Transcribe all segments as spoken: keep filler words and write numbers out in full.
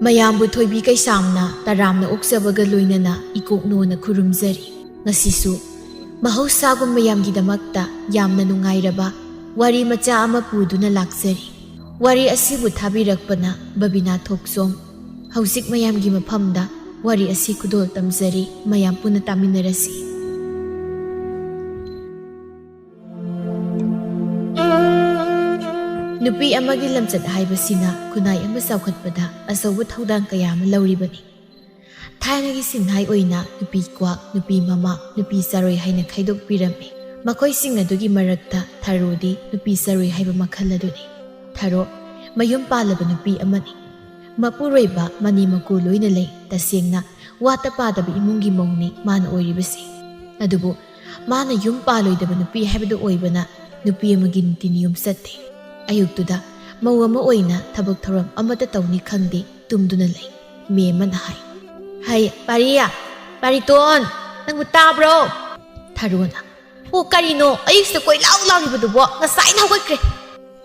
ꯃꯌꯥꯝꯕꯨ ꯊꯣꯏꯕꯤ ꯀꯩꯁꯥꯝꯅ ꯇꯔꯥꯝꯅ ꯑꯣꯛꯆꯕꯒ ꯂꯣꯏꯅꯅ ꯏꯀꯣꯛꯅꯣꯅ ꯈꯨꯔꯨꯝꯖꯔꯤ꯫ ꯉꯁꯤꯁꯨ ꯃꯍꯧꯁꯥꯒꯨꯝ ꯃꯌꯥꯝꯒꯤꯗꯃꯛꯇ ꯌꯥꯝꯅ ꯅꯨꯡꯉꯥꯏꯔꯕ ꯋꯥꯔꯤ ꯃꯆꯥ ꯑꯃ ꯄꯨꯗꯨꯅ ꯂꯥꯛꯆꯔꯤ꯫ ꯋꯥꯔꯤ ꯑꯁꯤꯕꯨ ꯊꯥꯕꯤꯔꯛꯄꯅ ꯕꯕꯤꯅꯥ ꯊꯣꯛꯆꯣꯝ꯫ ꯍꯧꯖꯤꯛ ꯃꯌꯥꯝꯒꯤ ꯃꯐꯝꯗ ꯋꯥꯔꯤ ꯑꯁꯤ ꯈꯨꯗꯣꯜ ꯇꯝꯖꯔꯤ, ꯃꯌꯥꯝ ꯄꯨꯟꯅ ꯇꯥꯃꯤꯟꯅꯔꯁꯤ꯫ ꯅꯨꯄꯤ ꯑꯃꯒꯤ ꯂꯝꯆꯠ ꯍꯥꯏꯕꯁꯤꯅ ꯈꯨꯟꯅꯥꯏ ꯑꯃ ꯆꯥꯎꯈꯠꯄꯗ ꯑꯆꯧꯕ ꯊꯧꯗꯥꯡ ꯀꯌꯥ ꯑꯃ ꯂꯧꯔꯤꯕꯅꯤ꯫ ꯊꯥꯏꯅꯒꯤ ꯁꯤꯟꯍꯥꯏ ꯑꯣꯏꯅ ꯅꯨꯄꯤ ꯀ꯭ꯋꯥꯛ, ꯅꯨꯄꯤ ꯃꯃꯥ, ꯅꯨꯄꯤ ꯆꯔꯣꯏ ꯍꯥꯏꯅ ꯈꯥꯏꯗꯣꯛꯄꯤꯔꯝꯃꯤ꯫ ꯃꯈꯣꯏꯁꯤꯡ ꯑꯗꯨꯒꯤ ꯃꯔꯛꯇ ꯊꯔꯣꯗꯤ ꯅꯨꯄꯤ ꯆꯔꯣꯏ ꯍꯥꯏꯕ ꯃꯈꯜ ꯑꯗꯨꯅꯤ꯫ ꯊꯔꯣ ꯃꯌꯨꯝ ꯄꯥꯜꯂꯕ ꯅꯨꯄꯤ ꯑꯃꯅꯤ꯫ ꯃꯄꯨꯔꯣꯏꯕ ꯃꯅꯦꯝ ꯃꯀꯨ ꯂꯣꯏꯅ ꯂꯩ꯫ ꯇꯁꯦꯡꯅ ꯋꯥꯠꯇ ꯄꯥꯗꯕ ꯏꯃꯨꯡꯒꯤ ꯃꯧꯅꯤ ꯃꯥꯅ ꯑꯣꯏꯔꯤꯕꯁꯤ꯫ ꯑꯗꯨꯕꯨ ꯃꯥꯅ ꯌꯨꯝ ꯄꯥꯜꯂꯣꯏꯗꯕ ꯅꯨꯄꯤ ꯍꯥꯏꯕꯗꯨ ꯑꯣꯏꯕꯅ ꯅꯨꯄꯤ ꯑꯃꯒꯤ ꯅꯤꯇꯤ ꯅꯤꯌꯣꯝ ꯆꯠꯇꯦ꯫ ꯑꯌꯨꯛꯇꯨꯗ ꯃꯧ ꯑꯃ ꯑꯣꯏꯅ ꯊꯕꯛ ꯊꯧꯔꯝ ꯑꯃꯠꯇ ꯇꯧꯅꯤ ꯈꯪꯗꯦ, ꯇꯨꯝꯗꯨꯅ ꯂꯩ꯫ ꯃꯦꯝꯃꯅ ꯍꯥꯏ, "ꯍꯩ, ꯄꯥꯔꯤꯌꯥ, ꯄꯥꯔꯤꯇꯣꯟ, ꯅꯪꯕꯨ ꯇꯥꯕ꯭ꯔꯣ?" ꯊꯔꯣꯅ, "ꯑꯣ, ꯀꯔꯤꯅꯣ ꯑꯌꯨꯛꯁꯤꯗ ꯀꯣꯏ ꯂꯥꯎ ꯂꯥꯎꯔꯤꯕꯗꯨꯕꯣ? ꯉꯁꯥꯏꯅ ꯍꯧꯒꯠꯈ꯭ꯔꯦ꯫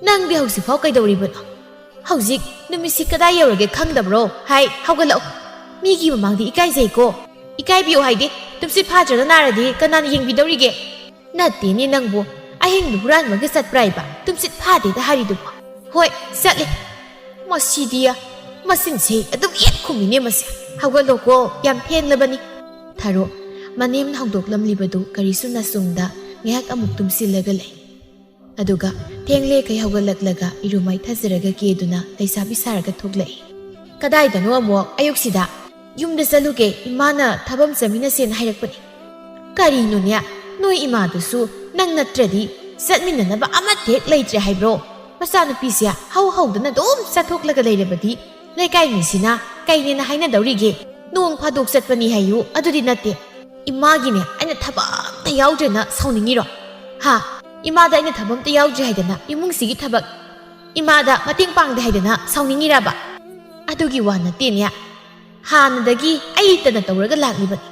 ꯅꯪꯗꯤ ꯍꯧꯖꯤꯛꯐꯥꯎ ꯀꯩꯗꯧꯔꯤꯕꯅꯣ? ꯍꯧꯖꯤꯛ ꯅꯨꯃꯤꯠꯁꯤ ꯀꯗꯥꯏ ꯌꯧꯔꯒꯦ ꯈꯪꯗꯕ꯭ꯔꯣ? ꯍꯥꯏ, ꯍꯧꯒꯠꯂꯛꯑꯣ꯫ ꯃꯤꯒꯤ ꯃꯃꯥꯡꯗ ꯏꯀꯥꯏꯖꯩꯀꯣ꯫ ꯏꯀꯥꯏꯕꯤꯌꯨ ꯍꯥꯏꯗꯤ ꯇꯨꯝꯁꯤꯠ ꯐꯥꯗ꯭ꯔꯒ ꯅꯥꯔꯗꯤ ꯀꯅꯥꯅ ꯌꯦꯡꯕꯤꯗꯧꯔꯤꯒꯦ?" "ꯅꯠꯇꯦꯅꯦ ꯅꯪꯕꯨ, ꯑꯍꯤꯡꯗꯨ ꯍꯨꯔꯥꯟꯕꯒ ꯆꯠꯄ꯭ꯔꯥ ꯍꯥꯏꯕ? ꯇꯨꯝꯁꯤꯠ ꯐꯥꯗꯦꯗ ꯍꯥꯏꯔꯤꯗꯨꯕꯨ?" "ꯍꯣꯏ, ꯆꯠꯂꯦ꯫ ꯃꯁꯤꯗꯤ ꯃꯆꯤꯟꯁꯦ ꯑꯗꯨꯝ ꯍꯦꯛ ꯈꯨꯝꯃꯤꯅꯦ ꯃꯁꯦ꯫ ꯍꯧꯒꯠꯂꯣꯀꯣ, ꯌꯥꯝ ꯊꯦꯡꯂꯕꯅꯤ꯫" ꯊꯔꯣ ꯃꯅꯦꯝꯅ ꯍꯧꯗꯣꯛꯂꯝꯂꯤꯕꯗꯨ ꯀꯔꯤꯁꯨ ꯅꯥꯆꯨꯡꯗ ꯉꯥꯏꯍꯥꯛ ꯑꯃꯨꯛ ꯇꯨꯝꯁꯤꯜꯂꯒ ꯂꯩ꯫ ꯑꯗꯨꯒ ꯊꯦꯡꯂꯦꯈꯩ ꯍꯧꯒꯠꯂꯛꯂꯒ ꯏꯔꯨ ꯃꯥꯏꯊꯖꯔꯒ ꯀꯦꯗꯨꯅ ꯂꯩꯁꯥꯕꯤ ꯁꯥꯔꯒ ꯊꯣꯛꯂꯛꯏ꯫ "ꯀꯗꯥꯏꯗꯅꯣ ꯑꯃꯨꯛ ꯑꯌꯨꯛꯁꯤꯗ?" "ꯌꯨꯝꯗ ꯆꯠꯂꯨꯒꯦ, ꯏꯃꯥꯅ ꯊꯕꯛ ꯑꯃ ꯆꯠꯃꯤꯟꯅꯁꯦꯅ ꯍꯥꯏꯔꯛꯄꯅꯤ꯫" "ꯀꯔꯤꯅꯣꯅꯦ, ꯅꯣꯏ ꯏꯃꯥꯗꯨꯁꯨ ꯅꯪ ꯅꯠꯇ꯭ꯔꯗꯤ ꯆꯠꯃꯤꯟꯅꯅꯕ ꯑꯃꯠꯇ ꯍꯦꯛ ꯂꯩꯇ꯭ꯔꯦ ꯍꯥꯏꯕ꯭ꯔꯣ? ꯃꯆꯥꯅꯨꯄꯤꯁꯦ ꯍꯧ ꯍꯧꯗꯅ ꯑꯗꯨꯝ ꯆꯠꯊꯣꯛꯂꯒ ꯂꯩꯔꯕꯗꯤ ꯂꯩꯀꯥꯏ ꯃꯤꯁꯤꯅ ꯀꯩꯅꯦꯅ ꯍꯥꯏꯅꯗꯧꯔꯤꯒꯦ? ꯅꯣꯡ ꯐꯥꯗꯣꯛ ꯆꯠꯄꯅꯤ ꯍꯥꯏꯌꯨ, ꯑꯗꯨꯗꯤ ꯅꯠꯇꯦ꯫" "ꯏꯃꯥꯒꯤꯅꯦ ꯑꯩꯅ ꯊꯕꯛ ꯑꯝꯇ ꯌꯥꯎꯗ꯭ꯔꯦꯅ ꯁꯥꯎꯅꯤꯡꯉꯤꯔꯣ? ꯍꯥ? ꯏꯃꯥꯗ ꯑꯩꯅ ꯊꯕꯛ ꯑꯝꯇ ꯌꯥꯎꯗ꯭ꯔꯦ ꯍꯥꯏꯗꯅ, ꯏꯃꯨꯡꯁꯤꯒꯤ ꯊꯕꯛ ꯏꯃꯥꯗ ꯃꯇꯦꯡ ꯄꯥꯡꯗꯦ ꯍꯥꯏꯗꯅ ꯁꯥꯎꯅꯤꯡꯉꯤꯔꯕ? ꯑꯗꯨꯒꯤ ꯋꯥ ꯅꯠꯇꯦꯅꯦ꯫ ꯍꯥꯟꯅꯗꯒꯤ ꯑꯩꯇꯅ ꯇꯧꯔꯒ ꯂꯥꯛꯂꯤꯕꯅꯤ꯫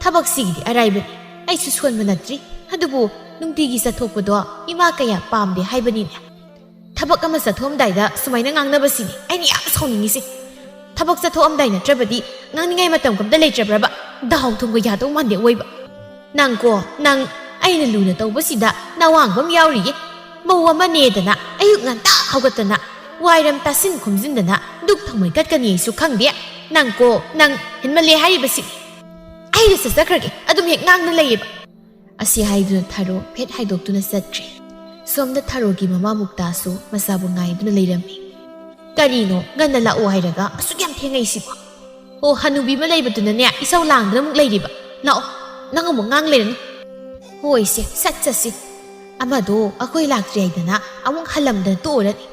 ꯊꯕꯛꯁꯤꯒꯤꯗꯤ ꯑꯔꯥꯏꯕꯅꯤ, ꯑꯩꯁꯨ ꯁꯣꯟꯕ ꯅꯠꯇ꯭ꯔꯤ꯫ ꯑꯗꯨꯕꯨ ꯅꯨꯡꯇꯤꯒꯤ ꯆꯠꯊꯣꯛꯄꯗꯣ ꯏꯃꯥ ꯀꯌꯥ ꯄꯥꯝꯗꯦ ꯍꯥꯏꯕꯅꯤꯅꯦ꯫ ꯊꯕꯛ ꯑꯃ ꯆꯠꯊꯣꯛꯑꯝꯗꯥꯏꯗ ꯁꯨꯃꯥꯏꯅ ꯉꯥꯡꯅꯕꯁꯤꯅꯤ ꯑꯩꯅ ꯌꯥꯝ ꯁꯥꯎꯅꯤꯡꯉꯤꯁꯦ꯫ ꯊꯕꯛ ꯆꯠꯊꯣꯛꯑꯝꯗꯥꯏ ꯅꯠꯇ꯭ꯔꯕꯗꯤ ꯉꯥꯡꯅꯤꯡꯉꯥꯏ ꯃꯇꯝ ꯀꯝꯇ ꯂꯩꯇ꯭ꯔꯕ꯭ꯔꯕ? ꯗꯥꯎ ꯊꯨꯝꯒ ꯌꯥꯗꯧ ꯃꯥꯟꯗꯦ ꯑꯣꯏꯕ꯫ ꯅꯪꯀꯣ, ꯅꯪ ꯑꯩꯅ ꯂꯨꯅ ꯇꯧꯕꯁꯤꯗ ꯅꯋꯥꯡꯕ ꯑꯃ ꯌꯥꯎꯔꯤꯌꯦ꯫ ꯃꯧ ꯑꯃꯅꯦꯗꯅ ꯑꯌꯨꯛ ꯉꯟꯇꯥ ꯍꯧꯒꯠꯇꯅ ꯋꯥꯏꯔꯝ ꯇꯥꯁꯤꯟ ꯈꯣꯝꯖꯤꯟꯗꯅ ꯗꯨꯛ ꯊꯥꯎꯃꯩ ꯀꯠꯀꯅꯤ ꯑꯩꯁꯨ ꯈꯪꯗꯦ꯫ ꯅꯪꯀꯣ, ꯅꯪ ꯍꯦꯟꯃꯜꯂꯦ ꯍꯥꯏꯔꯤꯕꯁꯤ꯫ ꯑꯩ ꯔꯤꯁꯔꯁ ꯆꯠꯈ꯭ꯔꯒꯦ, ꯑꯗꯨꯝ ꯍꯦꯛ ꯉꯥꯡꯅ ꯂꯩꯌꯦꯕ꯫ ꯑꯁꯤ ꯍꯥꯏꯗꯨꯅ ꯊꯥꯔꯣ ꯐꯦꯠ ꯍꯥꯏꯗꯣꯛꯇꯨꯅ ꯆꯠꯈ꯭ꯔꯦ꯫ ꯁꯣꯝꯗ ꯊꯥꯔꯣꯒꯤ ꯃꯃꯥ ꯃꯨꯛꯇꯥꯁꯨ ꯃꯆꯥꯕꯨ ꯉꯥꯏꯗꯨꯅ ꯂꯩꯔꯝꯃꯤ꯫ ꯀꯔꯤꯅꯣ, ꯉꯟꯅ ꯂꯥꯛꯑꯣ ꯍꯥꯏꯔꯒ ꯑꯁꯨꯛ ꯌꯥꯝ ꯊꯦꯡꯉꯛꯏꯁꯤꯕꯣ? ꯑꯣ, ꯍꯅꯨꯕꯤ ꯑꯃ ꯂꯩꯕꯗꯨꯅꯅꯦ ꯏꯁꯧ ꯂꯥꯡꯗꯅ ꯑꯃꯨꯛ ꯂꯩꯔꯤꯕ꯫ ꯂꯥꯛꯑꯣ, ꯅꯪ ꯑꯃꯨꯛ ꯉꯥꯡ ꯂꯩꯔꯅꯨ꯫ ꯍꯣꯏꯁꯦ, ꯁꯠ ꯆꯠꯁꯤ꯫ ꯑꯃꯗꯣ ꯑꯩꯈꯣꯏ ꯂꯥꯛꯇ꯭ꯔꯤ ꯍꯥꯏꯗꯅ ꯑꯃꯨꯛ ꯍꯜꯂꯝꯗꯅ ꯇꯣꯛꯑꯔꯅꯤ꯫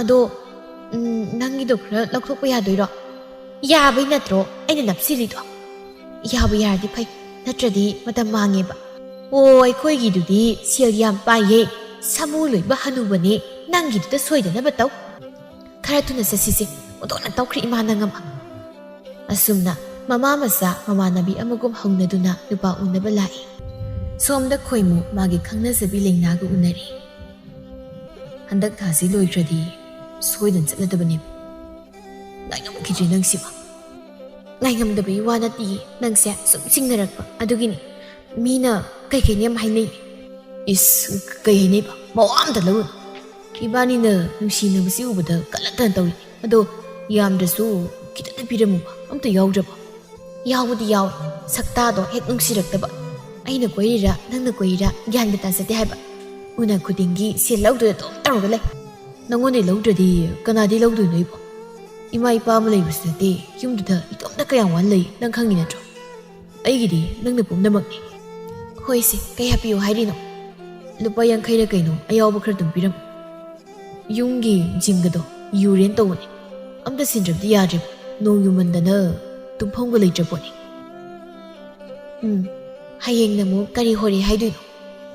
ꯑꯗꯣ, ꯎꯝ, ꯅꯪꯒꯤꯗꯣ ꯈꯔ ꯂꯧꯊꯣꯛꯄ ꯌꯥꯗꯣꯏꯔꯣ? ꯌꯥꯕꯩ ꯅꯠꯇ꯭ꯔꯣ ꯑꯩꯅ ꯅꯞꯁꯤꯜꯂꯤꯗꯣ? ꯌꯥꯕ ꯌꯥꯔꯗꯤ ꯐꯩ, ꯅꯠꯇ꯭ꯔꯗꯤ ꯃꯇꯝ ꯃꯥꯡꯉꯦꯕ꯫ ꯑꯣ, ꯑꯩꯈꯣꯏꯒꯤꯗꯨꯗꯤ ꯁꯦꯜ ꯌꯥꯝ ꯄꯥꯏꯌꯦ, ꯁꯥꯃꯨ ꯂꯣꯏꯕ ꯍꯅꯨꯕꯅꯦ, ꯅꯪꯒꯤꯗꯨꯗ ꯁꯣꯏꯗꯅꯕ ꯇꯧ꯫ ꯈꯔ ꯊꯨꯅ ꯆꯠꯁꯤꯁꯦ, ꯑꯣꯟꯊꯣꯛꯅ ꯇꯧꯈ꯭ꯔꯦ ꯏꯃꯥ ꯅꯪ ꯑꯃ꯫ ꯑꯁꯨꯝꯅ ꯃꯃꯥ ꯃꯆꯥ ꯃꯃꯥꯟꯅꯕꯤ ꯑꯃꯒꯨꯝ ꯍꯧꯅꯗꯨꯅ ꯅꯨꯄꯥ ꯎꯅꯕ ꯂꯥꯛꯏ꯫ ꯁꯣꯝꯗ ꯈꯣꯏꯃꯨ ꯃꯥꯒꯤ ꯈꯪꯅꯖꯕꯤ ꯂꯩꯅꯥꯒ ꯎꯅꯔꯤ꯫ ꯍꯟꯗꯛ ꯊꯥꯁꯤ ꯂꯣꯏꯈ꯭ꯔꯗꯤ ꯁꯣꯏꯗꯅ ꯆꯠꯂꯗꯕꯅꯦꯕ꯫ ꯉꯥꯏꯉꯝꯈꯤꯗ꯭ꯔꯦ ꯅꯪꯁꯤꯃ꯫ ꯉꯥꯏꯉꯝꯗꯕꯒꯤ ꯋꯥ ꯅꯠꯇꯤꯌꯦ, ꯅꯪꯁꯦ ꯁꯨꯝ ꯆꯤꯡꯅꯔꯛꯄ ꯑꯗꯨꯒꯤꯅꯤ꯫ ꯃꯤꯅ ꯀꯩꯀꯩꯅꯤ ꯌꯥꯝ ꯍꯥꯏꯅꯩ꯫ ꯏꯁ, ꯀꯩ ꯍꯥꯏꯅꯩꯕ? ꯃꯋꯥ ꯑꯝꯇ ꯂꯧꯔꯨꯅꯨ꯫ ꯏꯕꯥꯅꯤꯅ ꯅꯨꯡꯁꯤꯅꯕꯁꯤ ꯎꯕꯗ ꯀꯜꯂꯛꯇꯅ ꯇꯧꯔꯤꯅꯤ꯫ ꯑꯗꯣ ꯌꯥꯝꯗ꯭ꯔꯁꯨ ꯈꯤꯇꯪꯗ ꯄꯤꯔꯝꯃꯨꯕ꯫ ꯑꯝꯇ ꯌꯥꯎꯗ꯭ꯔꯕꯣ? ꯌꯥꯎꯕꯗꯤ ꯌꯥꯎꯋꯦ, ꯁꯛꯇꯥꯗꯣ ꯍꯦꯛ ꯅꯨꯡꯁꯤꯔꯛꯇꯕ꯫ ꯑꯩꯅ ꯀꯣꯏꯔꯤꯔꯥ ꯅꯪꯅ ꯀꯣꯏꯔꯤꯔꯥ ꯒ꯭ꯌꯥꯟꯒ ꯇꯥꯖꯗꯦ ꯍꯥꯏꯕ꯫ ꯎꯅ ꯈꯨꯗꯤꯡꯒꯤ ꯁꯦꯜ ꯂꯧꯗꯣꯏ ꯑꯗꯨꯝ ꯇꯧꯔꯒ ꯂꯩ꯫ ꯅꯪꯉꯣꯟꯗꯩ ꯂꯧꯗ꯭ꯔꯗꯤ ꯀꯅꯥꯗꯩ ꯂꯧꯗꯣꯏꯅꯣ ꯑꯩꯕꯣ? ꯏꯃꯥ ꯏꯄꯥ ꯑꯃ ꯂꯩꯕꯁꯨ ꯅꯠꯇꯦ, ꯌꯨꯝꯗꯨꯗ ꯏꯇꯣꯝꯇ ꯀꯌꯥꯝ ꯋꯥꯅ ꯂꯩ ꯅꯪ ꯈꯪꯉꯤ ꯅꯠꯇ꯭ꯔꯣ? ꯑꯩꯒꯤꯗꯤ ꯅꯪꯅ ꯄꯨꯝꯅꯃꯛꯅꯤ꯫ ꯍꯣꯏꯁꯦ, ꯀꯌꯥ ꯄꯤꯌꯨ ꯍꯥꯏꯔꯤꯅꯣ? ꯂꯨꯄꯥ ꯌꯥꯡꯈꯩꯔ ꯀꯩꯅꯣ ꯑꯌꯥꯎꯕ ꯈꯔ ꯑꯗꯨꯝ ꯄꯤꯔꯝꯃꯨ꯫ ꯌꯨꯝꯒꯤ ꯖꯤꯝꯒꯗꯣ ꯌꯨ ꯔꯦꯟ ꯇꯧꯕꯅꯦ꯫ ꯑꯝꯇ ꯁꯤꯟꯗ꯭ꯔꯕꯗꯤ ꯌꯥꯗ꯭ꯔꯦ꯫ ꯅꯣꯡ ꯌꯨꯃꯟꯗꯅ ꯇꯨꯝꯐꯝꯒ ꯂꯩꯇ꯭ꯔ ꯄꯣꯠꯅꯤ꯫ ꯎꯝ, ꯍꯌꯦꯡꯅ ꯑꯃꯨꯛ ꯀꯔꯤ ꯍꯣꯔꯦ ꯍꯥꯏꯗꯣꯏꯅꯣ?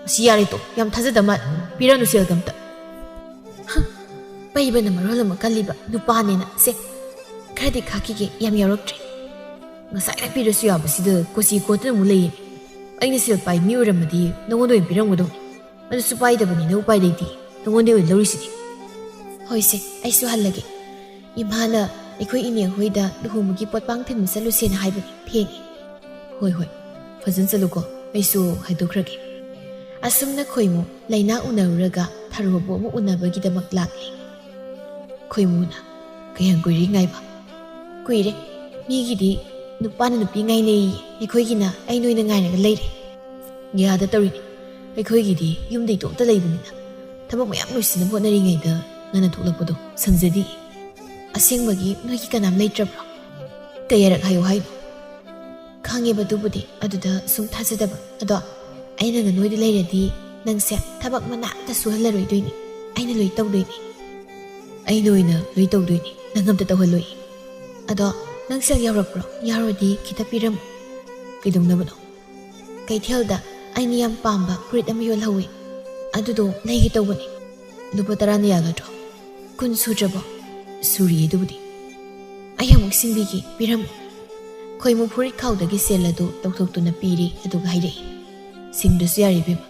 ꯑꯁꯤ ꯌꯥꯔꯦ ꯇꯣ, ꯌꯥꯝ ꯊꯥꯖꯗ ꯃꯥꯜꯂꯦ꯫ ꯄꯤꯔꯅꯨ ꯁꯦꯜꯒ ꯑꯝꯇ꯫ ꯍ, ꯄꯩꯕꯅ ꯃꯔꯣꯜ ꯑꯃ ꯀꯜꯂꯤꯕ ꯅꯨꯄꯥꯅꯦꯅ꯫ ꯁꯦ, ꯈꯔꯗꯤ ꯈꯥꯛꯈꯤꯒꯦ, ꯌꯥꯝ ꯌꯥꯎꯔꯛꯇ꯭ꯔꯦ꯫ ꯉꯁꯥꯏꯅ ꯄꯤꯔꯁꯨ ꯌꯥꯕꯁꯤꯗ ꯀꯣꯆꯤ ꯀꯣꯠꯇꯅ ꯑꯃꯨꯛ ꯂꯩꯌꯦ꯫ ꯑꯩꯅ ꯁꯦꯜ ꯄꯥꯏ ꯃꯤ ꯑꯣꯏꯔꯝꯃꯗꯤ ꯅꯉꯣꯟꯗ ꯑꯣꯏꯅ ꯄꯤꯔꯝꯒꯗꯧꯅꯤ꯫ ꯑꯗꯨꯁꯨ ꯄꯥꯏꯗꯕꯅꯤꯅ ꯎꯄꯥꯏ ꯂꯩꯇꯦ꯫ ꯅꯉꯣꯟꯗ ꯑꯣꯏꯅ ꯂꯧꯔꯤꯁꯤꯗꯤ꯫ ꯍꯣꯏꯁꯦ, ꯑꯩꯁꯨ ꯍꯜꯂꯒꯦ꯫ ꯏꯃꯥꯅ ꯑꯩꯈꯣꯏ ꯏꯅꯦ ꯍꯣꯏꯗ ꯂꯨꯍꯣꯡꯕꯒꯤ ꯄꯣꯠꯄꯥꯡ ꯊꯤꯟꯕ ꯆꯠꯂꯨꯁꯦꯅ ꯍꯥꯏꯕꯅꯤ, ꯊꯦꯡꯉꯦ꯫ ꯍꯣꯏ, ꯍꯣꯏ, ꯐꯖꯅ ꯆꯠꯂꯨꯀꯣ, ꯑꯩꯁꯨ ꯍꯥꯏꯗꯣꯛꯈ꯭ꯔꯒꯦ꯫ ꯑꯁꯨꯝꯅ ꯈꯣꯏꯃꯨ ꯂꯩꯅꯥ ꯎꯅꯔꯨꯔꯒ ꯊꯔꯣꯕꯨ ꯑꯃꯨꯛ ꯎꯅꯕꯒꯤꯗꯃꯛ ꯂꯥꯛꯂꯤ꯫ ꯈꯣꯏꯃꯨꯅ, "ꯀꯌꯥꯝ ꯀꯨꯏꯔꯦ ꯉꯥꯏꯕ?" "ꯀꯨꯏꯔꯦ꯫ ꯃꯤꯒꯤꯗꯤ ꯅꯨꯄꯥꯅ ꯅꯨꯄꯤ ꯉꯥꯏꯅꯩꯌꯦ, ꯑꯩꯈꯣꯏꯒꯤꯅ ꯑꯩ ꯅꯣꯏꯅ ꯉꯥꯏꯔꯒ ꯂꯩꯔꯦ꯫ ꯌꯥꯗ ꯇꯧꯔꯤꯅꯤ꯫ ꯑꯩꯈꯣꯏꯒꯤꯗꯤ ꯌꯨꯝꯗ ꯏꯇꯣꯝꯇ ꯂꯩꯕꯅꯤꯅ ꯊꯕꯛ ꯃꯌꯥꯝ ꯂꯣꯏꯁꯤꯟꯅꯕ ꯍꯣꯠꯅꯔꯤꯉꯩꯗ ꯉꯟꯅ ꯊꯣꯛꯂꯛꯄꯗꯣ ꯁꯪꯖꯗꯦ꯫ ꯑꯁꯦꯡꯕꯒꯤ ꯅꯣꯏꯒꯤ ꯀꯅꯥꯝ ꯂꯩꯇ꯭ꯔꯕ꯭ꯔꯣ?" "ꯀꯌꯥꯔꯛ ꯍꯥꯏꯌꯨ ꯍꯥꯏꯅꯣ?" "ꯈꯪꯉꯦꯕ ꯑꯗꯨꯕꯨꯗꯤ, ꯑꯗꯨꯗ ꯁꯨꯝ ꯊꯥꯖꯗꯕ꯫ ꯑꯗꯣ ꯑꯩꯅ ꯅꯣꯏꯗ ꯂꯩꯔꯗꯤ ꯅꯪꯁꯦ ꯊꯕꯛ ꯃꯅꯥꯛꯇ ꯁꯨꯍꯜꯂꯔꯣꯏꯗꯣꯏꯅꯤ, ꯑꯩꯅ ꯂꯣꯏ ꯇꯧꯗꯣꯏꯅꯤ꯫ ꯑꯩꯅ ꯑꯣꯏꯅ ꯂꯣꯏ ꯇꯧꯗꯣꯏꯅꯤ, ꯅꯪ ꯑꯝꯇ ꯇꯧꯍꯜꯂꯣꯏ꯫ ꯑꯗꯣ ꯅꯪ ꯁꯦꯜ ꯌꯥꯎꯔꯛꯄ꯭ꯔꯣ? ꯌꯥꯎꯔꯗꯤ ꯈꯤꯇ ꯄꯤꯔꯝꯃꯨ꯫" "ꯀꯩꯗꯧꯅꯕꯅꯣ?" "ꯀꯩꯊꯦꯜꯗ ꯑꯩꯅ ꯌꯥꯝ ꯄꯥꯝꯕ ꯐꯨꯔꯤꯠ ꯑꯃ ꯌꯣꯜꯍꯧꯋꯤ, ꯑꯗꯨꯗꯣ ꯂꯩꯒꯦ ꯇꯧꯕꯅꯤ꯫ ꯂꯨꯄꯥ ꯇꯔꯥꯅ ꯌꯥꯒꯗ꯭ꯔꯣ?" "ꯀꯨꯟ ꯁꯨꯗ꯭ꯔꯕꯣ?" "ꯁꯨꯔꯤꯌꯦ ꯑꯗꯨꯕꯨꯗꯤ꯫" "ꯑꯩ ꯑꯃꯨꯛ ꯁꯤꯡꯕꯤꯒꯦ, ꯄꯤꯔꯝꯃꯨ꯫" ꯈꯣꯏꯃꯨ ꯐꯨꯔꯤꯠ ꯈꯥꯎꯗꯒꯤ ꯁꯦꯜ ꯑꯗꯨ ꯂꯧꯊꯣꯛꯇꯨꯅ ꯄꯤꯔꯤ, ꯑꯗꯨꯒ ꯍꯥꯏꯔꯛꯏ, "ꯁꯤꯡꯗ꯭ꯔꯁꯨ ꯌꯥꯔꯦ ꯏꯕꯦꯝꯃ,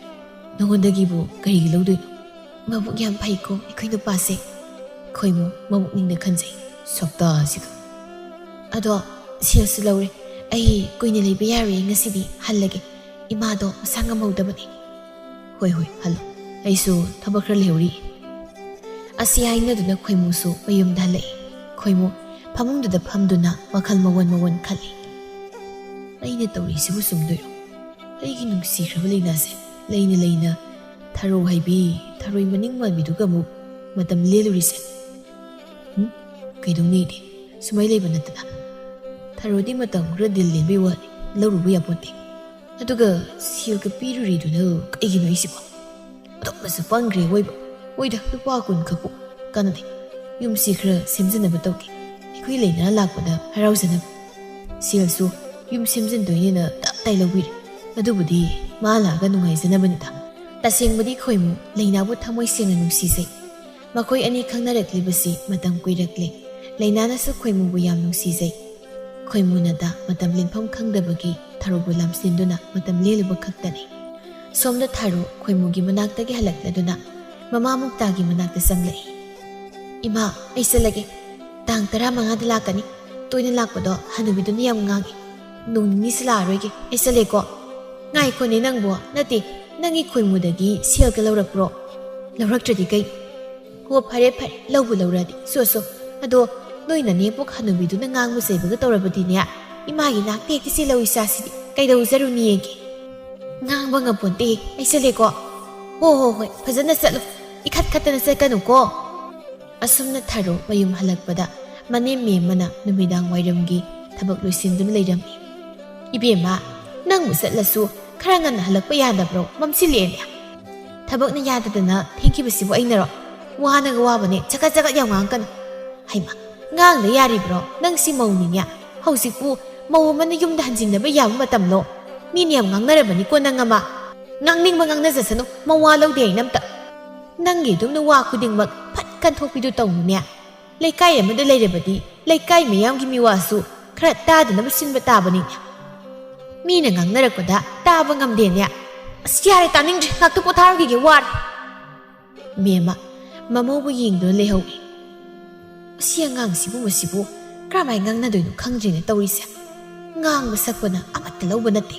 ꯅꯉꯣꯟꯗꯒꯤꯕꯨ ꯀꯔꯤꯒꯤ ꯂꯧꯗꯣꯏꯅꯣ? ꯃꯕꯨꯛ ꯌꯥꯝ ꯐꯩꯀꯣ ꯑꯩꯈꯣꯏ ꯅꯨꯄꯥꯁꯦ꯫" ꯈꯣꯏꯃꯨ ꯃꯕꯨꯛꯅꯤꯡꯗ ꯈꯟꯖꯩ, "ꯁꯛꯇꯥꯁꯤꯒ꯫" "ꯑꯗꯣ ꯁꯦꯜꯁꯨ ꯂꯧꯔꯦ, ꯑꯩ ꯀꯨꯏꯅ ꯂꯩꯕ ꯌꯥꯔꯣꯏꯌꯦ, ꯉꯁꯤꯗꯤ ꯍꯜꯂꯒꯦ, ꯏꯃꯥꯗꯣ ꯃꯁꯥ ꯉꯝꯍꯧꯗꯕꯅꯤ꯫" "ꯍꯣꯏ, ꯍꯣꯏ, ꯍꯜꯂꯣ, ꯑꯩꯁꯨ ꯊꯕꯛ ꯈꯔ ꯂꯩꯍꯧꯔꯤ꯫" ꯑꯁꯤ ꯍꯥꯏꯅꯗꯨꯅ ꯈꯣꯏꯃꯨꯁꯨ ꯃꯌꯨꯝꯗ ꯍꯜꯂꯛꯏ꯫ ꯈꯣꯏꯃꯨ ꯐꯃꯨꯡꯗꯨꯗ ꯐꯝꯗꯨꯅ ꯋꯥꯈꯜ ꯃꯋꯣꯟ ꯃꯋꯣꯟ ꯈꯜꯂꯤ꯫ "ꯑꯩꯅ ꯇꯧꯔꯤꯁꯤꯕꯨ ꯆꯨꯝꯗꯣꯏꯔꯣ? ꯑꯩꯒꯤ ꯅꯨꯡꯁꯤꯈ꯭ꯔꯕ ꯂꯩꯅꯥꯁꯦ ꯂꯩꯅ ꯂꯩꯅ ꯊꯔꯣ ꯍꯥꯏꯕꯤ ꯊꯔꯣꯏ ꯃꯅꯤꯡ ꯃꯥꯟꯕꯤꯗꯨꯒ ꯑꯃꯨꯛ ꯃꯇꯝ ꯂꯦꯜꯂꯨꯔꯤꯁꯦ? ꯎꯝ? ꯀꯩꯗꯧꯅꯤꯒꯦ? ꯁꯨꯃꯥꯏ ꯂꯩꯕ ꯅꯠꯇꯅ꯫ ꯊꯔꯣꯗꯤ ꯃꯇꯝ ꯈꯔ ꯗꯤꯜ ꯂꯦꯟꯕꯩ ꯋꯥꯅꯤ, ꯂꯧꯔꯨꯕ ꯌꯥꯄꯣꯟꯇꯦ꯫ ꯑꯗꯨꯒ ꯁꯦꯜꯒ ꯄꯤꯔꯨꯔꯤꯗꯨꯅ ꯀꯩꯒꯤꯅꯣ ꯑꯩꯁꯤꯕꯣ? ꯑꯗꯨꯛ ꯃꯁꯛ ꯄꯪꯈ꯭ꯔꯦ ꯑꯣꯏꯕ꯫ ꯍꯣꯏꯗ, ꯂꯨꯄꯥ ꯀꯨꯟ ꯈꯛꯄꯨ ꯀꯥꯟꯅꯗꯦ꯫ ꯌꯨꯝꯁꯤ ꯈꯔ ꯁꯦꯝꯖꯤꯟꯅꯕ ꯇꯧꯒꯦ꯫ ꯑꯩꯈꯣꯏ ꯂꯩꯅꯥ ꯂꯥꯛꯄꯗ ꯍꯔꯥꯎꯖꯅꯕ꯫ ꯁꯦꯜꯁꯨ ꯌꯨꯝ ꯁꯦꯝꯖꯤꯟꯗꯣꯏꯅꯦꯅ ꯇꯞ ꯇꯥꯏ ꯂꯧꯕꯤꯔꯦ꯫ ꯑꯗꯨꯕꯨꯗꯤ ꯃꯥ ꯂꯥꯛꯑꯒ ꯅꯨꯡꯉꯥꯏꯖꯅꯕꯅꯤꯗ꯫" ꯇꯁꯦꯡꯕꯗꯤ ꯈꯣꯏꯃꯨ ꯂꯩꯅꯥꯕꯨ ꯊꯃꯣꯏ ꯁꯦꯡꯅ ꯅꯨꯡꯁꯤꯖꯩ꯫ ꯃꯈꯣꯏ ꯑꯅꯤ ꯈꯪꯅꯔꯛꯂꯤꯕꯁꯤ ꯃꯇꯝ ꯀꯨꯏꯔꯛꯂꯦ꯫ ꯂꯩꯅꯥꯅꯁꯨ ꯈꯣꯏꯃꯨꯕꯨ ꯌꯥꯝ ꯅꯨꯡꯁꯤꯖꯩ꯫ ꯈꯣꯏꯃꯨꯅꯗ ꯃꯇꯝ ꯂꯦꯟꯐꯝ ꯈꯪꯗꯕꯒꯤ ꯊꯔꯣꯕꯨ ꯂꯝꯁꯤꯟꯗꯨꯅ ꯃꯇꯝ ꯂꯦꯜꯂꯨꯕ ꯈꯛꯇꯅꯤ꯫ ꯁꯣꯝꯗ ꯊꯔꯣ ꯈꯣꯏꯃꯨꯒꯤ ꯃꯅꯥꯛꯇꯒꯤ ꯍꯜꯂꯛꯂꯗꯨꯅ ꯃꯃꯥ ꯃꯨꯛꯇꯥꯒꯤ ꯃꯅꯥꯛꯇ ꯆꯪꯂꯛꯏ꯫ "ꯏꯃꯥ, ꯑꯩ ꯆꯠꯂꯒꯦ꯫ "ꯇꯥꯡ ꯇꯔꯥꯃꯉꯥꯗ ꯂꯥꯛꯀꯅꯤ꯫ ꯇꯣꯏꯅ ꯂꯥꯛꯄꯗꯣ ꯍꯅꯨꯕꯤꯗꯨꯅ ꯌꯥꯝ ꯉꯥꯡꯉꯤ꯫ ꯅꯣꯡ ꯅꯤꯅꯤꯁꯤ ꯂꯥꯛꯑꯔꯣꯏꯒꯦ꯫ ꯑꯩ ꯆꯠꯂꯦꯀꯣ꯫" "ꯉꯥꯏꯈꯣꯅꯦ ꯅꯪꯕꯣ꯫ ꯅꯠꯇꯦ, ꯅꯪꯒꯤ ꯈꯣꯏꯃꯨꯗꯒꯤ ꯁꯦꯜꯒ ꯂꯧꯔꯛꯄ꯭ꯔꯣ?" "ꯂꯧꯔꯛꯇ꯭ꯔꯗꯤ ꯀꯩ?" "ꯍꯣ, ꯐꯔꯦ ꯐꯔꯦ, ꯂꯧꯕꯨ ꯂꯧꯔꯗꯤ꯫ ꯁꯣ ꯁꯣ꯫ ꯑꯗꯣ ꯅꯣꯏ ꯅꯅꯦꯝꯄꯣꯛ ꯍꯅꯨꯕꯤꯗꯨꯅ ꯉꯥꯡꯕ ꯆꯩꯕꯒ ꯇꯧꯔꯕꯗꯤꯅꯦ, ꯏꯃꯥꯒꯤ ꯅꯥꯛꯇ ꯍꯦꯛꯇ ꯆꯦꯜꯂꯧ ꯏꯆꯥꯁꯤꯗꯤ꯫ ꯀꯩꯗꯧꯖꯔꯨꯅꯤꯌꯦꯒꯦ?" "ꯉꯥꯡꯕ ꯉꯝꯄꯣꯟꯇꯦ꯫ ꯑꯩ ꯆꯠꯂꯦꯀꯣ꯫" "ꯍꯣ ꯍꯣ ꯍꯣꯏ, ꯐꯖꯅ ꯆꯠꯂꯨ꯫ ꯏꯈꯠ ꯈꯠꯇꯅ ꯆꯠꯀꯅꯨꯀꯣ꯫" ꯑꯁꯨꯝꯅ ꯊꯔꯣ ꯃꯌꯨꯝ ꯍꯜꯂꯛꯄꯗ ꯃꯅꯦꯝ ꯃꯦꯝꯃꯅ ꯅꯨꯃꯤꯗꯥꯡ ꯋꯥꯏꯔꯝꯒꯤ ꯊꯕꯛ ꯂꯣꯏꯁꯤꯟꯗꯨꯅ ꯂꯩꯔꯝꯃꯤ꯫ "ꯏꯕꯦꯝꯃ, ꯅꯪꯕꯨ ꯆꯠꯂꯁꯨ ꯈꯔ ꯉꯟꯅ ꯍꯜꯂꯛꯄ ꯌꯥꯗꯕ꯭ꯔꯣ? ꯃꯝꯁꯤꯜꯂꯛꯑꯦꯅꯦ꯫" "ꯊꯕꯛꯅ ꯌꯥꯗꯗꯅ ꯊꯦꯡꯈꯤꯕꯁꯤꯕꯨ ꯑꯩꯅꯔꯣ? ꯋꯥꯅꯒ ꯋꯥꯕꯅꯦ, ꯆꯒꯠ ꯆꯒꯠ ꯌꯥꯝ ꯉꯥꯡꯉꯛꯀꯅꯨ꯫" "ꯍꯩꯃꯥ, ꯉꯥꯡꯗ ꯌꯥꯔꯤꯕ꯭ꯔꯣ? ꯅꯪꯁꯤ ꯃꯧꯅꯤꯅꯦ꯫ ꯍꯧꯖꯤꯛꯄꯨ ꯃꯧ ꯑꯃꯅ ꯌꯨꯝꯗ ꯍꯟꯖꯤꯟꯅꯕ ꯌꯥꯕ ꯃꯇꯝꯂꯣ? ꯃꯤꯅ ꯌꯥꯝ ꯉꯥꯡꯅꯔꯕꯅꯤꯀꯣ ꯅꯪ ꯑꯃ꯫" "ꯉꯥꯡꯅꯤꯡꯕ ꯉꯥꯡꯅꯖꯁꯅꯨ, ꯃꯋꯥ ꯂꯧꯗꯦ ꯑꯩꯅ ꯑꯝꯇ꯫ ꯅꯪꯒꯤ ꯑꯗꯨꯝꯅ ꯋꯥ ꯈꯨꯗꯤꯡꯃꯛ ꯐꯠ ꯀꯟꯊꯣꯛꯄꯤꯗꯨ ꯇꯧꯅꯨꯅꯦ꯫ ꯂꯩꯀꯥꯏ ꯑꯃꯗ ꯂꯩꯔꯕꯗꯤ ꯂꯩꯀꯥꯏ ꯃꯌꯥꯝꯒꯤ ꯃꯤꯋꯥꯁꯨ ꯈꯔ ꯇꯥꯗꯅꯕ ꯁꯤꯟꯕ ꯇꯥꯕꯅꯤꯅꯦ꯫ ꯃꯤꯅ ꯉꯥꯡꯅꯔꯛꯄꯗ ꯇꯥꯕ ꯉꯝꯗꯦꯅꯦ꯫ ꯑꯁ, ꯌꯥꯔꯦ, ꯇꯥꯅꯤꯡꯗ꯭ꯔꯦ, ꯉꯥꯛꯇ ꯄꯣꯊꯥꯔꯨꯈꯤꯒꯦ, ꯋꯥꯔꯦ꯫" ꯃꯦꯝꯃ ꯃꯃꯧꯕꯨ ꯌꯦꯡꯗꯨꯅ ꯂꯩꯍꯧꯏ꯫ "ꯑꯁꯤ ꯑꯉꯥꯡꯁꯤꯕꯨ, ꯃꯁꯤꯕꯨ ꯀꯔꯝꯍꯥꯏꯅ ꯉꯥꯡꯅꯗꯣꯏꯅꯣ ꯈꯪꯗ꯭ꯔꯦꯅꯦ ꯇꯧꯔꯤꯁꯦ꯫ ꯉꯥꯡꯕ ꯁꯛꯄꯅ ꯑꯃꯠꯇ ꯂꯧꯕ ꯅꯠꯇꯦ꯫"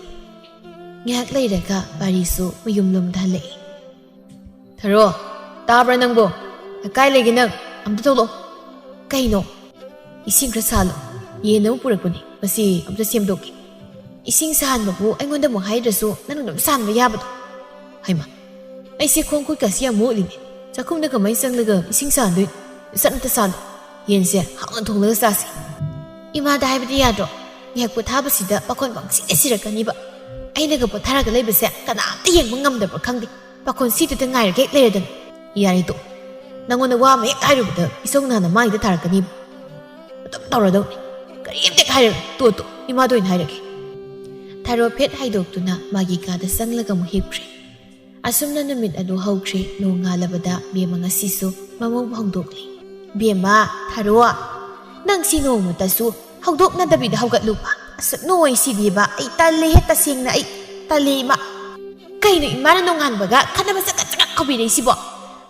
ꯉꯥꯏꯍꯥꯛ ꯂꯩꯔꯒ ꯄꯥꯔꯤꯁꯨ ꯃꯌꯨꯝꯂꯣꯝꯗ ꯍꯜꯂꯛꯏ꯫ "ꯊꯔꯣ, ꯇꯥꯕ꯭ꯔꯥ ꯅꯪꯕꯣ? ꯀꯥꯏ ꯂꯩꯒꯦ ꯅꯪ? ꯑꯝꯇ ꯊꯣꯛꯂꯛꯑꯣ꯫" "ꯀꯩꯅꯣ?" "ꯏꯁꯤꯡ ꯈꯔ ꯁꯥꯍꯜꯂꯣ꯫ ꯌꯦꯟ ꯑꯃ ꯄꯨꯔꯛꯄꯅꯤ, ꯃꯁꯤ ꯑꯝꯇ ꯁꯦꯝꯗꯣꯛꯀꯦ꯫" "ꯏꯁꯤꯡ ꯁꯥꯍꯟꯕꯕꯨ ꯑꯩꯉꯣꯟꯗ ꯑꯃꯨꯛ ꯍꯥꯏꯗ꯭ꯔꯁꯨ ꯅꯪꯅ ꯑꯗꯨꯝ ꯁꯥꯍꯟꯕ ꯌꯥꯕꯗꯣ꯫" "ꯍꯩꯃꯥ, ꯑꯩꯁꯦ ꯈꯣꯡ ꯈꯨꯠꯀꯁꯤ ꯌꯥꯝ ꯃꯣꯠꯂꯤꯅꯦ꯫ ꯆꯥꯛꯈꯨꯝꯗ ꯀꯃꯥꯏꯅ ꯆꯪꯂꯒ ꯏꯁꯤꯡ ꯁꯥꯍꯟꯗꯣꯏꯅꯣ? ꯁꯠ ꯑꯝꯇ ꯁꯥꯍꯜꯂꯣ꯫ ꯌꯦꯟꯁꯦ ꯍꯥꯎꯅ ꯊꯣꯡꯂꯒ ꯆꯥꯁꯤ꯫" "ꯏꯃꯥꯗ ꯍꯥꯏꯕꯗꯤ ꯌꯥꯗ꯭ꯔꯣ? ꯉꯥꯏꯍꯥꯛ ꯄꯣꯊꯥꯕꯁꯤꯗ ꯄꯥꯈꯣꯟ ꯄꯪꯁꯤꯗ ꯁꯤꯔꯛꯀꯅꯤꯕ꯫ ꯑꯩꯅꯒ ꯄꯣꯊꯥꯔꯒ ꯂꯩꯕꯁꯦ ꯀꯅꯥꯝꯇ ꯌꯦꯡꯕ ꯉꯝꯗꯕ꯭ꯔꯥ ꯈꯪꯗꯦ꯫ ꯄꯥꯈꯣꯟ ꯁꯤꯗꯨꯗ ꯉꯥꯏꯔꯒ ꯍꯦꯛ ꯂꯩꯔꯗꯅ꯫" "ꯌꯥꯔꯦ ꯇꯣ꯫ ꯅꯪꯉꯣꯟꯗ ꯋꯥ ꯑꯃ ꯍꯦꯛ ꯍꯥꯏꯔꯨꯕꯗ ꯏꯁꯧ ꯅꯥꯅ ꯃꯥꯏꯗ ꯊꯥꯔꯛꯀꯅꯤꯕ꯫ ꯑꯗꯨꯝ ꯇꯧꯔꯗꯧꯅꯤ꯫ ꯀꯔꯤꯝꯇ ꯍꯦꯛ ꯍꯥꯏꯔꯨꯅꯨ꯫ ꯇꯣ, ꯇꯣ, ꯏꯃꯥꯗ ꯑꯣꯏꯅ ꯍꯥꯏꯔꯒꯦ꯫" ꯊꯔꯣ ꯐꯦꯠ ꯍꯥꯏꯗꯣꯛꯇꯨꯅ ꯃꯥꯒꯤ ꯀꯥꯗ ꯆꯪꯂꯒ ꯑꯃꯨꯛ ꯍꯤꯞꯈ꯭ꯔꯦ꯫ ꯑꯁꯨꯝꯅ ꯅꯨꯃꯤꯠ ꯑꯗꯨ ꯍꯧꯈ꯭ꯔꯦ꯫ ꯅꯣꯡꯉꯥꯜꯂꯕꯗ ꯕꯦꯝꯃ ꯉꯁꯤꯁꯨ ꯃꯃꯧꯕꯨ ꯍꯧꯗꯣꯛꯂꯦ꯫ "ꯕꯦꯝꯃ, ꯊꯔꯣ, ꯅꯪ ꯁꯤ ꯅꯣꯡꯃꯇꯁꯨ ꯍꯧꯗꯣꯛꯅꯗꯕꯤꯗ ꯍꯧꯒꯠꯂꯨꯕ꯫ ꯑꯁꯨꯛ ꯅꯣꯏ ꯁꯤꯗꯤꯕ, ꯑꯩ ꯇꯜꯂꯤꯍꯦ, ꯇꯁꯦꯡꯅ ꯑꯩ ꯇꯜꯂꯤ ꯏꯃꯥ꯫" "ꯀꯩꯅꯣ ꯏꯃꯥꯅ ꯅꯣꯡꯉꯥꯟꯕꯒ ꯈꯠꯅꯕ ꯆꯒꯠ ꯆꯒꯠ ꯍꯧꯕꯤꯔꯛꯏꯁꯤꯕꯣ?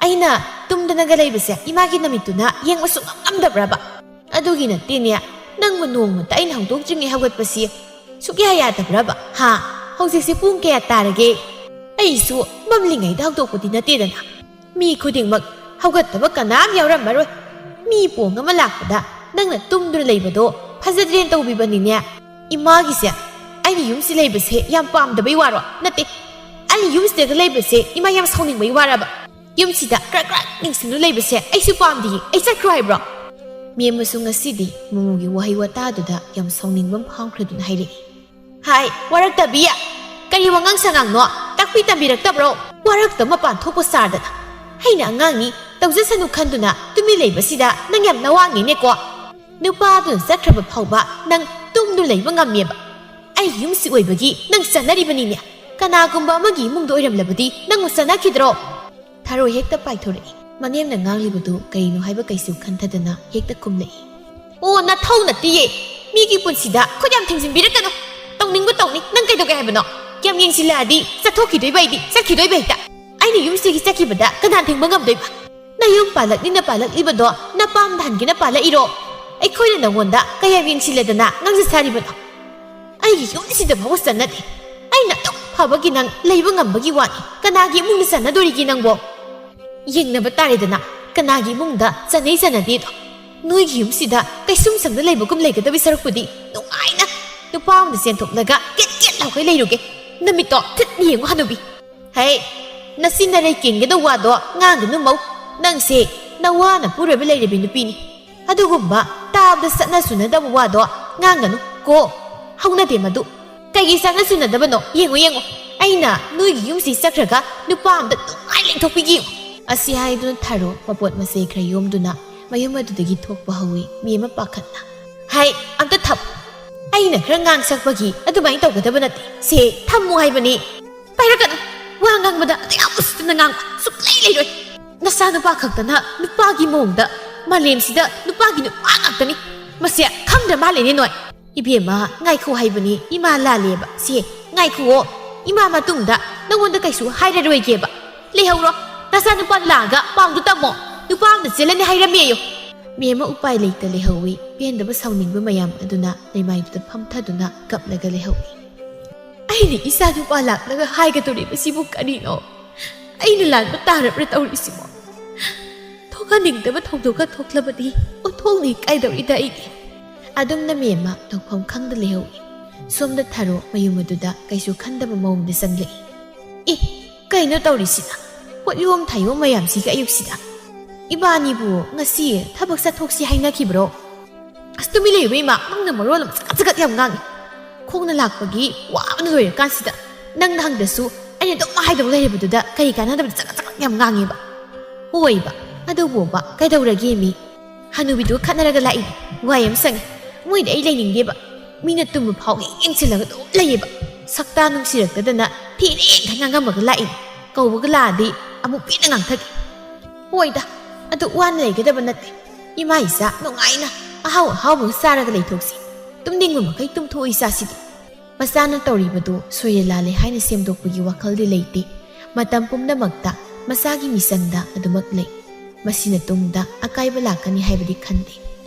ꯑꯩꯅ ꯇꯨꯝꯗꯅꯒ ꯂꯩꯕꯁꯦ ꯏꯃꯥꯒꯤ ꯅꯃꯤꯠꯇꯨꯅ ꯌꯦꯡꯕ ꯁꯨꯡꯉꯝ ꯉꯝꯗꯕ꯭ꯔꯕ?" ꯑꯗꯨꯒꯤ ꯅꯠꯇꯦꯅꯦ, ꯅꯪꯕꯨ ꯅꯣꯡꯃꯇ ꯑꯩꯅ ꯍꯧꯗꯣꯛꯇ꯭ꯔꯤꯉꯩ ꯍꯧꯒꯠꯄꯁꯤ ꯁꯨꯛꯌꯥ ꯌꯥꯗꯕ꯭ꯔꯕ? ꯍꯥ? ꯍꯧꯖꯤꯛꯁꯤ ꯄꯨꯡ ꯀꯌꯥ ꯇꯥꯔꯒꯦ? ꯑꯩꯁꯨ ꯃꯝꯂꯤꯉꯩꯗ ꯍꯧꯗꯣꯛꯄꯗꯤ ꯅꯠꯇꯦꯗꯅ꯫ ꯃꯤ ꯈꯨꯗꯤꯡꯃꯛ ꯍꯧꯒꯠꯇꯕ ꯀꯅꯥꯝ ꯌꯥꯎꯔꯝꯃꯔꯣꯏ꯫ ꯃꯤ ꯄꯣꯡ ꯑꯃ ꯂꯥꯛꯄꯗ ꯅꯪꯅ ꯇꯨꯝꯗꯨꯅ ꯂꯩꯕꯗꯣ ꯐꯖꯗ꯭ꯔꯦꯅ ꯇꯧꯕꯤꯕꯅꯤꯅꯦ꯫ ꯏꯃꯥꯒꯤꯁꯦ, ꯑꯩꯅ ꯌꯨꯝꯁꯤ ꯂꯩꯕꯁꯦ ꯌꯥꯝ ꯄꯥꯝꯗꯕꯩ ꯋꯥꯔꯣ? ꯅꯠꯇꯦ, ꯑꯩꯅ ꯌꯨꯝꯁꯤꯗꯒ ꯂꯩꯕꯁꯦ ꯏꯃꯥ ꯌꯥꯝ ꯁꯥꯎꯅꯤꯡꯕꯩ ꯋꯥꯔꯕ? ꯌꯨꯝꯁꯤꯗ ꯀ꯭ꯔꯛ ꯀ꯭ꯔꯛ ꯅꯤꯡꯁꯤꯡꯗꯨꯅ ꯂꯩꯕꯁꯦ ꯑꯩꯁꯨ ꯄꯥꯝꯗꯤꯌꯦ꯫ ꯑꯩ ꯆꯠꯈ꯭ꯔꯣ ꯍꯥꯏꯕ꯭ꯔꯣ? ꯃꯦꯝ ꯑꯃꯁꯨ ꯉꯁꯤꯗꯤ ꯃꯣꯃꯣꯒꯤ ꯋꯥꯍꯩ ꯋꯥꯇꯥꯗꯨꯗ ꯌꯥꯝ ꯁꯥꯎꯅꯤꯡꯕ ꯑꯃ ꯐꯥꯎꯈ꯭ꯔꯗꯨꯅ ꯍꯥꯏꯔꯛꯏ꯫ ꯍꯥꯏ, ꯋꯥꯔꯛꯇꯕꯤ! ꯀꯔꯤ ꯋꯥꯉꯥꯡ ꯁꯉꯥꯡꯅꯣ? ꯇꯥꯛꯄꯤ ꯇꯝꯕꯤꯔꯛꯇꯕ꯭ꯔꯣ? ꯋꯥꯔꯛꯇ ꯃꯄꯥꯟ ꯊꯣꯛꯄ ꯁꯥꯔꯗꯅ꯫ ꯑꯩꯅ ꯑꯉꯥꯡꯅꯤ, ꯇꯧꯖꯁꯅꯨ ꯈꯟꯗꯨꯅ ꯇꯨꯃꯤꯟ ꯂꯩꯕꯁꯤꯗ ꯅꯪ ꯌꯥꯝ ꯅꯋꯥꯡꯉꯦꯅꯦꯀꯣ꯫ ꯅꯨꯄꯥꯗꯨꯅ ꯆꯠꯈ꯭ꯔꯕ ꯐꯥꯎꯕ ꯅꯪ ꯇꯨꯝꯗꯨ ꯂꯩꯕ ꯉꯝꯃꯦꯕ꯫ ꯑꯩ ꯌꯨꯝꯁꯤ ꯑꯣꯏꯕꯒꯤ ꯅꯪ ꯆꯠꯅꯔꯤꯕꯅꯤꯅꯦ꯫ ꯀꯅꯥꯒꯨꯝꯕ ꯑꯃꯒꯤ ꯏꯃꯨꯡꯗ ꯑꯣꯏꯔꯝꯂꯕꯗꯤ ꯅꯪꯕꯨ ꯆꯠꯅꯈꯤꯗ꯭ꯔꯣ? ꯊꯔꯣꯏ ꯍꯦꯛꯇ ꯄꯥꯏꯊꯣꯔꯛꯏ꯫ ꯃꯅꯦꯝꯅ ꯉꯥꯡꯂꯤꯕꯗꯨ ꯀꯔꯤꯅꯣ ꯍꯥꯏꯕ ꯀꯩꯁꯨ ꯈꯟꯊꯗꯅ ꯍꯦꯛꯇ ꯈꯨꯝꯂꯛꯏ꯫ ꯑꯣ, ꯅꯊꯧ ꯅꯠꯇꯤꯌꯦ꯫ ꯃꯤꯒꯤ ꯄꯨꯟꯁꯤꯗ ꯈꯨꯠ ꯌꯥꯝ ꯊꯤꯡꯖꯤꯟꯕꯤꯔꯛꯀꯅꯨ꯫ ꯇꯧꯅꯤꯡꯕ ꯇꯧꯅꯤ, ꯅꯪ ꯀꯩꯗꯧꯒꯦ ꯍꯥꯏꯕꯅꯣ? ꯌꯥꯝ ꯌꯦꯡꯁꯤꯜꯂꯛꯑꯗꯤ ꯆꯠꯊꯣꯛꯈꯤꯗꯣꯏꯕ ꯑꯩꯗꯤ, ꯆꯠꯈꯤꯗꯣꯏꯕ ꯍꯦꯛꯇ꯫ ꯑꯩꯅ ꯌꯨꯝꯁꯤꯒꯤ ꯆꯠꯈꯤꯕꯗ ꯀꯅꯥ ꯊꯤꯡꯕ ꯉꯝꯗꯣꯏꯕ? ꯅꯌꯨꯝ ꯄꯥꯜꯂꯛꯅꯤꯅ ꯄꯥꯜꯂꯛꯂꯤꯕꯗꯣ ꯅꯄꯥꯝꯗ ꯍꯟꯒꯦꯅ ꯄꯥꯜꯂꯛꯏꯔꯣ? ꯑꯩꯈꯣꯏꯅ ꯅꯪꯉꯣꯟꯗ ꯀꯌꯥꯝ ꯌꯦꯡꯁꯤꯜꯂꯗꯅ ꯉꯥꯡꯖ ꯁꯥꯔꯤꯕꯅꯣ? ꯑꯩꯒꯤ ꯌꯨꯝꯁꯤꯗ ꯐꯥꯎꯕ ꯆꯟꯅꯗꯦ꯫ ꯑꯩꯅ ꯑꯗꯨꯛ ꯐꯕꯒꯤ ꯅꯪ ꯂꯩꯕ ꯉꯝꯕꯒꯤ ꯋꯥꯅꯤ꯫ ꯀꯅꯥꯒꯤ ꯏꯃꯨꯡꯗ ꯆꯟꯅꯗꯣꯔꯤꯒꯦ ꯅꯪꯕꯣ? ꯌꯦꯡꯅꯕ ꯇꯥꯔꯦꯗꯅ, ꯀꯅꯥꯒꯤ ꯏꯃꯨꯡꯗ ꯆꯟꯅꯩ ꯆꯟꯅꯗꯦꯗꯣ꯫ ꯅꯣꯏꯒꯤ ꯌꯨꯝꯁꯤꯗ ꯀꯩꯁꯨꯝ ꯁꯪꯗ ꯂꯩꯕꯒꯨꯝ ꯂꯩꯒꯗꯕꯒꯤ ꯁꯔꯨꯛꯄꯨꯗꯤ ꯅꯨꯡꯉꯥꯏꯅ ꯅꯨꯄꯥ ꯑꯃꯗ ꯆꯦꯟꯊꯣꯛꯂꯒ ꯀꯦꯠ ꯀꯦꯠ ꯂꯥꯎꯒꯩ ꯂꯩꯔꯨꯒꯦ꯫ ꯅꯃꯤꯠꯇꯣ ꯊꯤꯠ ꯌꯦꯡꯉꯨ ꯍꯅꯨꯕꯤ꯫ ꯍꯩ, ꯅꯆꯤꯟ ꯅꯔꯩ ꯀꯦꯟꯒꯗꯧ ꯋꯥꯗꯣ ꯉꯥꯡꯒꯅꯨ ꯃꯧ꯫ ꯅꯪꯁꯦ ꯅꯋꯥꯅ ꯄꯨꯔꯣꯏꯕ ꯂꯩꯔꯕꯤ ꯅꯨꯄꯤꯅꯤ꯫ ꯑꯗꯨꯒꯨꯝꯕ ꯇꯥꯕꯗ ꯆꯠꯅ ꯆꯨꯅꯗꯕ ꯋꯥꯗꯣ ꯉꯥꯡꯒꯅꯨ ꯀꯣ꯫ ꯍꯧꯅꯗꯦ ꯃꯗꯨ꯫ ꯀꯩꯒꯤ ꯆꯠꯅ ꯆꯨꯅꯗꯕꯅꯣ? ꯌꯦꯡꯉꯨ, ꯌꯦꯡꯉꯨ꯫ ꯑꯩꯅ ꯅꯣꯏꯒꯤ ꯌꯨꯝꯁꯤ ꯆꯠꯈ꯭ꯔꯒ ꯅꯨꯄꯥ ꯑꯝꯗ ꯅꯨꯡꯉꯥꯏ ꯂꯩꯊꯣꯛꯄꯤꯒꯦ ꯌꯦꯡꯉꯨ꯫ ꯑꯁꯤ ꯍꯥꯏꯗꯨꯅ ꯊꯔꯣ ꯃꯄꯣꯠ ꯃꯆꯩ ꯈꯔ ꯌꯣꯝꯗꯨꯅ ꯃꯌꯨꯝ ꯑꯗꯨꯗꯒꯤ ꯊꯣꯛꯄ ꯍꯧꯏ꯫ ꯃꯤ ꯑꯃ ꯄꯥꯈꯠꯅ꯫ ꯍꯥꯏ, ꯑꯝꯇ ꯊꯝ꯫ ꯑꯩꯅ ꯈꯔ ꯉꯥꯡ ꯁꯛꯄꯒꯤ ꯑꯗꯨꯃꯥꯏꯅ ꯇꯧꯒꯗꯕ ꯅꯠꯇꯦ꯫ ꯁꯦ, ꯊꯝꯃꯨ ꯍꯥꯏꯕꯅꯤ꯫ ꯄꯥꯏꯔꯛꯀꯅꯨ꯫ ꯋꯥ ꯉꯥꯡꯕꯗ ꯑꯗꯨ ꯌꯥꯝ ꯎꯁꯤꯠꯇꯅ ꯉꯥꯡꯕ ꯁꯨꯛꯂꯩ ꯂꯩꯔꯣꯏ꯫ ꯅꯆꯥꯅꯨꯄꯥ ꯈꯛꯇꯅ ꯅꯨꯄꯥꯒꯤ ꯃꯑꯣꯡꯗ, ꯃꯥꯂꯦꯝꯁꯤꯗ ꯅꯨꯄꯥꯒꯤ ꯅꯨꯄꯥ ꯉꯥꯛꯇꯅꯤ꯫ ꯃꯁꯦ ꯈꯪꯗ꯭ꯔ ꯃꯥꯜꯂꯦꯅꯦ ꯅꯣꯏ꯫ ꯏꯕꯦꯝꯃ, ꯉꯥꯏꯈꯣ ꯍꯥꯏꯕꯅꯤ, ꯏꯃꯥ ꯂꯥꯜꯂꯦꯕ꯫ ꯁꯦ, ꯉꯥꯏꯈꯨꯑꯣ, ꯏꯃꯥ ꯃꯇꯨꯡꯗ ꯅꯉꯣꯟꯗ ꯀꯩꯁꯨ ꯍꯥꯏꯔꯔꯣꯏꯒꯦꯕ꯫ ꯂꯩꯍꯧꯔꯣ, ꯅꯆꯥꯅꯨꯄꯥ ꯂꯥꯛꯑꯒ ꯄꯥꯎꯗꯨ ꯇꯝꯃꯣ꯫ ꯅꯨꯄꯥ ꯑꯃꯗ ꯆꯦꯜꯂꯅꯤ ꯍꯥꯏꯔꯝꯃꯦꯌꯣ꯫ ꯃꯦꯝꯃ ꯎꯄꯥꯏ ꯂꯩꯇ ꯂꯩꯍꯧꯏ꯫ ꯄꯦꯟꯗꯕ ꯁꯥꯎꯅꯤꯡꯕ ꯃꯌꯥꯝ ꯑꯗꯨꯅ ꯂꯩꯃꯥꯏꯗꯨꯗ ꯐꯝꯊꯗꯨꯅ ꯀꯞꯂꯒ ꯂꯩꯍꯧꯏ꯫ "ꯑꯩꯅ ꯏꯆꯥ ꯅꯨꯄꯥ ꯂꯥꯛꯂꯒ ꯍꯥꯏꯒꯗꯧꯔꯤꯕꯁꯤꯕꯨ ꯀꯔꯤꯅꯣ? ꯑꯩꯅ ꯂꯥꯟꯕ ꯇꯥꯔꯕ꯭ꯔꯥ ꯇꯧꯔꯤꯁꯤꯕꯣ? ꯊꯣꯛꯍꯟꯅꯤꯡꯗꯕ ꯊꯧꯗꯣꯛꯀ ꯊꯣꯛꯂꯕꯗꯤ ꯑꯣꯟꯊꯣꯛꯅ ꯏꯀꯥꯏꯗꯧꯔꯤꯗ ꯑꯩꯗꯤ꯫" ꯑꯗꯨꯝꯅ ꯃꯦꯝꯃ ꯇꯧꯐꯝ ꯈꯪꯗ ꯂꯩꯍꯧꯏ꯫ ꯁꯣꯝꯗ ꯊꯔꯣ ꯃꯌꯨꯝ ꯑꯗꯨꯗ ꯀꯩꯁꯨ ꯈꯟꯗꯕ ꯃꯑꯣꯡꯗ ꯆꯪꯂꯛꯏ꯫ "ꯑꯦ, ꯀꯩꯅꯣ ꯇꯧꯔꯤꯁꯤꯅ? ꯄꯣꯠꯌꯣꯝ ꯊꯥꯌꯣꯝ ꯃꯌꯥꯝꯁꯤꯒ ꯑꯌꯨꯛꯁꯤꯗ? ꯏꯕꯥꯅꯤꯕꯨ ꯉꯁꯤ ꯊꯕꯛ ꯆꯠꯊꯣꯛꯁꯤ ꯍꯥꯏꯅꯈꯤꯕ꯭ꯔꯣ? ꯑꯁ, ꯇꯨꯃꯤꯟ ꯂꯩꯌꯨꯕ ꯏꯃꯥ, ꯅꯪꯅ ꯃꯔꯣꯜ ꯑꯃ ꯆꯒꯠ ꯆꯒꯠ ꯌꯥꯝ ꯉꯥꯡꯉꯤ꯫ ꯈꯣꯡꯅ ꯂꯥꯛꯄꯒꯤ ꯋꯥꯕꯅ ꯂꯣꯏꯔꯀꯥꯟꯁꯤꯗ ꯅꯪꯅ ꯍꯪꯗꯁꯨ ꯑꯩꯅ ꯑꯗꯨꯝ ꯍꯥꯏꯗꯧ ꯂꯩꯔꯤꯕꯗꯨꯗ ꯀꯔꯤ ꯀꯥꯟꯅꯗꯕꯗ ꯆꯒꯠ ꯆꯒꯠ ꯌꯥꯝ ꯉꯥꯡꯉꯤꯕ?" "ꯍꯣꯏꯕ, ꯑꯗꯨꯕꯨꯕ ꯀꯩꯗꯧꯔꯒꯦ ꯃꯤ? ꯍꯅꯨꯕꯤꯗꯨꯒ ꯈꯠꯅꯔꯒ ꯂꯥꯛꯏꯅꯦ꯫ ꯋꯥꯏ ꯑꯃ ꯁꯪꯉꯦ꯫ ꯃꯣꯏꯗ ꯑꯩ ꯂꯩꯅꯤꯡꯗꯦꯕ꯫ ꯃꯤꯅ ꯇꯨꯝꯕ ꯐꯥꯎ ꯍꯦꯛ ꯌꯦꯡꯁꯤꯜꯂꯒ ꯑꯗꯨꯝ ꯂꯩꯌꯦꯕ꯫ ꯁꯛꯇꯥ ꯅꯨꯡꯁꯤꯔꯛꯇꯗꯅ ꯊꯦꯡꯅ ꯍꯦꯛ ꯉꯥꯡꯉꯝꯃꯒ ꯂꯥꯛꯏꯅꯦ꯫ ꯀꯧꯕꯒ ꯂꯥꯛꯑꯗꯤ ꯑꯃꯨꯛ ꯄꯦꯟꯅ ꯉꯥꯡꯊꯒꯦ꯫ ꯍꯣꯏꯗ, ꯑꯗꯨ ꯋꯥꯅ ꯂꯩꯒꯗꯕ ꯅꯠꯇꯦ꯫ ꯏꯃꯥ ꯏꯆꯥ ꯅꯨꯡꯉꯥꯏꯅ ꯑꯍꯥꯎ ꯑꯍꯥꯎꯕ ꯆꯥꯔꯒ ꯂꯩꯊꯣꯛꯁꯤ꯫ ꯇꯨꯝꯅꯤꯡꯕ ꯃꯈꯩ ꯇꯨꯝꯊꯣꯛꯑꯣ ꯏꯆꯥꯁꯤꯗꯤ꯫" ꯃꯆꯥꯅ ꯇꯧꯔꯤꯕꯗꯨ ꯁꯣꯏꯔꯦ ꯂꯥꯜꯂꯦ ꯍꯥꯏꯅ ꯁꯦꯝꯗꯣꯛꯄꯒꯤ ꯋꯥꯈꯜꯗꯤ ꯂꯩꯇꯦ꯫ ꯃꯇꯝ ꯄꯨꯝꯅꯃꯛꯇ ꯃꯆꯥꯒꯤ ꯃꯤꯆꯪꯗ ꯑꯗꯨꯃꯛ ꯂꯩ꯫ ꯃꯁꯤꯅ ꯇꯨꯡꯗ ꯑꯀꯥꯏꯕ ꯂꯥꯛꯀꯅꯤ ꯍꯥꯏꯕꯗꯤ ꯈꯟꯗꯦ꯫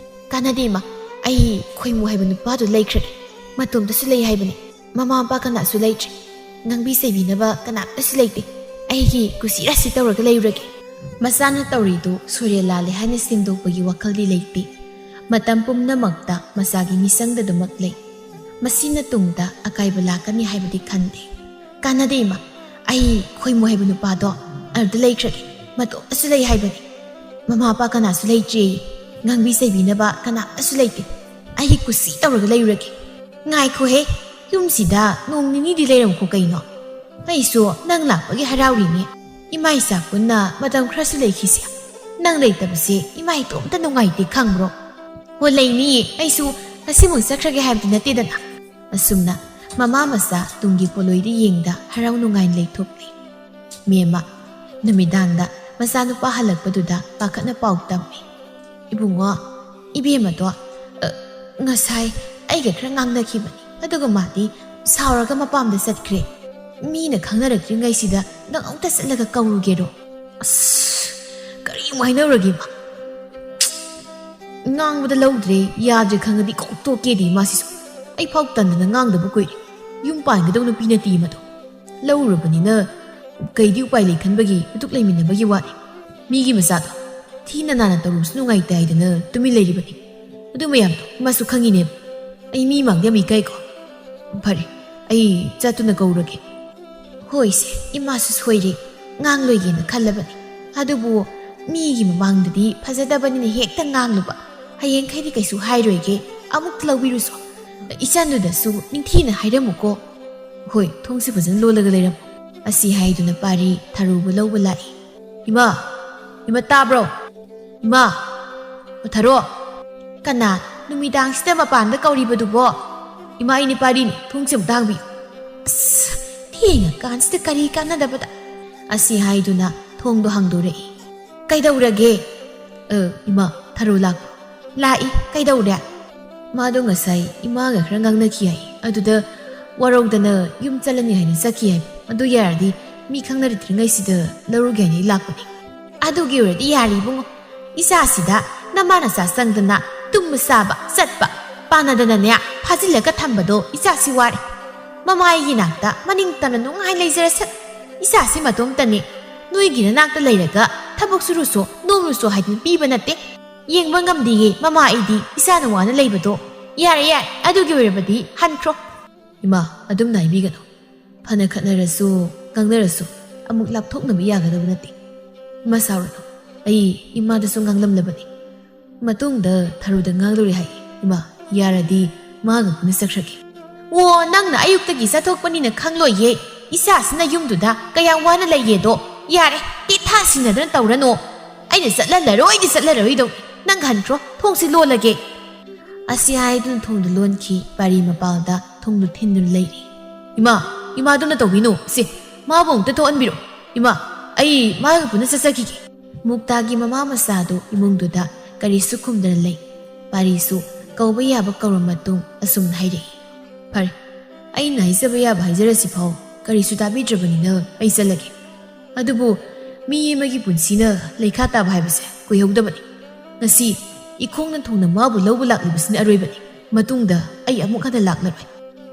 "ꯀꯥꯟꯅꯗꯦ ꯏꯃꯥ, ꯑꯩ ꯈꯣꯏꯃꯨ ꯍꯥꯏꯕ ꯅꯨꯄꯥꯗꯨ ꯂꯩꯈ꯭ꯔꯒꯦ꯫ ꯃꯇꯣꯝꯇꯁꯨ ꯂꯩ ꯍꯥꯏꯕꯅꯤ꯫ ꯃꯃꯥ ꯃꯄꯥ ꯀꯅꯥꯁꯨ ꯂꯩꯇ꯭ꯔꯦ꯫ ꯉꯥꯡꯕꯤ ꯆꯩꯕꯤꯅꯕ ꯀꯅꯥꯝꯇꯁꯨ ꯂꯩꯇꯦ꯫ ꯑꯩꯒꯤ ꯀꯨꯁꯤ ꯔꯥꯁꯤ ꯇꯧꯔꯒ ꯂꯩꯔꯨꯔꯒꯦ꯫" ꯃꯆꯥꯅ ꯇꯧꯔꯤꯗꯨ ꯁꯣꯏꯔꯦ ꯂꯥꯜꯂꯦ ꯍꯥꯏꯅ ꯁꯦꯝꯗꯣꯛꯄꯒꯤ ꯋꯥꯈꯜꯗꯤ ꯂꯩꯇꯦ꯫ ꯃꯇꯝ ꯄꯨꯝꯅꯃꯛꯇ ꯃꯆꯥꯒꯤ ꯃꯤꯆꯪꯗ ꯑꯗꯨꯃꯛ ꯂꯩ꯫ ꯃꯁꯤꯅ ꯇꯨꯡꯗ ꯑꯀꯥꯏꯕ ꯂꯥꯛꯀꯅꯤ ꯍꯥꯏꯕꯗꯤ ꯈꯟꯗꯦ꯫ "ꯀꯥꯟꯅꯗꯦ ꯏꯃꯥ, ꯑꯩ ꯈꯣꯏꯃꯨ ꯍꯥꯏꯕ ꯅꯨꯄꯥꯗꯣ ꯑꯗꯨꯗ ꯂꯩꯈ꯭ꯔꯒꯦ꯫ ꯃꯇꯣꯝꯇꯁꯨ ꯂꯩ ꯍꯥꯏꯕꯅꯤ꯫ ꯃꯃꯥ ꯃꯄꯥ ꯀꯅꯥꯁꯨ ꯂꯩꯇ꯭ꯔꯦ꯫ ꯉꯥꯡꯕꯤ ꯆꯩꯕꯤꯅꯕ ꯀꯅꯥꯝꯇꯁꯨ ꯂꯩꯇꯦ꯫ ꯑꯩꯒꯤ ꯀꯨꯁꯤ ꯇꯧꯔꯒ ꯂꯩꯔꯨꯔꯒꯦ꯫" "ꯉꯥꯏꯈꯣꯍꯦ, ꯌꯨꯝꯁꯤꯗ ꯅꯣꯡ ꯅꯤꯅꯤꯗꯤ ꯂꯩꯔꯝꯈꯣ ꯀꯩꯅꯣ꯫ ꯑꯩꯁꯨ ꯅꯪ ꯂꯥꯛꯄꯒꯤ ꯍꯔꯥꯎꯔꯤꯅꯦ꯫ ꯏꯃꯥ ꯏꯆꯥ ꯄꯨꯟꯅ ꯃꯇꯝ ꯈꯔꯁꯨ ꯂꯩꯈꯤꯁꯦ꯫ ꯅꯪ ꯂꯩꯇꯕꯁꯦ ꯏꯃꯥ ꯏꯇꯣꯝꯇ ꯅꯨꯡꯉꯥꯏꯇꯦ ꯈꯪꯕ꯭ꯔꯣ?" "ꯍꯣ, ꯂꯩꯅꯤꯌꯦ, ꯑꯩꯁꯨ ꯉꯁꯤꯃꯛ ꯆꯠꯈ꯭ꯔꯒꯦ ꯍꯥꯏꯕꯗꯤ ꯅꯠꯇꯦꯗꯅ꯫" ꯑꯁꯨꯝꯅ ꯃꯃꯥ ꯃꯆꯥ ꯇꯨꯡꯒꯤ ꯄꯣꯠꯂꯣꯏꯗ ꯌꯦꯡꯗ ꯍꯔꯥꯎ ꯅꯨꯡꯉꯥꯏꯅ ꯂꯩꯊꯣꯛꯂꯤ꯫ ꯃꯦꯝꯃ ꯅꯨꯃꯤꯗꯥꯡꯗ ꯃꯆꯥꯅꯨꯄꯥ ꯍꯜꯂꯛꯄꯗꯨꯗ ꯄꯥꯈꯠꯅ ꯄꯥꯎ ꯇꯝꯃꯤ꯫ "ꯏꯕꯨꯡꯉꯣ, ꯏꯕꯦꯝꯃꯗꯣ, ꯑ, ꯉꯁꯥꯏ ꯑꯩꯒ ꯈꯔ ꯉꯥꯡꯅꯈꯤꯕꯅꯤ, ꯑꯗꯨꯒ ꯃꯥꯗꯤ ꯁꯥꯎꯔꯒ ꯃꯄꯥꯝꯗ ꯆꯠꯈ꯭ꯔꯦ꯫ ꯃꯤꯅ ꯈꯪꯅꯔꯛꯇ꯭ꯔꯤꯉꯩꯁꯤꯗ ꯅꯪ ꯑꯃꯨꯛꯇ ꯆꯠꯂꯒ ꯀꯧꯔꯨꯒꯦꯔꯣ?" "ꯑꯁ, ꯀꯔꯤ ꯑꯃꯨꯛ ꯍꯥꯏꯅꯧꯔꯒꯦ ꯏꯃꯥ?" ꯉꯥꯡꯕꯗ ꯂꯧꯗ꯭ꯔꯦ, ꯌꯥꯗ꯭ꯔꯦ ꯈꯪꯉꯗꯤ ꯀꯣꯛ ꯇꯣꯛꯀꯦꯗꯤ ꯃꯥꯁꯤꯁꯨ꯫ ꯑꯩ ꯐꯥꯎ ꯇꯟꯗꯅ ꯉꯥꯡꯗꯕ ꯀꯨꯏꯔꯦ꯫ ꯌꯨꯝ ꯄꯥꯟꯒꯗꯧ ꯅꯨꯄꯤ ꯅꯠꯇꯦ ꯃꯗꯣ꯫ ꯂꯧꯔꯨꯔꯕꯅꯤꯅ ꯀꯩꯗꯤ ꯎꯄꯥꯏ ꯂꯩ ꯈꯟꯕꯒꯤ ꯃꯇꯨꯡ ꯂꯩꯃꯤꯟꯅꯕꯒꯤ ꯋꯥꯅꯤ꯫ ꯃꯤꯒꯤ ꯃꯆꯥꯗꯣ ꯊꯤꯅ ꯅꯥꯟꯅ ꯇꯧꯔꯨꯕꯁꯨ ꯅꯨꯡꯉꯥꯏꯇꯦ ꯍꯥꯏꯗꯅ ꯇꯨꯃꯤꯟ ꯂꯩꯔꯤꯕꯅꯤ꯫ ꯑꯗꯨ ꯃꯌꯥꯝꯗꯣ ꯃꯥꯁꯨ ꯈꯪꯉꯤꯅꯦꯕ꯫ ꯑꯩ ꯃꯤ ꯃꯥꯡꯗ ꯌꯥꯝ ꯏꯀꯥꯏꯀꯣ꯫ ꯐꯔꯦ, ꯑꯩ ꯆꯠꯇꯨꯅ ꯀꯧꯔꯒꯦ꯫ ꯍꯣꯏꯁꯦ, ꯏꯃꯥꯁꯨ ꯁꯣꯏꯔꯦ, ꯉꯥꯡꯂꯣꯏꯒꯦꯅ ꯈꯜꯂꯕꯅꯤ꯫ ꯑꯗꯨꯕꯨ ꯃꯤꯒꯤ ꯃꯃꯥꯡꯗꯗꯤ ꯐꯖꯗꯕꯅꯤꯅ ꯍꯦꯛꯇ ꯉꯥꯡꯂꯨꯕ꯫ ꯍꯌꯦꯡꯈꯩꯗꯤ ꯀꯩꯁꯨ ꯍꯥꯏꯔꯣꯏꯒꯦ, ꯑꯃꯨꯛꯇ ꯂꯧꯕꯤꯔꯨꯁꯣ꯫ ꯏꯆꯟꯗꯨꯗꯁꯨ ꯅꯤꯡꯊꯤꯅ ꯍꯥꯏꯔꯝꯃꯨꯀꯣ꯫ ꯍꯣꯏ, ꯊꯣꯡꯁꯦ ꯐꯖꯅ ꯂꯣꯜꯂꯒ ꯂꯩꯔꯝꯃꯨ꯫ ꯑꯁꯤ ꯍꯥꯏꯗꯨꯅ ꯄꯥꯔꯤ ꯊꯔꯨꯕ ꯂꯧꯕ ꯂꯥꯛꯏ꯫ "ꯏꯃꯥ, ꯏꯃꯥ ꯇꯥꯕ꯭ꯔꯣ? ꯏꯃꯥ, ꯊꯔꯣ, ꯀꯅꯥ ꯅꯨꯃꯤꯗꯥꯡꯁꯤꯗ ꯃꯄꯥꯟꯗ ꯀꯧꯔꯤꯕꯗꯨꯕꯣ? ꯏꯃꯥ, ꯑꯩꯅꯦ ꯄꯥꯔꯤꯅꯦ, ꯊꯣꯡꯁꯦ ꯑꯃꯨꯛꯇ ꯍꯥꯡꯕꯤꯌꯨ꯫" "ꯑꯁ, ꯊꯦꯡꯉꯀꯥꯟꯁꯤꯗ ꯀꯔꯤ ꯀꯥꯟꯅꯗꯕꯗ?" ꯑꯁꯤ ꯍꯥꯏꯗꯨꯅ ꯊꯣꯡꯗꯣ ꯍꯥꯡꯗꯣꯔꯛꯏ꯫ "ꯀꯩꯗꯧꯔꯒꯦ?" "ꯑ, ꯏꯃꯥ, ꯊꯔꯣ ꯂꯥꯛꯄ꯭ꯔꯣ?" "ꯂꯥꯛꯏ, ꯀꯩꯗꯧꯔꯦ?" "ꯃꯥꯗꯣ ꯉꯁꯥꯏ ꯏꯃꯥꯒ ꯈꯔ ꯉꯥꯡꯅꯈꯤ ꯍꯥꯏ, ꯑꯗꯨꯗ ꯋꯥꯔꯧꯗꯅ ꯌꯨꯝ ꯆꯠꯂꯅꯤ ꯍꯥꯏꯅ ꯆꯠꯈꯤ ꯍꯥꯏ꯫ ꯑꯗꯨ ꯌꯥꯔꯗꯤ ꯃꯤ ꯈꯪꯅꯔꯨꯗ꯭ꯔꯤꯉꯩꯁꯤꯗ ꯂꯧꯔꯨꯒꯦ ꯍꯥꯏꯅ ꯑꯩ ꯂꯥꯛꯄꯅꯤ꯫" "ꯑꯗꯨꯒꯤ ꯑꯣꯏꯔꯗꯤ ꯌꯥꯔꯦ ꯏꯕꯨꯡꯉꯣ, ꯏꯆꯥꯁꯤꯗ ꯅꯃꯥ ꯅꯆꯥ ꯆꯪꯗꯅ ꯇꯨꯝꯕ ꯆꯥꯕ ꯆꯠꯄ ꯄꯥꯟꯅꯗꯅꯅꯦ ꯐꯥꯖꯤꯜꯂꯒ ꯊꯝꯕꯗꯣ ꯏꯆꯥꯁꯤ ꯋꯥꯔꯦ꯫ ꯃꯃꯥꯏꯒꯤ ꯅꯥꯛꯇ ꯃꯅꯤꯡ ꯇꯝꯅ ꯅꯨꯡꯉꯥꯏ ꯂꯩꯖꯔꯁꯠ꯫ ꯏꯆꯥꯁꯤ ꯃꯇꯣꯝꯇꯅꯤ꯫ ꯅꯣꯏꯒꯤ ꯅꯅꯥꯛꯇ ꯂꯩꯔꯒ ꯊꯕꯛ ꯁꯨꯔꯨꯁꯣ, ꯅꯣꯝꯂꯨꯁꯣ ꯍꯥꯏꯗꯨꯅ ꯄꯤꯕ ꯅꯠꯇꯦ꯫ ꯌꯦꯡꯕ ꯉꯝꯗꯦꯌꯦ ꯃꯃꯥ ꯑꯩꯗꯤ ꯏꯆꯥꯅ ꯋꯥꯅ ꯂꯩꯕꯗꯣ꯫ ꯌꯥꯔꯦ, ꯌꯥꯔꯦ, ꯑꯗꯨꯒꯤ ꯑꯣꯏꯔꯕꯗꯤ ꯍꯟꯈ꯭ꯔꯣ꯫" "ꯏꯃꯥ, ꯑꯗꯨꯝꯅ ꯍꯥꯏꯕꯤꯒꯅꯨ꯫ ꯐꯅ ꯈꯠꯅꯔꯁꯨ, ꯉꯥꯡꯅꯔꯁꯨ ꯑꯃꯨꯛ ꯂꯥꯞꯊꯣꯛꯅꯕ ꯌꯥꯒꯗꯕ ꯅꯠꯇꯦ꯫ ꯏꯃꯥ ꯁꯥꯎꯔꯅꯨ꯫ ꯑꯩ ꯏꯃꯥꯗꯁꯨ ꯉꯥꯡꯂꯝꯂꯕꯅꯤ꯫ ꯃꯇꯨꯡꯗ ꯊꯔꯨꯗ ꯉꯥꯡꯂꯨꯔꯦ ꯍꯥꯏ꯫ ꯏꯃꯥ, ꯌꯥꯔꯗꯤ ꯃꯥꯒ ꯄꯨꯟꯅ ꯆꯠꯈ꯭ꯔꯒꯦ꯫" "ꯑꯣ, ꯅꯪꯅ ꯑꯌꯨꯛꯇꯒꯤ ꯆꯠꯊꯣꯛꯄꯅꯤꯅ ꯈꯪꯂꯣꯏꯌꯦ꯫ ꯏꯆꯥꯁꯤꯅ ꯌꯨꯝꯗꯨꯗ ꯀꯌꯥꯝ ꯋꯥꯅ ꯂꯩꯒꯦꯗꯣ꯫ ꯌꯥꯔꯦ, ꯇꯤꯠꯊꯥ ꯁꯤꯟꯅꯗꯅ ꯇꯧꯔꯅꯨ꯫ ꯑꯩꯅ ꯆꯠꯂꯜꯂꯔꯣꯏꯗꯤ ꯆꯠꯂꯔꯣꯏꯗꯧ꯫ ꯅꯪ ꯍꯟꯈ꯭ꯔꯣ, ꯊꯣꯡꯁꯤ ꯂꯣꯜꯂꯒꯦ꯫" ꯑꯁꯤ ꯍꯥꯏꯗꯨꯅ ꯊꯣꯡꯗꯨ ꯂꯣꯟꯈꯤ꯫ ꯄꯥꯔꯤ ꯃꯄꯥꯜꯗ ꯊꯣꯡꯗꯨ ꯊꯤꯟꯗꯨꯅ ꯂꯩꯔꯤ꯫ "ꯏꯃꯥ, ꯏꯃꯥꯗꯨꯅ ꯇꯧꯕꯤꯅꯨ꯫ ꯁꯤ, ꯃꯥꯕꯨ ꯑꯃꯨꯛꯇ ꯊꯣꯛꯍꯟꯕꯤꯔꯣ꯫ ꯏꯃꯥ, ꯑꯩ ꯃꯥꯒ ꯄꯨꯟꯅ ꯆꯠꯆꯈꯤꯒꯦ꯫" ꯃꯨꯛꯇꯥꯒꯤ ꯃꯃꯥ ꯃꯆꯥꯗꯨ ꯏꯃꯨꯡꯗꯨꯗ ꯀꯔꯤꯁꯨ ꯈꯨꯝꯗꯅ ꯂꯩ꯫ ꯄꯥꯔꯤꯁꯨ ꯀꯧꯕ ꯌꯥꯕ ꯀꯧꯔ ꯃꯇꯨꯡ ꯑꯁꯨꯝꯅ ꯍꯥꯏꯔꯛꯏ, "ꯐꯔꯦ, ꯑꯩꯅ ꯍꯥꯏꯖꯕ ꯌꯥꯕ ꯍꯥꯏꯖꯔꯁꯤ ꯐꯥꯎ ꯀꯔꯤꯁꯨ ꯇꯥꯕꯤꯗ꯭ꯔꯕꯅꯤꯅ ꯑꯩ ꯆꯠꯂꯒꯦ꯫ ꯑꯗꯨꯕꯨ ꯃꯤ ꯑꯃꯒꯤ ꯄꯨꯟꯁꯤꯅ ꯂꯩꯈꯥ ꯇꯥꯕ ꯍꯥꯏꯕꯁꯦ ꯀꯨꯏꯍꯧꯗꯕꯅꯤ꯫ ꯉꯁꯤ ꯏꯈꯣꯡꯅ ꯊꯨꯡꯅ ꯃꯥꯕꯨ ꯂꯧꯕ ꯂꯥꯛꯂꯤꯕꯁꯤꯅ ꯑꯔꯣꯏꯕꯅꯤ꯫ ꯃꯇꯨꯡꯗ ꯑꯩ ꯑꯃꯨꯛ ꯍꯟꯅ ꯂꯥꯛꯂꯔꯣꯏ꯫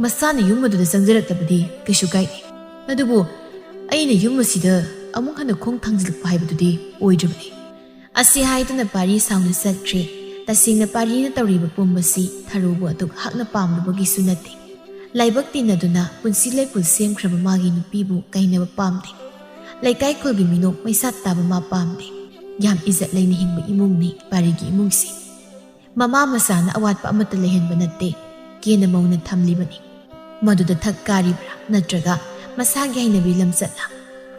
ꯃꯁꯥꯅ ꯌꯨꯝ ꯑꯗꯨꯗ ꯆꯪꯖꯔꯛꯇꯕꯗꯤ ꯀꯩꯁꯨ ꯀꯥꯏꯗꯦ, ꯑꯗꯨꯕꯨ ꯑꯩꯅ ꯌꯨꯝ ꯑꯁꯤꯗ ꯑꯃꯨꯛ ꯍꯟꯅ ꯈꯣꯡ ꯊꯥꯡꯖꯤꯜꯂꯛꯄ ꯍꯥꯏꯕꯗꯨꯗꯤ ꯑꯣꯏꯗ꯭ꯔꯕꯅꯤ꯫ ꯑꯁꯤ ꯍꯥꯏꯗꯨꯅ ꯄꯥꯔꯤ ꯁꯥꯎꯅ ꯆꯠꯈ꯭ꯔꯦ꯫ ꯇꯁꯦꯡꯅ ꯄꯥꯔꯤꯅ ꯇꯧꯔꯤꯕ ꯄꯨꯝꯕꯁꯤ ꯊꯔꯨꯕꯨ ꯑꯗꯨꯛ ꯍꯛꯅ ꯄꯥꯝꯂꯨꯕꯒꯤꯁꯨ ꯅꯠꯇꯦ꯫ ꯂꯥꯏꯕꯛ ꯇꯤꯟꯅꯗꯨꯅ ꯄꯨꯟꯁꯤ ꯂꯩꯄꯨꯜ ꯁꯦꯝꯈ꯭ꯔꯕ ꯃꯥꯒꯤ ꯅꯨꯄꯤꯕꯨ ꯀꯥꯏꯅꯕ ꯄꯥꯝꯗꯦ꯫ ꯂꯩꯀꯥꯏ ꯈꯨꯜꯒꯤ ꯃꯤꯅꯣꯛ ꯃꯩꯁꯥ ꯇꯥꯕ ꯃꯥ ꯄꯥꯝꯗꯦ꯫ ꯌꯥꯝ ꯏꯖꯠ ꯂꯩꯅ ꯍꯤꯡꯕ ꯏꯃꯨꯡꯅꯤ ꯄꯥꯔꯤꯒꯤ ꯏꯃꯨꯡꯁꯤ꯫ ꯃꯃꯥ ꯃꯆꯥꯅ ꯑꯋꯥꯠꯄ ꯑꯃꯠꯇ ꯂꯩꯍꯟꯕ ꯅꯠꯇꯦ, ꯀꯦꯅ ꯃꯧꯅ ꯊꯝꯂꯤꯕꯅꯤ꯫ ꯃꯗꯨꯗ ꯊꯛ ꯀꯥꯔꯤꯕ꯭ꯔꯥ ꯅꯠꯇ꯭ꯔꯒ ꯃꯁꯥꯒꯤ ꯍꯩꯅꯕꯤ ꯂꯝꯆꯠꯂ?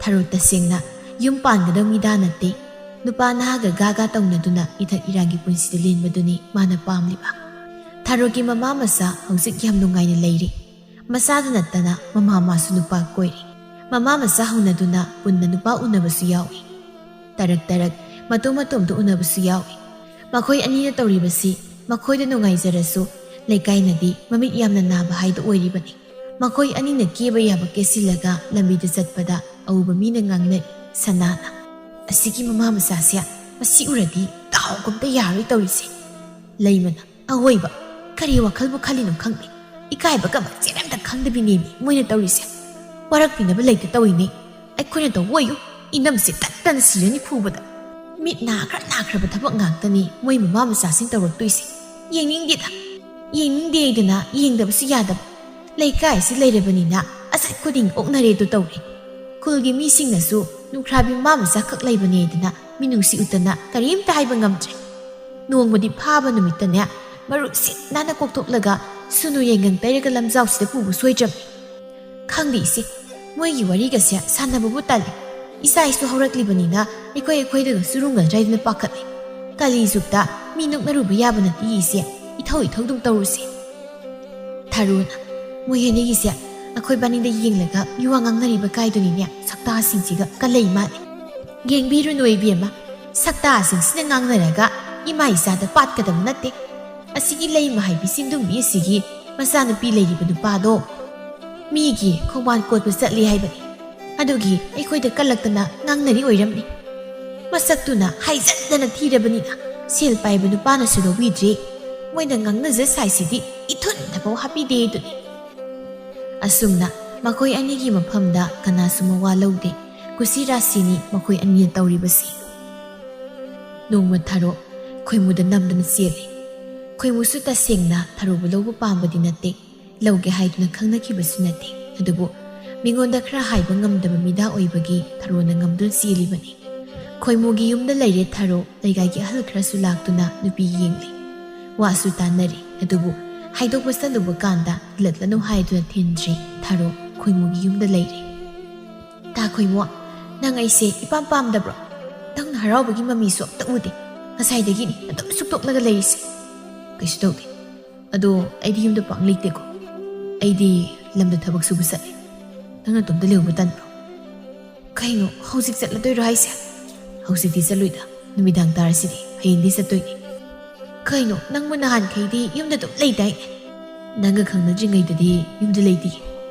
ꯊꯔꯣ ꯇꯁꯦꯡꯅ ꯌꯨꯝ ꯄꯥꯟꯒꯗꯧ ꯃꯤꯗꯥ ꯅꯠꯇꯦ꯫ ꯅꯨꯄꯥ ꯅꯍꯥꯒ ꯒꯥꯒꯥ ꯇꯧꯅꯗꯨꯅ ꯏꯊꯛ ꯏꯔꯥꯡꯒꯤ ꯄꯨꯟꯁꯤꯗ ꯂꯦꯟꯕꯗꯨꯅꯤ ꯃꯥꯅ ꯄꯥꯝꯂꯤꯕ꯫ ꯊꯔꯣꯒꯤ ꯃꯃꯥ ꯃꯆꯥ ꯍꯧꯖꯤꯛ ꯌꯥꯝ ꯅꯨꯡꯉꯥꯏꯅ ꯂꯩꯔꯤ꯫ ꯃꯆꯥꯗ ꯅꯠꯇꯅ ꯃꯃꯥ ꯃꯥꯁꯨ ꯅꯨꯄꯥ ꯀꯣꯏꯔꯤ꯫ ꯃꯃꯥ ꯃꯆꯥ ꯍꯧꯅꯗꯨꯅ ꯄꯨꯟꯅ ꯅꯨꯄꯥ ꯎꯅꯕꯁꯨ ꯌꯥꯎꯏ꯫ ꯇꯔꯛ ꯇꯔꯛ ꯃꯇꯣꯝ ꯃꯇꯣꯝꯗ ꯎꯅꯕꯁꯨ ꯌꯥꯎꯏ꯫ ꯃꯈꯣꯏ ꯑꯅꯤꯅ ꯇꯧꯔꯤꯕꯁꯤ ꯃꯈꯣꯏꯗ ꯅꯨꯡꯉꯥꯏꯖꯔꯁꯨ ꯂꯩꯀꯥꯏꯅꯗꯤ ꯃꯃꯤꯠ ꯌꯥꯝꯅ ꯅꯥꯕ ꯍꯥꯏꯗꯨ ꯑꯣꯏꯔꯤꯕꯅꯤ꯫ ꯃꯈꯣꯏ ꯑꯅꯤꯅ ꯀꯦꯕ ꯌꯥꯕ ꯀꯦꯁꯤꯜꯂꯒ ꯂꯝꯕꯤꯗ ꯆꯠꯄꯗ ꯑꯎꯕ ꯃꯤꯅ ꯉꯥꯡꯅꯔꯤ꯫ ꯁꯅꯥꯅ, "ꯑꯁꯤꯒꯤ ꯃꯃꯥ ꯃꯆꯥꯁꯦ ꯃꯁꯤ ꯎꯔꯗꯤ ꯗꯥꯎꯒ ꯑꯝꯇ ꯌꯥꯔꯣꯏ ꯇꯧꯔꯤꯁꯦ"꯫ ꯂꯩꯃꯅ, "ꯑꯋꯣꯏꯕ, ꯀꯔꯤ ꯋꯥꯈꯜꯕꯨ ꯈꯜꯂꯤꯅꯣ ꯈꯪꯗꯦ꯫ ꯏꯀꯥꯏꯕꯒ ꯃꯆꯦꯠ ꯑꯝꯇ ꯈꯪꯗꯕꯤꯅꯦꯃꯤ ꯃꯣꯏꯅ ꯇꯧꯔꯤꯁꯦ꯫ ꯋꯥꯔꯛꯄꯤꯅꯕ ꯂꯩꯇ ꯇꯧꯏꯅꯦ꯫ ꯑꯩꯈꯣꯏꯅ ꯇꯧꯕ ꯑꯣꯏꯌꯨ, ꯏꯅꯝꯁꯦ ꯇꯠꯇꯅ ꯁꯤꯔꯅꯤ ꯐꯨꯕꯗ꯫ ꯃꯤꯠ ꯅꯥꯈ꯭ꯔ ꯅꯥꯈ꯭ꯔꯕ ꯊꯕꯛ ꯉꯥꯛꯇꯅꯤ ꯃꯣꯏ ꯃꯃꯥ ꯃꯆꯥꯁꯤꯡ ꯇꯧꯔꯛꯇꯣꯏꯁꯦ꯫ ꯌꯦꯡꯅꯤꯡꯗꯦꯗ꯫ ꯌꯦꯡꯅꯤꯡꯗꯦꯗꯅ ꯌꯦꯡꯗꯕꯁꯨ ꯌꯥꯗꯕ꯫ ꯂꯩꯀꯥꯏꯁꯤ ꯂꯩꯔꯕꯅꯤꯅ ꯑꯆꯠ ꯈꯨꯗꯤꯡ ꯑꯣꯛꯅꯔꯦꯗꯨ ꯇꯧꯔꯦ꯫ ꯈꯨꯜꯒꯤ ꯃꯤꯁꯤꯡꯅꯁꯨ ꯅꯨꯡꯈ꯭ꯔꯥꯕꯤ ꯃꯃꯥ ꯃꯆꯥꯈꯛ ꯂꯩꯕꯅꯦꯗꯅ ꯃꯤꯅꯨꯡꯁꯤ ꯎꯠꯇꯅ ꯀꯔꯤꯝꯇ ꯍꯥꯏꯕ ꯉꯝꯗ꯭ꯔꯦ꯫ ꯅꯣꯡꯃꯗꯤ ꯐꯥꯕ ꯅꯨꯃꯤꯠꯇꯅꯦ, ꯃꯔꯨ ꯁꯤꯠ ꯅꯥꯟꯅ ꯀꯣꯛꯊꯣꯛꯂꯒ ꯁꯨꯅꯨ ꯌꯥꯏꯉꯪ ꯇꯩꯔꯒ ꯂꯝꯖꯥꯎꯁꯤꯗ ꯄꯨꯕ ꯁꯣꯏꯗ꯭ꯔꯕꯅꯤ꯫ ꯈꯪꯗꯦ ꯏꯆꯦ, ꯃꯣꯏꯒꯤ ꯋꯥꯔꯤꯒꯁꯦ ꯁꯥꯟꯅꯕꯕꯨ ꯇꯜꯂꯤ꯫ ꯏꯆꯥ ꯏꯁꯨ ꯍꯧꯔꯛꯂꯤꯕꯅꯤꯅ ꯑꯩꯈꯣꯏ ꯑꯩꯈꯣꯏꯗꯒ ꯆꯨꯔꯨꯡꯒꯗ꯭ꯔꯥ ꯍꯥꯏꯗꯨꯅ ꯄꯥꯈꯠꯂꯤ꯫ ꯀꯂꯤ ꯖꯨꯛꯇ ꯃꯤ ꯅꯣꯛꯅꯔꯨꯕ ꯌꯥꯕ ꯅꯠꯇꯦ ꯏꯆꯦ, ꯏꯊꯧ ꯏꯊꯧꯗꯨꯝ ꯇꯧꯔꯨꯁꯦ꯫ ꯊꯔꯣꯅ, "ꯃꯣꯏ ꯑꯅꯤꯒꯤꯁꯦ ꯑꯩꯈꯣꯏ ꯕꯥꯅꯤꯗ ꯌꯦꯡꯂꯒ ꯃꯤꯋꯥ ꯉꯥꯡꯅꯔꯤꯕ ꯀꯥꯏꯗꯨꯅꯤꯅꯦ, ꯁꯛꯇꯥꯁꯤꯡꯁꯤꯒ ꯀꯂꯩ ꯃꯥꯜꯂꯤ꯫ ꯌꯦꯡꯕꯤꯔꯨꯅꯨ ꯏꯕꯦꯝꯃ, ꯁꯛꯇꯥꯁꯤꯡꯁꯤꯅ ꯉꯥꯡꯅꯔꯒ ꯏꯃꯥ ꯏꯆꯥꯗ ꯄꯥꯠꯀꯗꯕ ꯅꯠꯇꯦ꯫ ꯑꯁꯤꯒꯤ ꯂꯩꯃ ꯍꯥꯏꯕꯤ ꯆꯤꯟꯗꯨꯝꯕꯤ ꯑꯁꯤꯒꯤ ꯃꯆꯥꯅꯨꯄꯤ ꯂꯩꯔꯤꯕ ꯅꯨꯄꯥꯗꯣ ꯃꯤꯒꯤ ꯈꯣꯡꯕꯥꯟ ꯀꯣꯠꯄ ꯆꯠꯂꯤ ꯍꯥꯏꯕꯅꯤ꯫ ꯑꯗꯨꯒꯤ ꯑꯩꯈꯣꯏꯗ ꯀꯜꯂꯛꯇꯅ ꯉꯥꯡꯅꯔꯤ ꯑꯣꯏꯔꯝꯅꯤ꯫ ꯃꯁꯛꯇꯨꯅ ꯍꯥꯏꯖꯟꯗꯅ ꯊꯤꯔꯕꯅꯤꯅ ꯁꯦꯜ ꯄꯥꯏꯕ ꯅꯨꯄꯥꯅꯁꯨ ꯂꯧꯕꯤꯗ꯭ꯔꯤ꯫ ꯃꯣꯏꯅ ꯉꯥꯡꯅꯖ ꯁꯥꯏꯁꯤꯗꯤ ꯏꯊꯨꯟꯗꯐꯥꯎ ꯍꯥꯞꯄꯤꯗꯦ ꯑꯗꯨꯅꯤ꯫ ꯑꯁꯨꯝꯅ ꯃꯈꯣꯏ ꯑꯅꯤꯒꯤ ꯃꯐꯝꯗ ꯀꯅꯥꯁꯨ ꯃꯋꯥ ꯂꯧꯗꯦ꯫ ꯀꯨꯁꯤ ꯔꯥꯁꯤꯅꯤ ꯃꯈꯣꯏ ꯑꯅꯤꯅ ꯇꯧꯔꯤꯕꯁꯤ꯫ ꯅꯣꯡꯃ ꯊꯔꯣ ꯈꯣꯏꯃꯨꯗ ꯅꯝꯗꯅ ꯆꯦꯜꯂꯤ꯫ ꯈꯣꯏꯃꯨꯁꯨ ꯇꯁꯦꯡꯅ ꯊꯔꯣꯕꯨ ꯂꯧꯕ ꯄꯥꯝꯕꯗꯤ ꯅꯠꯇꯦ, ꯂꯧꯒꯦ ꯍꯥꯏꯗꯨꯅ ꯈꯪꯅꯈꯤꯕꯁꯨ ꯅꯠꯇꯦ꯫ ꯑꯗꯨꯕꯨ ꯃꯤꯉꯣꯟꯗ ꯈꯔ ꯍꯥꯏꯕ ꯉꯝꯗꯕ ꯃꯤꯗꯥ ꯑꯣꯏꯕꯒꯤ ꯊꯔꯣꯅ ꯉꯝꯗꯨꯅ ꯆꯦꯜꯂꯤꯕꯅꯤ꯫ ꯈꯣꯏꯃꯨꯒꯤ ꯌꯨꯝꯗ ꯂꯩꯔꯦ ꯊꯔꯣ꯫ ꯂꯩꯀꯥꯏꯒꯤ ꯑꯍꯜ ꯈꯔꯁꯨ ꯂꯥꯛꯇꯨꯅ ꯅꯨꯄꯤ ꯌꯦꯡꯂꯤ꯫ ꯋꯥꯁꯨ ꯇꯥꯟꯅꯔꯤ꯫ ꯑꯗꯨꯕꯨ ꯍꯥꯏꯗꯣꯛꯄ ꯆꯠꯂꯨꯕ ꯀꯥꯟꯗ ꯊꯤꯜꯂꯛꯂꯅꯨ ꯍꯥꯏꯗꯨꯅ ꯊꯤꯟꯗ꯭ꯔꯤ꯫ ꯊꯔꯣ ꯈꯣꯏꯃꯨꯒꯤ ꯌꯨꯝꯗ ꯂꯩꯔꯦ꯫ ꯇꯥ ꯈꯣꯏꯃꯨ, ꯅꯪ ꯑꯩꯁꯦ ꯏꯄꯥꯝ ꯄꯥꯝꯗꯕ꯭ꯔꯣ? ꯅꯪꯅ ꯍꯔꯥꯎꯕꯒꯤ ꯃꯃꯤꯁꯨ ꯑꯝꯇ ꯎꯗꯦ꯫ ꯉꯁꯥꯏꯗꯒꯤꯅꯤ ꯑꯗꯨꯝ ꯁꯨꯛꯇꯣꯛꯂꯒ ꯂꯩꯔꯤꯁꯦ꯫ ꯀꯩꯁꯨ ꯇꯧꯗꯦ꯫ ꯑꯗꯣ ꯑꯩꯗꯤ ꯌꯨꯝꯗ ꯄꯥꯛ ꯂꯩꯇꯦꯀꯣ꯫ ꯑꯩꯗꯤ ꯂꯝꯗ ꯊꯕꯛ ꯁꯨꯕ ꯆꯠꯂꯦ꯫ ꯅꯪ ꯅꯇꯣꯝꯇ ꯂꯩꯍꯧꯕ ꯇꯟꯕ꯭ꯔꯣ? ꯀꯩꯅꯣ, ꯍꯧꯖꯤꯛ ꯆꯠꯂꯗꯣꯏꯔꯣ ꯍꯥꯏꯁꯦ? ꯍꯧꯖꯤꯛꯇꯤ ꯆꯠꯂꯣꯏꯗ꯫ ꯅꯨꯃꯤꯗꯥꯡ ꯇꯥꯔꯁꯤꯗꯤ꯫ ꯍꯌꯦꯡꯗꯤ ꯆꯠꯇꯣꯏꯅꯦ꯫ ꯀꯩꯅꯣ, ꯅꯪꯕꯨ ꯅꯍꯥꯟꯈꯩꯗꯤ ꯌꯨꯝꯗ ꯑꯗꯨꯝ ꯂꯩꯗꯥꯏꯅꯦ? ꯅꯪꯒ ꯈꯪꯅꯗ꯭ꯔꯤꯉꯩꯗꯗꯤ ꯌꯨꯝꯗ ꯂꯩꯇꯤꯌꯦ꯫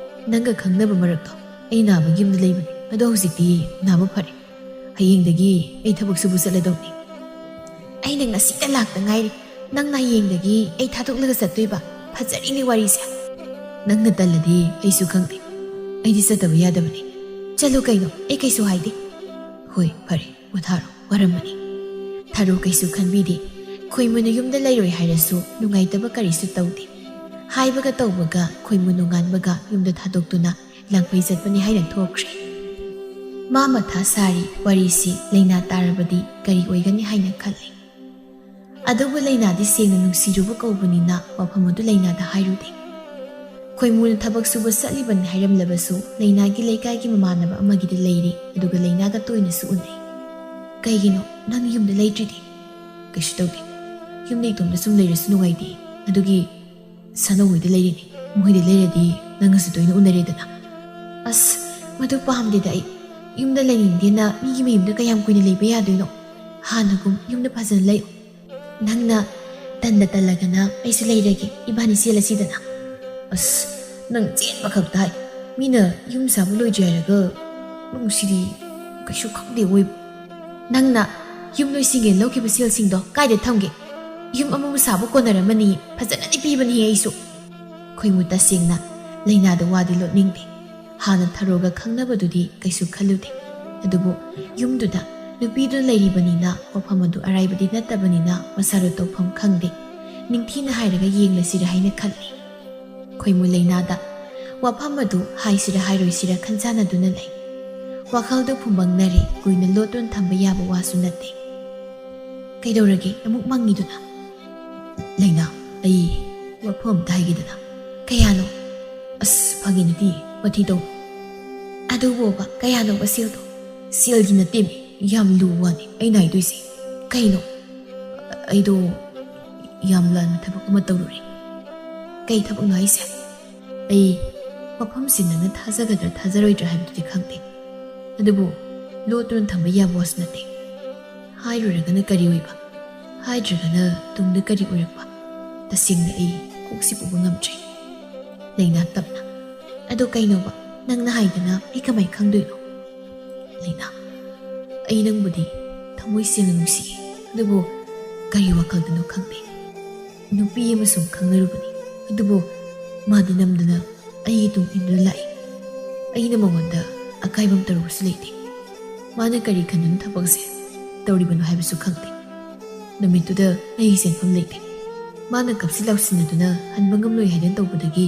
ꯅꯪꯒ ꯈꯪꯅꯕ ꯃꯔꯛꯇꯣ ꯑꯩ ꯅꯥꯕꯒꯤ ꯌꯨꯝꯗ ꯂꯩꯕꯅꯦ꯫ ꯑꯗꯣ ꯍꯧꯖꯤꯛꯇꯤ ꯅꯥꯕ ꯐꯔꯦ꯫ ꯍꯌꯦꯡꯗꯒꯤ ꯑꯩ ꯊꯕꯛ ꯁꯨꯕ ꯆꯠꯂꯗꯧꯅꯤ꯫ ꯑꯩꯅ ꯉꯁꯤꯇ ꯂꯥꯛꯇ ꯉꯥꯏꯔꯤ꯫ ꯅꯪꯅ ꯍꯌꯦꯡꯗꯒꯤ ꯑꯩ ꯊꯥꯗꯣꯛꯂꯒ ꯆꯠꯇꯣꯏꯕ? ꯐꯖꯔꯤꯅꯦ ꯋꯥꯔꯤꯁꯦ꯫ ꯅꯪꯅ ꯇꯜꯂꯗꯤ ꯑꯩꯁꯨ ꯈꯪꯗꯦ꯫ ꯑꯩꯗꯤ ꯆꯠꯇꯕ ꯌꯥꯗꯕꯅꯤ꯫ ꯆꯠꯂꯨ ꯀꯩꯅꯣ, ꯑꯩ ꯀꯩꯁꯨ ꯍꯥꯏꯗꯦ꯫ ꯍꯣꯏ, ꯐꯔꯦ, ꯄꯣꯊꯥꯔꯣ, ꯋꯥꯔꯝꯃꯅꯤ꯫ ꯊꯔꯣ ꯀꯩꯁꯨ ꯈꯟꯕꯤꯗꯦ꯫ ꯈꯣꯏꯃꯨꯅ ꯌꯨꯝꯗ ꯂꯩꯔꯣꯏ ꯍꯥꯏꯔꯁꯨ ꯅꯨꯡꯉꯥꯏꯇꯕ ꯀꯔꯤꯁꯨ ꯇꯧꯗꯦ꯫ ꯍꯥꯏꯕꯒ ꯇꯧꯕꯒ ꯈꯣꯏꯃꯨ ꯅꯣꯡꯉꯥꯟꯕꯒ ꯌꯨꯝꯗ ꯊꯥꯗꯣꯛꯇꯨꯅ ꯂꯥꯡꯐꯩ ꯆꯠꯄꯅꯤ ꯍꯥꯏꯅ ꯊꯣꯛꯈ꯭ꯔꯦ꯫ ꯃꯥ ꯃꯊꯥ ꯁꯥꯔꯤ꯫ ꯋꯥꯔꯤꯁꯤ ꯂꯩꯅꯥ ꯇꯥꯔꯕꯗꯤ ꯀꯔꯤ ꯑꯣꯏꯒꯅꯤ ꯍꯥꯏꯅ ꯈꯜꯂꯤ꯫ ꯑꯗꯨꯕꯨ ꯂꯩꯅꯥꯗꯤ ꯁꯦꯡꯅ ꯅꯨꯡꯁꯤꯔꯨꯕ ꯀꯧꯕꯅꯤꯅ ꯋꯥꯐꯝ ꯑꯗꯨ ꯂꯩꯅꯥꯗ ꯍꯥꯏꯔꯨꯗꯦ꯫ ꯈꯣꯏꯃꯨꯅ ꯊꯕꯛ ꯁꯨꯕ ꯆꯠꯂꯤꯕꯅꯤ ꯍꯥꯏꯔꯝꯂꯕꯁꯨ ꯂꯩꯅꯥꯒꯤ ꯂꯩꯀꯥꯏꯒꯤ ꯃꯃꯥꯟꯅꯕ ꯑꯃꯒꯤꯗ ꯂꯩꯔꯤ, ꯑꯗꯨꯒ ꯂꯩꯅꯥꯒ ꯇꯣꯏꯅꯁꯨ ꯎꯅꯩ꯫ "ꯀꯩꯒꯤꯅꯣ ꯅꯪ ꯌꯨꯝꯗ ꯂꯩꯇ꯭ꯔꯤꯗꯤ?" "ꯀꯩꯁꯨ ꯇꯧꯗꯦ꯫ ꯌꯨꯝꯗ ꯏꯇꯣꯝꯇ ꯁꯨꯝ ꯂꯩꯔꯁꯨ ꯅꯨꯡꯉꯥꯏꯇꯦ꯫ ꯑꯗꯨꯒꯤ ꯁꯥꯅꯧ ꯍꯣꯏꯗ ꯂꯩꯔꯤꯅꯦ꯫ ꯃꯣꯏꯗ ꯂꯩꯔꯗꯤ ꯅꯪꯒꯁꯨ ꯇꯣꯏꯅ ꯎꯅꯔꯦꯗꯅ꯫" "ꯑꯁ, ꯃꯗꯨ ꯄꯥꯝꯗꯦꯗ ꯑꯩ꯫ ꯌꯨꯝꯗ ꯂꯩꯅꯤꯡꯗꯦꯅ ꯃꯤꯒꯤ ꯃꯌꯨꯝꯗ ꯀꯌꯥꯝ ꯀꯨꯏꯅ ꯂꯩꯕ ꯌꯥꯗꯣꯏꯅꯣ? ꯍꯥꯟꯅꯒꯨꯝ ꯌꯨꯝꯗ ꯐꯖꯅ ꯂꯩ꯫ ꯅꯪꯅ ꯇꯟꯗ ꯇꯜꯂꯒꯅ ꯑꯩꯁꯨ ꯂꯩꯔꯒꯦ, ꯏꯕꯥꯅꯤ ꯆꯦꯜꯂꯁꯤꯗꯅ꯫" "ꯑꯁ, ꯅꯪ ꯆꯦꯟꯕ ꯈꯛꯇ ꯍꯥꯏ꯫ ꯃꯤꯅ ꯌꯨꯝ ꯁꯥꯕ ꯂꯣꯏꯗ꯭ꯔꯤ ꯍꯥꯏꯔꯒ ꯅꯪ ꯁꯤꯗꯤ ꯀꯩꯁꯨ ꯈꯪꯗꯦ ꯑꯣꯏꯕ꯫ ꯅꯪꯅ ꯌꯨꯝ ꯂꯣꯏꯁꯤꯟꯒꯦ ꯂꯧꯈꯤꯕ ꯁꯦꯜꯁꯤꯡꯗꯣ ꯀꯥꯏꯗ ꯊꯝꯒꯦ? ꯌꯨꯝ ꯑꯃꯕꯨ ꯁꯥꯕ ꯀꯣꯟꯅꯔꯝꯃꯅꯤ, ꯐꯖꯅꯗꯤ ꯄꯤꯕꯅꯤ ꯑꯩꯁꯨ꯫ ꯈꯣꯏꯃꯨ ꯇꯁꯦꯡꯅ ꯂꯩꯅꯥꯗ ꯋꯥꯗꯤ ꯂꯣꯠꯅꯤꯡꯗꯦ꯫ ꯍꯥꯟꯅ ꯊꯔꯣꯒ ꯈꯪꯅꯕꯗꯨꯗꯤ ꯀꯩꯁꯨ ꯈꯜꯂꯨꯗꯦ꯫ ꯑꯗꯨꯕꯨ ꯌꯨꯝꯗꯨꯗ ꯅꯨꯄꯤꯗꯨ ꯂꯩꯔꯤꯕꯅꯤꯅ, ꯋꯥꯐꯝ ꯑꯗꯨ ꯑꯔꯥꯏꯕꯗꯤ ꯅꯠꯇꯕꯅꯤꯅ ꯃꯁꯥꯗꯨ ꯇꯧꯐꯝ ꯈꯪꯗꯦ꯫ ꯅꯤꯡꯊꯤꯅ ꯍꯥꯏꯔꯒ ꯌꯦꯡꯂꯁꯤꯔ ꯍꯥꯏꯅ ꯈꯜꯂꯤ꯫ ꯈꯣꯏꯃꯨ ꯂꯩꯅꯥꯗ ꯋꯥꯐꯝ ꯑꯗꯨ ꯍꯥꯏꯁꯤꯔ ꯍꯥꯏꯔꯣꯏꯁꯤꯔ ꯈꯟꯖꯥꯟꯅꯗꯨꯅ ꯂꯩ꯫ ꯋꯥꯈꯜꯗꯨ ꯐꯨꯝꯕꯪꯅꯔꯤ, ꯀꯨꯏꯅ ꯂꯣꯠꯇꯨꯅ ꯊꯝꯕ ꯌꯥꯕ ꯋꯥꯁꯨ ꯅꯠꯇꯦ꯫ "ꯀꯩꯗꯧꯔꯒꯦ ꯑꯃꯨꯛ ꯃꯪꯉꯤꯗꯨꯅ?" "ꯂꯩꯅꯥ, ꯑꯩ ꯋꯥꯐꯝ ꯑꯝꯇ ꯍꯥꯏꯒꯦꯗꯅ?" "ꯀꯌꯥꯅꯣ?" "ꯑꯁ, ꯐꯥꯒꯤ ꯅꯠꯇꯦ, ꯃꯊꯤ ꯇꯧ꯫ ꯑꯗꯨꯕꯣꯕ ꯀꯌꯥꯅꯣꯕ ꯁꯦꯜꯗꯣ?" "ꯁꯦꯜꯒꯤ ꯅꯠꯇꯦꯃꯤ, ꯌꯥꯝ ꯂꯨꯕ ꯋꯥꯅꯤ ꯑꯩꯅ ꯍꯥꯏꯗꯣꯏꯁꯦ꯫" "ꯀꯩꯅꯣ?" "ꯑꯩꯗꯣ ꯌꯥꯝ ꯂꯥꯟꯕ ꯊꯕꯛ ꯑꯃ ꯇꯧꯔꯨꯔꯦ꯫" "ꯀꯩ ꯊꯕꯛꯅꯣ ꯍꯥꯏꯁꯦ?" "ꯑꯩ ꯃꯐꯝꯁꯤ ꯅꯪꯅ ꯊꯥꯖꯒꯗ꯭ꯔꯥ ꯊꯥꯖꯔꯣꯏꯗ꯭ꯔꯥ ꯍꯥꯏꯕꯗꯨꯗꯤ ꯈꯪꯗꯦ, ꯑꯗꯨꯕꯨ ꯂꯣꯠꯇꯨꯅ ꯊꯝꯕ ꯌꯥꯕ ꯋꯥꯁꯨ ꯅꯠꯇꯦ꯫ ꯍꯥꯏꯔꯨꯔꯒꯅ ꯀꯔꯤ ꯑꯣꯏꯕ? ꯍꯥꯏꯗ꯭ꯔꯒꯅ ꯇꯨꯡꯗ ꯀꯔꯤ ꯑꯣꯏꯔꯛꯄ? ꯇꯁꯦꯡꯅ ꯑꯩ ꯀꯣꯛꯁꯤ ꯄꯨꯕ ꯉꯝꯗ꯭ꯔꯦ꯫" ꯂꯩꯅꯥ ꯇꯞꯅ, "ꯑꯗꯣ ꯀꯩꯅꯣꯕ? ꯅꯪꯅ ꯍꯥꯏꯗꯅ ꯑꯩ ꯀꯃꯥꯏ ꯈꯪꯗꯣꯏꯅꯣ?" ꯂꯩꯅꯥ, "ꯑꯩ ꯅꯪꯕꯨꯗꯤ ꯊꯃꯣꯏ ꯁꯦꯡꯅ ꯅꯨꯡꯁꯤꯌꯦ, ꯑꯗꯨꯕꯨ ꯀꯔꯤ ꯋꯥꯈꯜꯗꯅꯣ ꯈꯪꯗꯦ꯫ ꯅꯨꯄꯤ ꯑꯃ ꯁꯨꯝ ꯈꯪꯅꯔꯨꯕꯅꯤ, ꯑꯗꯨꯕꯨ ꯃꯥꯗꯤ ꯅꯝꯗꯅ ꯑꯩꯒꯤ ꯇꯨꯡ ꯏꯟꯗꯨꯅ ꯂꯥꯛꯏ꯫ ꯑꯩꯅ ꯃꯉꯣꯟꯗ ꯑꯀꯥꯏꯕ ꯑꯃ ꯇꯧꯔꯨꯕꯁꯨ ꯂꯩꯇꯦ꯫ ꯃꯥꯅ ꯀꯔꯤ ꯈꯟꯗꯨꯅ ꯊꯕꯛꯁꯦ ꯇꯧꯔꯤꯕꯅꯣ ꯍꯥꯏꯕꯁꯨ ꯈꯪꯗꯦ꯫ ꯅꯨꯃꯤꯠꯇꯨꯗ ꯑꯩꯒꯤ ꯆꯦꯟꯐꯝ ꯂꯩꯇꯦ꯫ ꯃꯥꯅ ꯀꯞꯁꯤ ꯂꯥꯎꯁꯤꯟꯅꯗꯨꯅ ꯍꯟꯕ ꯉꯝꯂꯣꯏ ꯍꯥꯏꯗꯨꯅ ꯇꯧꯕꯗꯒꯤ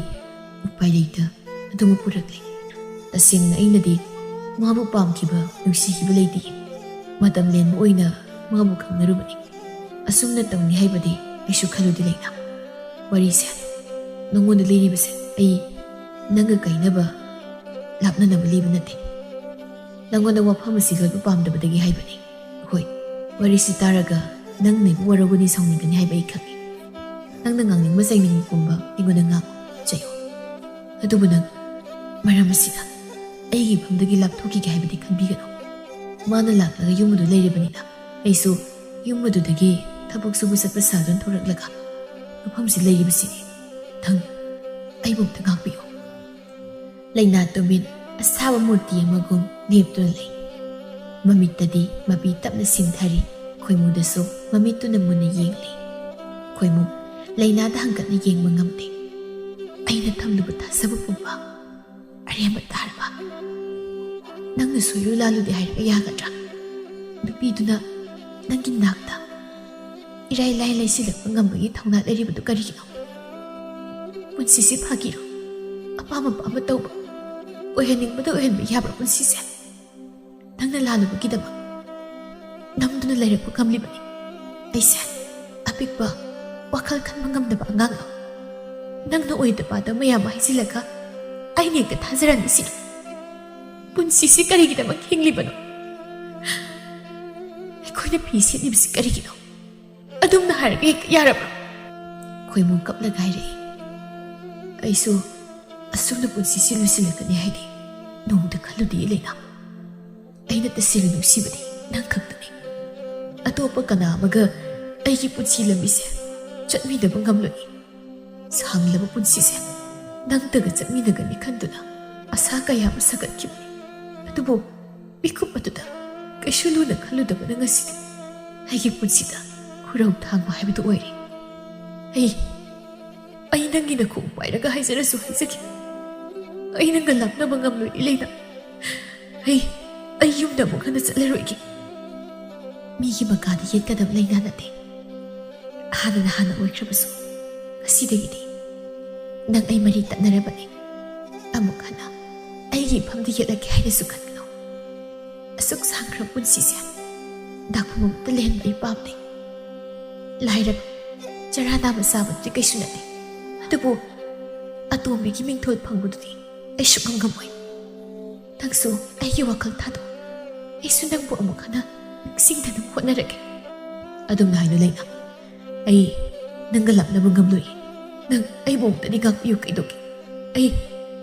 ꯎꯄꯥꯏ ꯂꯩꯇ ꯑꯗꯨꯃꯛ ꯄꯨꯔꯛꯂꯦ꯫ ꯇꯁꯦꯡꯅ ꯑꯩꯅꯗꯤ ꯃꯥꯕꯨ ꯄꯥꯝꯈꯤꯕ, ꯅꯨꯡꯁꯤꯈꯤꯕ ꯂꯩꯇꯦ꯫ ꯃꯇꯝ ꯂꯦꯟꯕ ꯑꯣꯏꯅ ꯃꯥꯕꯨ ꯈꯪꯅꯔꯨꯕꯅꯤ꯫ ꯑꯁꯨꯝꯅ ꯇꯧꯅꯤ ꯍꯥꯏꯕꯗꯤ ꯑꯩꯁꯨ ꯈꯜꯂꯨꯗꯦ ꯂꯩꯅꯥ꯫ ꯋꯥꯔꯤꯁꯦ, ꯅꯉꯣꯟꯗ ꯂꯤꯔꯤꯕꯁꯦ ꯑꯩ ꯅꯪꯒ ꯀꯥꯏꯅꯕ, ꯂꯥꯞꯅꯅꯕ ꯂꯤꯕ ꯅꯠꯇꯦ꯫ ꯅꯉꯣꯟꯗ ꯋꯥꯐꯝ ꯑꯁꯤ ꯂꯣꯠꯄ ꯄꯥꯝꯗꯕꯗꯒꯤ ꯍꯥꯏꯕꯅꯤ꯫ ꯍꯣꯏ, ꯋꯥꯔꯤꯁꯤ ꯇꯥꯔꯒ ꯅꯪꯅ ꯑꯩꯕꯨ ꯋꯥꯔꯧꯒꯅꯤ, ꯁꯥꯎꯅꯤꯡꯒꯅꯤ ꯍꯥꯏꯕ ꯑꯩ ꯈꯪꯏ꯫ ꯅꯪꯅ ꯉꯥꯡꯅꯤꯡꯕ ꯆꯩꯅꯤꯡꯕ ꯄꯨꯝꯕ ꯑꯩꯉꯣꯟꯗ ꯉꯥꯡꯉꯨ, ꯆꯩꯌꯨ꯫ ꯑꯗꯨꯕꯨ ꯅꯪ ꯃꯔꯝ ꯑꯁꯤꯅ ꯑꯩꯒꯤ ꯏꯐꯝꯗꯒꯤ ꯂꯥꯞꯊꯣꯛꯈꯤꯒꯦ ꯍꯥꯏꯕꯗꯤ ꯈꯟꯕꯤꯒꯅꯨ꯫ ꯃꯥꯅ ꯂꯥꯛꯂꯒ ꯌꯨꯝ ꯑꯗꯨ ꯂꯩꯔꯕꯅꯤꯅ ꯑꯩꯁꯨ ꯌꯨꯝ ꯑꯗꯨꯗꯒꯤ ꯊꯕꯛ ꯁꯨꯕ ꯆꯠꯄ ꯁꯥꯗꯨꯅ ꯊꯣꯔꯛꯂꯒ ꯃꯐꯝꯁꯤ ꯂꯩꯔꯤꯕꯁꯤꯅꯤ꯫ ꯊꯪ, ꯑꯩꯕꯨ ꯑꯝꯇ ꯉꯥꯛꯄꯤꯌꯨ꯫" ꯂꯩꯅꯥ ꯇꯨꯃꯤꯟ ꯑꯁꯥꯕ ꯃꯨꯔꯇꯤ ꯑꯃꯒꯨꯝ ꯂꯦꯞꯇꯨꯅ ꯂꯩ꯫ ꯃꯃꯤꯠꯇꯗꯤ ꯃꯄꯤ ꯇꯞꯅ ꯁꯤꯡꯊꯔꯤ꯫ ꯈꯣꯏꯃꯨꯗꯁꯨ ꯃꯃꯤꯠꯇꯨꯅ ꯃꯨꯟꯅ ꯌꯦꯡꯂꯤ꯫ ꯈꯣꯏꯃꯨ ꯂꯩꯅꯥꯗ ꯍꯪꯒꯠꯅ ꯌꯦꯡꯕ ꯉꯝꯗꯦ꯫ ꯑꯩꯅ ꯊꯝꯂꯨꯕ ꯊꯥꯖꯕ ꯄꯨꯝꯕ ꯑꯔꯦꯝꯕ ꯇꯥꯔꯕ? ꯅꯪꯅ ꯁꯣꯏꯔꯨ ꯂꯥꯜꯂꯨꯗꯦ ꯍꯥꯏꯔꯒ ꯌꯥꯒꯗ꯭ꯔꯥ? ꯅꯨꯄꯤꯗꯨꯅ ꯅꯪꯒꯤ ꯅꯥꯛꯇ ꯏꯔꯥꯏ ꯂꯥꯏ ꯂꯩꯁꯤꯜꯂꯛꯄ ꯉꯝꯕꯒꯤ ꯊꯧꯅꯥ ꯂꯩꯔꯤꯕꯗꯨ ꯀꯔꯤꯒꯤꯅꯣ? ꯄꯨꯟꯁꯤꯁꯤ ꯐꯥꯒꯤꯔꯣ? ꯑꯄꯥꯝ ꯑꯄꯥꯝꯕ ꯇꯧꯕ, ꯑꯣꯏꯍꯟꯅꯤꯡꯕꯗ ꯑꯣꯏꯍꯟꯕ ꯌꯥꯕ ꯄꯨꯟꯁꯤꯁꯦ ꯅꯪꯅ ꯂꯥꯜꯂꯨꯕꯒꯤꯗꯃꯛ ꯅꯝꯗꯨꯅ ꯂꯩꯔꯛꯄ ꯉꯝꯂꯤꯕꯅꯤ꯫ ꯑꯩꯁꯦ ꯑꯄꯤꯛꯄ, ꯋꯥꯈꯜ ꯈꯟꯕ ꯉꯝꯗꯕ ꯑꯉꯥꯡꯅꯣ? ꯅꯪꯅ ꯑꯣꯏꯗ ꯄꯥꯗ ꯃꯌꯥꯝ ꯍꯥꯏꯖꯤꯜꯂꯒ ꯑꯩꯅ ꯍꯦꯛꯇ ꯊꯥꯖꯔꯝꯃꯤꯁꯤꯅꯤ꯫ ꯄꯨꯟꯁꯤꯁꯤ ꯀꯔꯤꯒꯤꯗꯃꯛ ꯍꯤꯡꯂꯤꯕꯅꯣ? ꯑꯩꯈꯣꯏꯅ ꯐꯤ ꯁꯦꯠꯂꯤꯕꯁꯤ ꯀꯔꯤꯒꯤꯅꯣ? ꯑꯗꯨꯝꯅ ꯍꯥꯏꯔꯒ ꯍꯦꯛꯇ ꯌꯥꯔꯕ꯭ꯔꯣ? ꯈꯣꯏꯃꯨ ꯀꯞꯂꯒ ꯍꯥꯏꯔꯛꯏ꯫ ꯑꯩꯁꯨ ꯑꯁꯨꯝꯅ ꯄꯨꯟꯁꯤꯁꯤ ꯂꯣꯏꯁꯤꯜꯂꯛꯀꯅꯤ ꯍꯥꯏꯗꯤ ꯅꯣꯡꯃꯇ ꯈꯜꯂꯨꯗꯦ ꯂꯩꯅꯥ꯫ ꯑꯩꯅ ꯇꯁꯦꯡꯅ ꯅꯨꯡꯁꯤꯕꯗꯤ ꯅꯪ ꯈꯛꯇꯅꯤ꯫ ꯑꯇꯣꯞꯄ ꯀꯅꯥ ꯑꯃꯒ ꯑꯩꯒꯤ ꯄꯨꯟꯁꯤ ꯂꯝꯕꯤꯁꯦ ꯆꯠꯃꯤꯟꯅꯕ ꯉꯝꯂꯣꯏ꯫ ꯁꯥꯡꯂꯕ ꯄꯨꯟꯁꯤꯁꯦ ꯅꯪꯇꯒ ꯆꯠꯃꯤꯟꯅꯒꯅꯤ ꯈꯟꯗꯨꯅ ꯑꯁꯥ ꯀꯌꯥ ꯑꯃ ꯁꯥꯒꯠꯈꯤꯕꯅꯤ꯫ ꯑꯗꯨꯕꯨ ꯃꯤꯀꯨꯞ ꯑꯗꯨꯗ ꯀꯩꯁꯨ ꯂꯨꯅ ꯈꯜꯂꯨꯗꯕꯅ ꯉꯁꯤꯗꯤ ꯑꯩꯒꯤ ꯄꯨꯟꯁꯤꯗ ꯈꯨꯔꯧ ꯊꯥꯡꯕ ꯍꯥꯏꯕꯗꯨ ꯑꯣꯏꯔꯦ꯫ ꯑꯩ, ꯑꯩ ꯅꯪꯒꯤ ꯅꯈꯣꯡ ꯄꯥꯏꯔꯒ ꯍꯥꯏꯖꯔꯁꯨ ꯍꯥꯏꯖꯒꯦ, ꯑꯩ ꯅꯪꯒ ꯂꯥꯞꯅꯕ ꯉꯝꯂꯣꯏ ꯂꯩꯅꯥ꯫ ꯑꯩ, ꯑꯩ ꯌꯨꯝꯗ ꯑꯃꯨꯛ ꯍꯟꯅ ꯆꯠꯂꯔꯣꯏꯒꯦ꯫ ꯃꯤꯒꯤ ꯃꯀꯥꯗ ꯌꯦꯠꯀꯗꯕ ꯂꯩꯅꯥ ꯅꯠꯇꯦ꯫ ꯍꯥꯟꯅꯅ ꯍꯥꯟꯅ ꯑꯣꯏꯈ꯭ꯔꯕꯁꯨ ꯉꯁꯤꯗꯒꯤꯗꯤ ꯅꯪ ꯑꯩ ꯃꯔꯤ ꯇꯠꯅꯔꯕꯅꯤ꯫ ꯑꯃꯨꯛ ꯍꯟꯅ ꯑꯩꯒꯤ ꯏꯐꯝꯗ ꯌꯦꯠꯂꯛꯀꯦ ꯍꯥꯏꯅꯁꯨ ꯈꯟꯒꯅꯨ꯫ ꯑꯁꯨꯛ ꯁꯥꯡꯈ꯭ꯔꯕ ꯄꯨꯟꯁꯤꯁꯦ ꯗꯥꯛꯐꯝ ꯑꯃꯠꯇ ꯂꯩꯍꯟꯕ ꯑꯩ ꯄꯥꯝꯗꯦ꯫ ꯂꯥꯏꯔꯕ ꯆꯔꯥ ꯅꯥꯝꯃ ꯆꯥꯕꯗꯨꯗꯤ ꯀꯩꯁꯨ ꯅꯠꯇꯦ꯫ ꯑꯗꯨꯕꯨ ꯑꯇꯣꯝꯕꯤꯒꯤ ꯃꯤꯡꯊꯣꯜ ꯐꯪꯕꯗꯨꯗꯤ ꯑꯩ ꯁꯨꯛꯉꯝ ꯉꯝꯃꯣꯏ꯫ ꯅꯪꯁꯨ ꯑꯩꯒꯤ ꯋꯥꯈꯜ ꯊꯥꯗꯣꯛ꯫ ꯑꯩꯁꯨ ꯅꯪꯕꯨ ꯑꯃꯨꯛ ꯍꯟꯅ ꯅꯤꯡꯁꯤꯡꯗꯅꯕ ꯍꯣꯠꯅꯔꯒꯦ꯫ ꯑꯗꯨꯝꯅ ꯍꯥꯏꯅꯨ ꯂꯩꯅꯥ꯫ ꯑꯩ ꯅꯪꯒ ꯂꯥꯞꯅꯕ ꯉꯝꯂꯣꯏ꯫ ꯅꯪ ꯑꯩꯕꯨ ꯑꯃꯨꯛꯇꯗꯤ ꯉꯥꯛꯄꯤꯌꯨ ꯀꯩꯗꯧꯒꯦ? ꯑꯩ,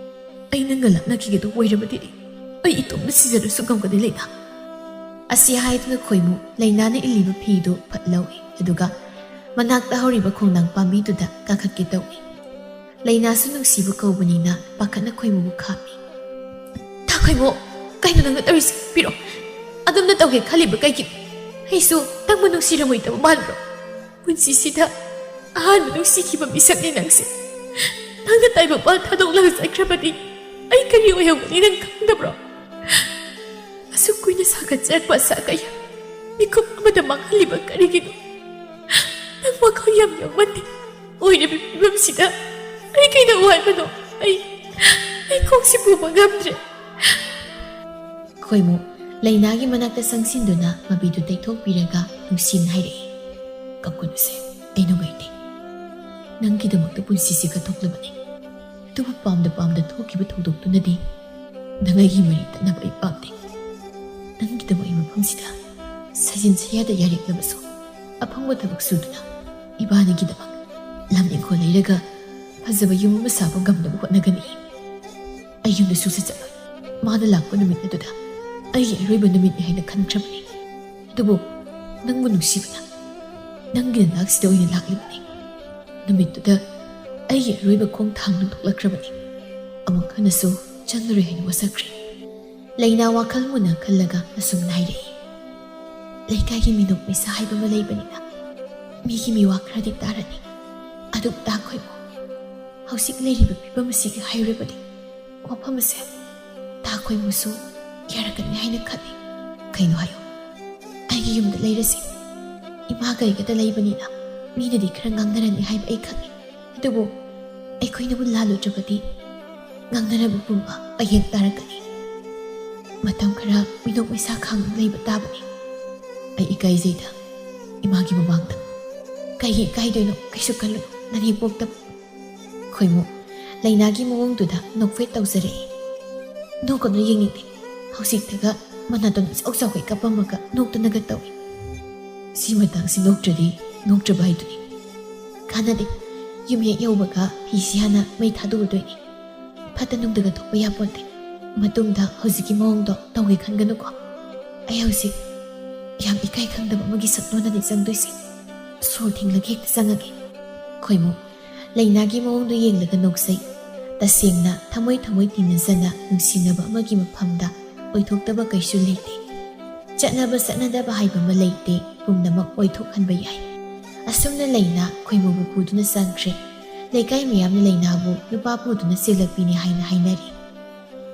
ꯑꯩ ꯅꯪꯒ ꯂꯥꯞꯅꯈꯤꯒꯗꯧꯕ ꯑꯣꯏꯔꯕꯗꯤ ꯑꯩ ꯏꯇꯣꯝꯇ ꯁꯤꯖꯔꯁꯨ ꯉꯝꯒꯅꯤ ꯂꯩꯅꯥ꯫ ꯑꯁꯤ ꯍꯥꯏꯗꯨꯅ ꯈꯣꯏꯃꯨ ꯂꯩꯅꯥꯅ ꯏꯜꯂꯤꯕ ꯐꯤꯗꯨ ꯐꯠ ꯂꯧꯏ, ꯑꯗꯨꯒ ꯃꯅꯥꯛꯇ ꯍꯧꯔꯤꯕ ꯈꯣꯡꯅꯥꯡ ꯄꯥꯝꯕꯤꯗꯨꯗ ꯀꯥꯈꯠꯀꯦ ꯇꯧꯏ꯫ ꯂꯩꯅꯥꯁꯨ ꯅꯨꯡꯁꯤꯕ ꯀꯧꯕꯅꯤꯅ ꯄꯥꯈꯠꯅ ꯈꯣꯏꯃꯨꯕꯨ ꯈꯥꯝꯃꯤ꯫ ꯊꯥ ꯈꯣꯏꯃꯨ, ꯀꯩꯅꯣ ꯅꯪꯅ ꯇꯧꯔꯤꯁꯦ? ꯄꯤꯔꯣ꯫ ꯑꯗꯨꯝꯅ ꯇꯧꯒꯦ ꯈꯜꯂꯤꯕ ꯀꯩꯒꯤꯅꯣ? ꯑꯩꯁꯨ ꯅꯪꯕꯨ ꯅꯨꯡꯁꯤꯔꯝꯃꯣꯏꯗꯕ ꯃꯥꯟꯕ꯭ꯔꯣ? ꯄꯨꯟꯁꯤꯁꯤꯗ ꯑꯍꯥꯟꯕ ꯅꯨꯡꯁꯤꯈꯤꯕ ꯃꯤꯁꯛꯅꯤ ꯅꯪꯁꯦ꯫ ꯅꯪꯅ ꯇꯥꯏꯕꯪꯄꯥꯟ ꯊꯥꯗꯣꯛꯂꯒ ꯆꯠꯈ꯭ꯔꯕꯗꯤ ꯑꯩ ꯀꯔꯤ ꯑꯣꯏꯍꯧꯒꯅꯤ ꯅꯪ ꯈꯪꯗꯕ꯭ꯔꯣ? ꯑꯁꯨꯛ ꯀꯨꯏꯅ ꯁꯥꯒꯠꯆꯔꯛꯄ ꯑꯁꯥ ꯀꯌꯥ ꯃꯤꯀꯨꯞ ꯑꯃꯗ ꯃꯥꯡꯍꯜꯂꯤꯕ ꯀꯔꯤꯒꯤꯅꯣ? ꯅꯪ ꯋꯥꯈꯜ ꯌꯥꯝ ꯌꯥꯎꯃꯟꯗꯦ꯫ ꯑꯣꯏꯔꯕ ꯐꯤꯕꯝꯁꯤꯗ ꯑꯩ ꯀꯩꯗꯧ ꯍꯥꯏꯕꯅꯣ? ꯑꯩ, ꯑꯩ ꯈꯣꯡꯁꯤ ꯄꯨꯕ ꯉꯝꯗ꯭ꯔꯦ꯫ ꯈꯣꯏꯃꯨ ꯂꯩꯅꯥꯒꯤ ꯃꯅꯥꯛꯇ ꯆꯪꯁꯤꯟꯗꯨꯅ ꯃꯄꯤꯗꯨ ꯇꯩꯊꯣꯛꯄꯤꯔꯒ ꯅꯨꯡꯁꯤꯅ ꯍꯥꯏꯔꯛꯏ, "ꯀꯞꯀꯅꯨꯁꯦ, ꯑꯩ ꯅꯨꯡꯉꯥꯏꯇꯦ꯫ ꯅꯪꯒꯤꯗꯃꯛꯇ ꯄꯨꯟꯁꯤꯁꯤ ꯀꯠꯊꯣꯛꯂꯕꯅꯤ꯫ ꯑꯗꯨꯕꯨ ꯄꯥꯝꯗ ꯄꯥꯝꯗ ꯊꯣꯛꯈꯤꯕ ꯊꯧꯗꯣꯛꯇꯨꯅꯗꯤ ꯅꯪ ꯑꯩꯒꯤ ꯃꯔꯤ ꯇꯠꯅꯕ ꯑꯩ ꯄꯥꯝꯗꯦ꯫ ꯅꯪꯒꯤꯗꯃꯛ ꯑꯩ ꯃꯐꯝꯁꯤꯗ ꯁꯥꯖꯤꯟ ꯁꯌꯥꯗ ꯌꯥꯔꯦꯛꯂꯕꯁꯨ ꯑꯐꯪꯕ ꯊꯕꯛ ꯁꯨꯗꯨꯅ ꯏꯕꯥꯅꯤꯒꯤꯗꯃꯛ ꯂꯝ ꯏꯪꯈꯣꯜ ꯂꯩꯔꯒ ꯐꯖꯕ ꯌꯨꯝ ꯑꯃ ꯁꯥꯕ ꯉꯝꯅꯕ ꯍꯣꯠꯅꯒꯅꯤ꯫ ꯑꯩ ꯌꯨꯝꯗ ꯁꯨꯡꯆꯠ ꯆꯠꯂꯣꯏ꯫ ꯃꯥꯅ ꯂꯥꯛꯄ ꯅꯨꯃꯤꯠ ꯑꯗꯨꯗ ꯑꯩꯒꯤ ꯑꯔꯣꯏꯕ ꯅꯨꯃꯤꯠꯅꯤ ꯍꯥꯏꯅ ꯈꯟꯈ꯭ꯔꯕꯅꯤ꯫ ꯑꯗꯨꯕꯨ ꯅꯪꯕꯨ ꯅꯨꯡꯁꯤꯕꯅ ꯅꯪꯒꯤ ꯅꯅꯥꯛꯁꯤꯗ ꯑꯣꯏꯅ ꯂꯥꯛꯂꯤꯕꯅꯤ꯫ ꯅꯨꯃꯤꯠꯇꯨꯗ ꯑꯩꯒꯤ ꯑꯔꯣꯏꯕ ꯈꯣꯡꯊꯥꯡꯗꯨ ꯊꯣꯛꯂꯛꯈ꯭ꯔꯕꯅꯤ꯫ ꯑꯃꯨꯛ ꯍꯟꯅꯁꯨ ꯆꯪꯂꯔꯣꯏ ꯍꯥꯏꯅ ꯋꯥꯁꯛꯈ꯭ꯔꯦ꯫" ꯂꯩꯅꯥ ꯋꯥꯈꯜ ꯃꯨꯟꯅ ꯈꯜꯂꯒ ꯑꯁꯨꯝꯅ ꯍꯥꯏꯔꯛꯏ, "ꯂꯩꯀꯥꯏꯒꯤ ꯃꯤꯅꯣꯛ ꯃꯩꯁꯥ ꯍꯥꯏꯕ ꯑꯃ ꯂꯩꯕꯅꯤꯅ ꯃꯤꯒꯤ ꯃꯤꯋꯥ ꯈꯔꯗꯤ ꯇꯥꯔꯅꯤ꯫ ꯑꯗꯨꯕꯨ ꯇꯥꯈꯣꯏꯃꯨ, ꯍꯧꯖꯤꯛ ꯂꯩꯔꯤꯕ ꯐꯤꯕꯝ ꯑꯁꯤꯒꯤ ꯍꯥꯏꯔꯨꯔꯕꯗꯤ ꯋꯥꯐꯝ ꯑꯁꯦ ꯇꯥꯈꯣꯏꯃꯨꯁꯨ ꯌꯥꯔꯛꯀꯅꯤ ꯍꯥꯏꯅ ꯈꯜꯂꯤ꯫ ꯀꯩꯅꯣ ꯍꯥꯏꯌꯨ, ꯑꯩꯒꯤ ꯌꯨꯝꯗ ꯂꯩꯔꯁꯤ꯫ ꯏꯃꯥꯒ ꯑꯩꯒꯗ ꯂꯩꯕꯅꯤꯅ ꯃꯤꯅꯗꯤ ꯈꯔ ꯉꯥꯡꯅꯔꯅꯤ ꯍꯥꯏꯕ ꯑꯩ ꯈꯪꯏ꯫ ꯑꯗꯨꯕꯨ ꯑꯩꯈꯣꯏꯅꯕꯨ ꯂꯥꯜꯂꯨꯗ꯭ꯔꯕꯗꯤ ꯉꯥꯡꯅꯔꯕ ꯄꯨꯝꯕ ꯄꯌꯦꯡ ꯇꯥꯔꯛꯀꯅꯤ꯫ ꯃꯇꯝ ꯈꯔ ꯃꯤꯅꯣꯛ ꯃꯩꯁꯥ ꯈꯥꯡꯗꯨꯅ ꯂꯩꯕ ꯇꯥꯕꯅꯤ꯫ ꯑꯩ ꯏꯀꯥꯏꯖꯩꯗ ꯏꯃꯥꯒꯤ ꯃꯃꯥꯡꯗ꯫ ꯀꯩꯒꯤ ꯏꯀꯥꯏꯗꯣꯏꯅꯣ? ꯀꯩꯁꯨ ꯈꯜꯂꯨꯅꯨ, ꯅꯅꯦꯝꯄꯣꯛꯇꯕꯨ꯫" ꯈꯣꯏꯃꯨ ꯂꯩꯅꯥꯒꯤ ꯃꯑꯣꯡꯗꯨꯗ ꯅꯣꯛꯐꯦꯠ ꯇꯧꯖꯔꯛꯏ꯫ "ꯅꯣꯛꯀꯅꯨ ꯌꯦꯡꯅꯤꯡꯗꯦ꯫ ꯍꯧꯖꯤꯛꯇꯒ ꯃꯅꯥꯇꯣꯟ ꯏꯆꯥꯎ ꯆꯥꯎꯈꯩ ꯀꯞꯄꯝꯃꯒ ꯅꯣꯛꯇꯅꯒ ꯇꯧꯏ꯫ ꯁꯤ ꯃꯇꯥꯡꯁꯤ ꯅꯣꯛꯇ꯭ꯔꯗꯤ ꯅꯣꯛꯇ꯭ꯔꯕ ꯍꯥꯏꯗꯨꯅꯤ꯫ ꯀꯥꯟꯅꯗꯦ꯫ ꯌꯨꯝ ꯍꯦꯛ ꯌꯧꯕꯒ ꯐꯤꯁꯤ ꯍꯥꯟꯅ ꯃꯩ ꯊꯥꯗꯣꯛꯎꯗꯣꯏꯅꯤ꯫ ꯐꯠꯇ ꯅꯨꯡꯗꯒ ꯊꯣꯛꯄ ꯌꯥꯄꯣꯟꯇꯦ꯫ ꯃꯇꯨꯡꯗ ꯍꯧꯖꯤꯛꯀꯤ ꯃꯑꯣꯡꯗꯣ ꯇꯧꯒꯦ ꯈꯟꯒꯅꯨꯀꯣ꯫ ꯑꯩ ꯍꯧꯖꯤꯛ ꯌꯥꯝ ꯏꯀꯥꯏ ꯈꯪꯗꯕ ꯑꯃꯒꯤ ꯁꯛꯇꯝꯗꯅꯤ ꯆꯪꯗꯣꯏꯁꯦ꯫ ꯁꯣꯔ ꯊꯤꯡꯂꯒ ꯍꯦꯛꯇ ꯆꯪꯉꯒꯦ꯫" ꯈꯣꯏꯃꯨ ꯂꯩꯅꯥꯒꯤ ꯃꯑꯣꯡꯗꯨ ꯌꯦꯡꯂꯒ ꯅꯣꯛꯆꯩ꯫ ꯇꯁꯦꯡꯅ ꯊꯃꯣꯏ ꯊꯃꯣꯏ ꯇꯤꯟꯅꯖꯅ ꯅꯨꯡꯁꯤꯅꯕ ꯑꯃꯒꯤ ꯃꯐꯝꯗ ꯑꯣꯏꯊꯣꯛꯇꯕ ꯀꯩꯁꯨ ꯂꯩꯇꯦ꯫ ꯆꯠꯅꯕ ꯆꯠꯅꯗꯕ ꯍꯥꯏꯕ ꯑꯃ ꯂꯩꯇꯦ, ꯄꯨꯝꯅꯃꯛ ꯑꯣꯏꯊꯣꯛꯍꯟꯕ ꯌꯥꯏ꯫ ꯑꯁꯨꯝꯅ ꯂꯩꯅꯥ ꯈꯣꯏꯃꯨꯕꯨ ꯄꯨꯗꯨꯅ ꯆꯪꯈ꯭ꯔꯦ꯫ ꯂꯩꯀꯥꯏ ꯃꯤꯌꯥꯝꯅ ꯂꯩꯅꯥꯕꯨ ꯅꯨꯄꯥ ꯄꯨꯗꯨꯅ ꯆꯦꯜꯂꯛꯄꯤꯅꯤ ꯍꯥꯏꯅ ꯍꯥꯏꯅꯔꯤ꯫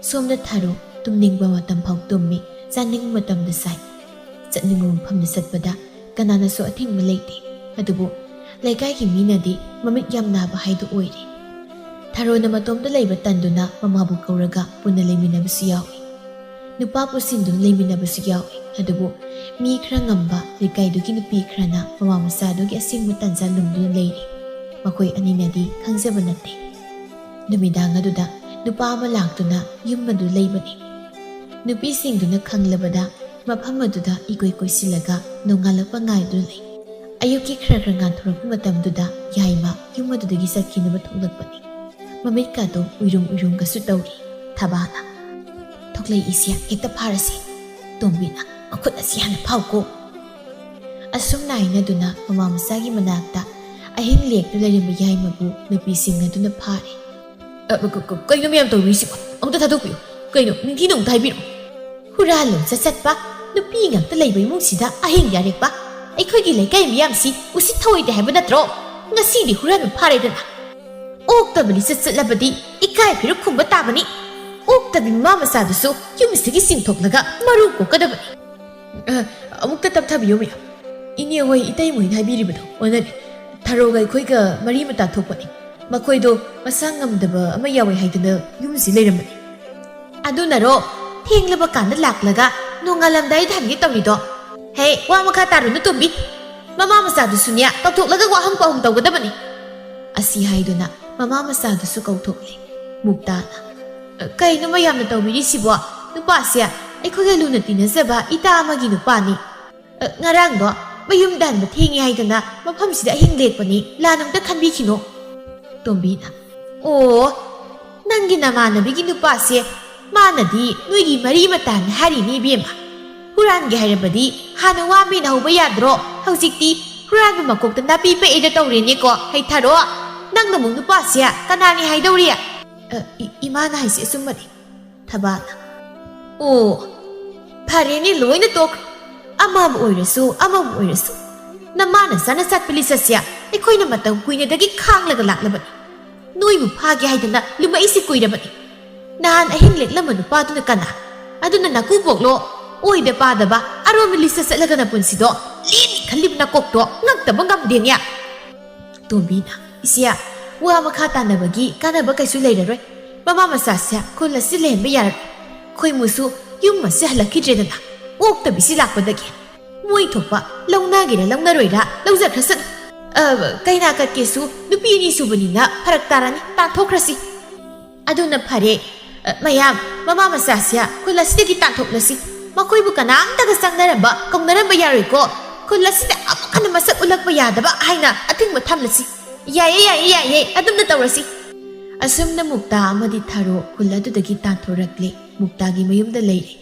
ꯁꯣꯝꯗ ꯊꯔꯣ ꯇꯨꯝꯅꯤꯡꯕ ꯃꯇꯝ ꯐꯥꯎ ꯇꯨꯝꯃꯤ, ꯆꯥꯅꯤꯡꯕ ꯃꯇꯝꯗ ꯆꯥꯏ꯫ ꯆꯠꯅꯤꯡꯕ ꯃꯐꯝꯗ ꯆꯠꯄꯗ ꯀꯅꯥꯅꯁꯨ ꯑꯊꯤꯡꯕ ꯂꯩꯇꯦ꯫ ꯑꯗꯨꯕꯨ ꯂꯩꯀꯥꯏꯒꯤ ꯃꯤꯅꯗꯤ ꯃꯃꯤꯠ ꯌꯥꯝ ꯅꯥꯕ ꯍꯥꯏꯗꯨ ꯑꯣꯏꯔꯦ꯫ ꯊꯔꯣꯅ ꯃꯇꯣꯝꯇ ꯂꯩꯕ ꯇꯟꯗꯨꯅ ꯃꯃꯥꯕꯨ ꯀꯧꯔꯒ ꯄꯨꯟꯅ ꯂꯩꯃꯤꯟꯅꯕꯁꯨ ꯌꯥꯎꯏ꯫ ꯅꯨꯄꯥ ꯄꯨꯁꯤꯟꯗꯨꯅ ꯂꯩꯃꯤꯟꯅꯕꯁꯨ ꯌꯥꯎꯏ꯫ ꯑꯗꯨꯕꯨ ꯃꯤ ꯈꯔ ꯉꯝꯕ ꯂꯩꯀꯥꯏꯗꯨꯒꯤ ꯅꯨꯄꯤ ꯈꯔꯅ ꯃꯃꯥ ꯃꯆꯥꯗꯨꯒꯤ ꯑꯁꯦꯡꯕ ꯇꯟꯖꯥ ꯂꯨꯝꯗꯨꯅ ꯂꯩꯔꯤ꯫ ꯃꯈꯣꯏ ꯑꯅꯤꯅꯗꯤ ꯈꯪꯖꯕ ꯅꯠꯇꯦ꯫ ꯅꯨꯃꯤꯗꯥꯡ ꯑꯗꯨꯗ ꯅꯨꯄꯥ ꯑꯃ ꯂꯥꯛꯇꯨꯅ ꯌꯨꯝ ꯑꯗꯨ ꯂꯩꯕꯅꯤ꯫ ꯅꯨꯄꯤꯁꯤꯡꯗꯨꯅ ꯈꯪꯂꯕꯗ ꯃꯐꯝ ꯑꯗꯨꯗ ꯏꯀꯣꯏ ꯀꯣꯏꯁꯤꯜꯂꯒ ꯅꯣꯡꯉꯥꯜꯂꯛꯄ ꯉꯥꯏꯗꯨꯅ ꯂꯩ꯫ ꯑꯌꯨꯛꯀꯤ ꯈꯔ ꯈꯔ ꯉꯥꯟꯊꯣꯔꯛꯄ ꯃꯇꯝꯗꯨꯗ ꯌꯥꯏꯃ ꯌꯨꯝ ꯑꯗꯨꯗꯒꯤ ꯆꯠꯈꯤꯅꯕ ꯊꯣꯛꯂꯛꯄꯅꯤ꯫ ꯃꯃꯤꯠꯀꯥꯗꯣ ꯎꯏꯔꯨꯝ ꯎꯏꯔꯨꯝꯒꯁꯨ ꯇꯧꯔꯤ꯫ ꯊꯕꯥꯅ, "ꯊꯣꯛꯂꯛꯏꯁꯦ ꯍꯦꯛꯇ ꯐꯥꯔꯁꯤ꯫" ꯇꯣꯝꯕꯤꯅ, "ꯃꯈꯨꯠ ꯑꯁꯤ ꯍꯥꯟꯅ ꯐꯥꯎꯀꯣ꯫" ꯑꯁꯨꯝꯅ ꯍꯥꯏꯅꯗꯨꯅ ꯃꯃꯥ ꯃꯆꯥꯒꯤ ꯃꯅꯥꯛꯇ ꯑꯍꯤꯡ ꯂꯦꯛꯇꯨ ꯂꯩꯔꯝꯕ ꯌꯥꯏꯃꯕꯨ ꯅꯨꯄꯤꯁꯤꯡ ꯑꯗꯨꯅ ꯐꯥꯔꯦ꯫ "ꯑ, ꯀ-, ꯀ-, ꯀꯩꯅꯣ ꯃꯌꯥꯝ ꯇꯧꯕꯤꯔꯤꯁꯤꯕꯣ? ꯑꯃꯨꯛꯇ ꯊꯥꯗꯣꯛꯄꯤꯌꯨ꯫ ꯀꯩꯅꯣ, ꯃꯤꯒꯤꯅꯣ ꯑꯃꯨꯛꯇ ꯍꯥꯏꯕꯤꯔꯛꯑꯣ꯫" "ꯍꯨꯔꯥꯟꯂꯣꯝ ꯆꯠ ꯆꯠꯄ, ꯅꯨꯄꯤ ꯉꯥꯛꯇ ꯂꯩꯕ ꯏꯃꯨꯡꯁꯤꯗ ꯑꯍꯤꯡ ꯌꯥꯔꯦꯛꯄ꯫ ꯑꯩꯈꯣꯏꯒꯤ ꯂꯩꯀꯥꯏ ꯃꯤꯌꯥꯝꯁꯤ ꯎꯁꯤꯠ ꯊꯑꯣꯏꯗꯦ ꯍꯥꯏꯕ ꯅꯠꯇ꯭ꯔꯣ? ꯉꯁꯤꯗꯤ ꯍꯨꯔꯥꯟꯕ ꯐꯥꯔꯦꯗꯅ꯫ ꯑꯣꯛꯇꯕ ꯂꯤꯆꯠ ꯆꯠꯂꯕꯗꯤ ꯏꯀꯥꯏ ꯐꯤꯔꯨꯛ ꯈꯨꯝꯕ ꯇꯥꯕꯅꯤ꯫ ꯑꯣꯛꯇꯕꯤ ꯃꯃꯥ ꯃꯆꯥꯗꯨꯁꯨ ꯌꯨꯝꯁꯤꯗꯒꯤ ꯆꯤꯡꯊꯣꯛꯂꯒ ꯃꯔꯨ ꯀꯣꯛꯀꯗꯕꯅꯤ꯫" "ꯑ, ꯑꯃꯨꯛꯇ ꯇꯞꯊꯕꯤꯌꯨ ꯃꯌꯥꯝ꯫ ꯏꯅꯦ ꯍꯣꯏ, ꯏꯇꯩꯃ ꯍꯣꯏꯅ ꯍꯥꯏꯕꯤꯔꯤꯕꯗꯣ ꯑꯣꯟꯅꯔꯦ꯫ ꯊꯔꯣꯒ ꯑꯩꯈꯣꯏꯒ ꯃꯔꯤ ꯃꯇꯥ ꯊꯣꯛꯄꯅꯤ꯫ ꯃꯈꯣꯏꯗꯣ ꯃꯁꯥ ꯉꯝꯗꯕ ꯑꯃ ꯌꯥꯎꯋꯦ ꯍꯥꯏꯗꯅ ꯌꯨꯝꯁꯤ ꯂꯩꯔꯝꯕꯅꯤ꯫" "ꯑꯗꯨꯅꯔꯣ ꯊꯦꯡꯂꯕ ꯀꯥꯟꯗ ꯂꯥꯛꯂꯒ ꯅꯣꯡꯉꯥꯜꯂꯝꯗꯥꯏꯗ ꯍꯟꯒꯦ ꯇꯧꯔꯤꯗꯣ? ꯍꯦ, ꯋꯥ ꯃꯈꯥ ꯇꯥꯔꯨꯅꯨ ꯇꯣꯝꯕꯤ꯫ ꯃꯃꯥ ꯃꯆꯥꯗꯨꯁꯨꯅꯦ ꯀꯧꯊꯣꯛꯂꯒ ꯋꯥꯍꯪ ꯄꯥꯎꯍꯪ ꯇꯧꯒꯗꯕꯅꯤ꯫" ꯑꯁꯤ ꯍꯥꯏꯗꯨꯅ ꯃꯃꯥ ꯃꯆꯥꯗꯨꯁꯨ ꯀꯧꯊꯣꯛꯂꯦ꯫ ꯃꯨꯛꯇꯥꯅ, "ꯀꯩꯅꯣ ꯃꯌꯥꯝꯅ ꯇꯧꯕꯤꯔꯤꯁꯤꯕꯣ? ꯅꯨꯄꯥꯁꯦ ꯑꯩꯈꯣꯏꯒ ꯂꯨꯅ ꯇꯤꯟꯅꯖꯕ ꯏꯇꯥ ꯑꯃꯒꯤ ꯅꯨꯄꯥꯅꯤ꯫ ꯑ, ꯉꯔꯥꯡꯗꯣ ꯃꯌꯨꯝꯗ ꯍꯟꯕ ꯊꯦꯡꯉꯦ ꯍꯥꯏꯗꯅ ꯃꯐꯝꯁꯤꯗ ꯑꯍꯤꯡ ꯂꯦꯛꯄꯅꯤ, ꯂꯥꯟꯅ ꯑꯝꯇ ꯈꯟꯕꯤꯈꯤꯅꯣ꯫" ꯇꯣꯝꯕꯤꯅ, "ꯑꯣ, ꯅꯪꯒꯤ ꯅꯃꯥꯟꯅꯕꯤꯒꯤ ꯅꯨꯄꯥꯁꯦ, ꯃꯥꯅꯗꯤ ꯅꯣꯏꯒꯤ ꯃꯔꯤ ꯃꯇꯥꯅꯤ ꯍꯥꯏꯔꯤꯅꯦ ꯏꯕꯦꯝꯃ꯫ ꯍꯨꯔꯥꯟꯒꯦ ꯍꯥꯏꯔꯕꯗꯤ ꯍꯥꯟꯅ ꯋꯥ ꯃꯦꯟꯅ ꯍꯧꯕ ꯌꯥꯗ꯭ꯔꯣ? ꯍꯧꯖꯤꯛꯇꯤ ꯍꯨꯔꯥꯟꯕ ꯃꯀꯣꯛꯇ ꯅꯥꯄꯤ ꯄꯛꯑꯦꯗ ꯇꯧꯔꯦꯅꯦꯀꯣ, ꯍꯩꯊꯔꯣ꯫ ꯅꯪꯅ ꯑꯃꯨꯛ ꯅꯨꯄꯥꯁꯦ ꯀꯅꯥꯅꯤ ꯍꯥꯏꯗꯧꯔꯤ?" "ꯑ, ꯏ-, ꯏꯃꯥꯅ ꯍꯥꯏꯁꯦ ꯑꯆꯨꯝꯕꯅꯤ꯫" ꯊꯕꯥꯅ, "ꯑꯣ, "ꯐꯔꯦꯅꯦ, ꯂꯣꯏꯅ ꯇꯣꯛꯈ꯭ꯔꯣ꯫ ꯑꯃꯕꯨ ꯑꯣꯏꯔꯁꯨ, ꯑꯃꯕꯨ ꯑꯣꯏꯔꯁꯨ, ꯅꯃꯥ ꯅꯆꯥꯅ ꯆꯠꯄ ꯂꯤꯆꯠꯁꯦ ꯑꯩꯈꯣꯏꯅ ꯃꯇꯝ ꯀꯨꯏꯅꯗꯒꯤ ꯈꯥꯡꯂꯒ ꯂꯥꯛꯂꯕꯅꯤ꯫ ꯅꯣꯏꯕꯨ ꯐꯥꯒꯦ ꯍꯥꯏꯗꯅ ꯂꯨꯃꯛꯏꯁꯤ ꯀꯨꯏꯔꯕꯅꯤ꯫ ꯅꯍꯥꯟ ꯑꯍꯤꯡ ꯂꯦꯛꯂꯝꯕ ꯅꯨꯄꯥꯗꯨꯅ ꯀꯅꯥ? ꯑꯗꯨꯅ ꯅꯀꯨꯕꯣꯛꯂꯣ? ꯑꯣꯏꯗ ꯄꯥꯗꯕ ꯑꯔꯣꯟꯕ ꯂꯤꯆꯠ ꯆꯠꯂꯒ ꯅꯄꯨꯟꯁꯤꯗꯣ ꯂꯦꯟꯅꯤ ꯈꯜꯂꯤꯕ ꯅꯀꯣꯛꯇꯣ ꯉꯛꯇꯕ ꯉꯝꯗꯦꯅꯦ꯫" ꯇꯣꯝꯕꯤꯅ, "ꯏꯆꯦ, ꯋꯥ ꯃꯈꯥ ꯇꯥꯅꯕꯒꯤ ꯀꯥꯟꯅꯕ ꯀꯩꯁꯨ ꯂꯩꯔꯔꯣꯏ꯫ ꯃꯃꯥ ꯃꯆꯥꯁꯦ ꯈꯨꯜ ꯑꯁꯤ ꯂꯩꯍꯟꯕ ꯌꯥꯔꯔꯣꯏ꯫ ꯈꯣꯏꯃꯨꯁꯨ ꯌꯨꯝ ꯑꯁꯤ ꯍꯜꯂꯛꯈꯤꯗ꯭ꯔꯦꯗꯅ, ꯑꯣꯛꯇꯕꯤꯁꯤ ꯂꯥꯛꯄꯗꯒꯤ꯫ ꯃꯣꯏ ꯊꯣꯛꯄ ꯂꯧꯅꯒꯦꯔꯥ ꯂꯧꯅꯔꯣꯏꯔꯥ ꯂꯧꯖꯈ꯭ꯔꯁꯅꯨ꯫ ꯑ, ꯀꯩꯅꯥ ꯀꯠꯀꯦꯁꯨ ꯅꯨꯄꯤ ꯑꯅꯤ ꯁꯨꯕꯅꯤꯅ ꯐꯔꯛ ꯇꯥꯔꯅꯤ, ꯇꯥꯟꯊꯣꯛꯈ꯭ꯔꯁꯤ꯫" "ꯑꯗꯨꯅ ꯐꯔꯦ꯫ ꯑ, ꯃꯌꯥꯝ, ꯃꯃꯥ ꯃꯆꯥꯁꯦ ꯈꯨꯜ ꯑꯁꯤꯗꯒꯤ ꯇꯥꯟꯊꯣꯛꯂꯁꯤ꯫ ꯃꯈꯣꯏꯕꯨ ꯀꯅꯥꯝꯇꯒ ꯆꯪꯅꯔꯝꯕ, ꯀꯧꯅꯔꯝꯕ ꯌꯥꯔꯣꯏꯀꯣ꯫ ꯈꯨꯜ ꯑꯁꯤꯗ ꯑꯃꯨꯛ ꯍꯟꯅ ꯃꯁꯛ ꯎꯠꯂꯛꯄ ꯌꯥꯗꯕ ꯍꯥꯏꯅ ꯑꯊꯤꯡꯕ ꯊꯝꯂꯁꯤ꯫" "ꯌꯥꯏꯌꯦ, ꯌꯥꯏꯌꯦ, ꯌꯥꯏꯌꯦ, ꯑꯗꯨꯝꯅ ꯇꯧꯔꯁꯤ꯫" ꯑꯁꯨꯝꯅ ꯃꯨꯛꯇꯥ ꯑꯃꯗꯤ ꯊꯥꯔꯣ ꯈꯨꯜ ꯑꯗꯨꯗꯒꯤ ꯇꯥꯟꯊꯣꯔꯛꯂꯦ꯫ ꯃꯨꯛꯇꯥꯒꯤ ꯃꯌꯨꯝꯗ ꯂꯩꯔꯦ꯫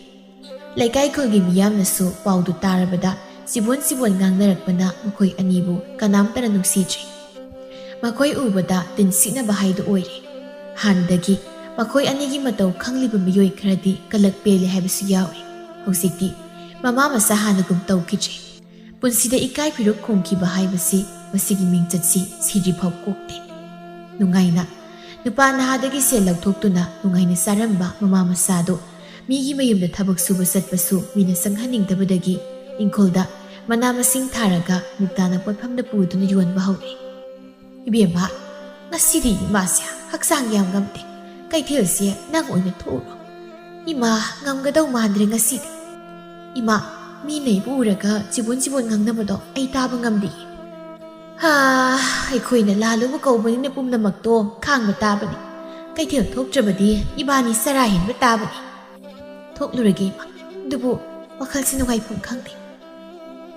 ꯂꯩꯀꯥꯏ ꯈꯨꯜꯒꯤ ꯃꯤꯌꯥꯝꯅꯁꯨ ꯄꯥꯎꯗꯨ ꯇꯥꯔꯕꯗ ꯆꯤꯕꯣꯟ ꯆꯤꯕꯣꯟ ꯉꯥꯡꯅꯔꯛꯄꯅ ꯃꯈꯣꯏ ꯑꯅꯤꯕꯨ ꯀꯅꯥꯝꯇꯅ ꯅꯨꯡꯁꯤꯗ꯭ꯔꯦ꯫ ꯃꯈꯣꯏ ꯎꯕꯗ ꯇꯤꯟꯁꯤꯠꯅꯕ ꯍꯥꯏꯗꯨ ꯑꯣꯏꯔꯦ꯫ ꯍꯥꯟꯅꯗꯒꯤ ꯃꯈꯣꯏ ꯑꯅꯤꯒꯤ ꯃꯇꯧ ꯈꯪꯂꯤꯕ ꯃꯤꯑꯣꯏ ꯈꯔꯗꯤ ꯀꯂꯛ ꯄꯦꯜꯂꯦ ꯍꯥꯏꯕꯁꯨ ꯌꯥꯎꯏ꯫ ꯍꯧꯖꯤꯛꯇꯤ ꯃꯃꯥ ꯃꯆꯥ ꯍꯥꯟꯅꯒꯨꯝ ꯇꯧꯈꯤꯗ꯭ꯔꯦ꯫ ꯄꯨꯟꯁꯤꯗ ꯏꯀꯥꯏ ꯐꯤꯔꯨꯛ ꯈꯣꯡꯈꯤꯕ ꯍꯥꯏꯕꯁꯤ ꯃꯁꯤꯒꯤ ꯃꯤꯡꯆꯠꯁꯤ ꯁꯤꯗ꯭ꯔꯤꯐꯥꯎ ꯀꯣꯛꯇꯦ꯫ ꯅꯨꯡꯉꯥꯏꯅ ꯅꯨꯄꯥ ꯅꯍꯥꯗꯒꯤ ꯁꯦꯜ ꯂꯧꯊꯣꯛꯇꯨꯅ ꯅꯨꯡꯉꯥꯏꯅ ꯆꯥꯔꯝꯕ ꯃꯃꯥ ꯃꯆꯥꯗꯨ ꯃꯤꯒꯤ ꯃꯌꯨꯝꯗ ꯊꯕꯛ ꯁꯨꯕ ꯆꯠꯄꯁꯨ ꯃꯤꯅ ꯆꯪꯍꯟꯅꯤꯡꯗꯕꯗꯒꯤ ꯏꯪꯈꯣꯜꯗ ꯃꯅꯥ ꯃꯁꯤꯡ ꯊꯥꯔꯒ ꯃꯨꯛꯇꯥꯅ ꯄꯣꯠꯐꯝꯗ ꯄꯨꯗꯨꯅ ꯌꯣꯟꯕ ꯍꯧꯔꯦ꯫ "ꯏꯕꯦꯝꯃ, ꯉꯁꯤꯗꯤ ꯏꯃꯥꯁꯦ ꯍꯛꯆꯥꯡ ꯌꯥꯝ ꯉꯝꯗꯦ꯫ ꯀꯩꯊꯦꯜꯁꯦ ꯅꯪ ꯑꯣꯏꯅ ꯊꯣꯛꯎꯔꯣ꯫ ꯏꯃꯥ, ꯉꯝꯒꯗꯧ ꯃꯥꯟꯗ꯭ꯔꯦ ꯉꯁꯤꯗꯤ꯫ ꯏꯃꯥ, ꯃꯤ ꯂꯩꯕ ꯎꯔꯒ ꯆꯤꯕꯣꯟ ꯆꯤꯕꯣꯟ ꯉꯥꯡꯅꯕꯗꯣ ꯑꯩ ꯇꯥꯕ ꯉꯝꯗꯦ꯫" "ꯍꯥ, ꯑꯩꯈꯣꯏꯅ ꯂꯥꯜꯂꯨꯕ ꯀꯧꯕꯅꯤꯅ ꯄꯨꯝꯅꯃꯛꯇꯣ ꯈꯥꯡꯕ ꯇꯥꯕꯅꯤ꯫ ꯀꯩꯊꯦꯜ ꯊꯣꯛꯇ꯭ꯔꯕꯗꯤ ꯏꯕꯥꯅꯤ ꯆꯔꯥ ꯍꯦꯟꯕ ꯇꯥꯕꯅꯤ꯫" "ꯊꯣꯛꯂꯨꯔꯒꯦ ꯏꯃꯥ꯫ ꯑꯗꯨꯕꯨ ꯋꯥꯈꯜꯁꯤ ꯅꯨꯡꯉꯥꯏꯐꯝ ꯈꯪꯗꯦ꯫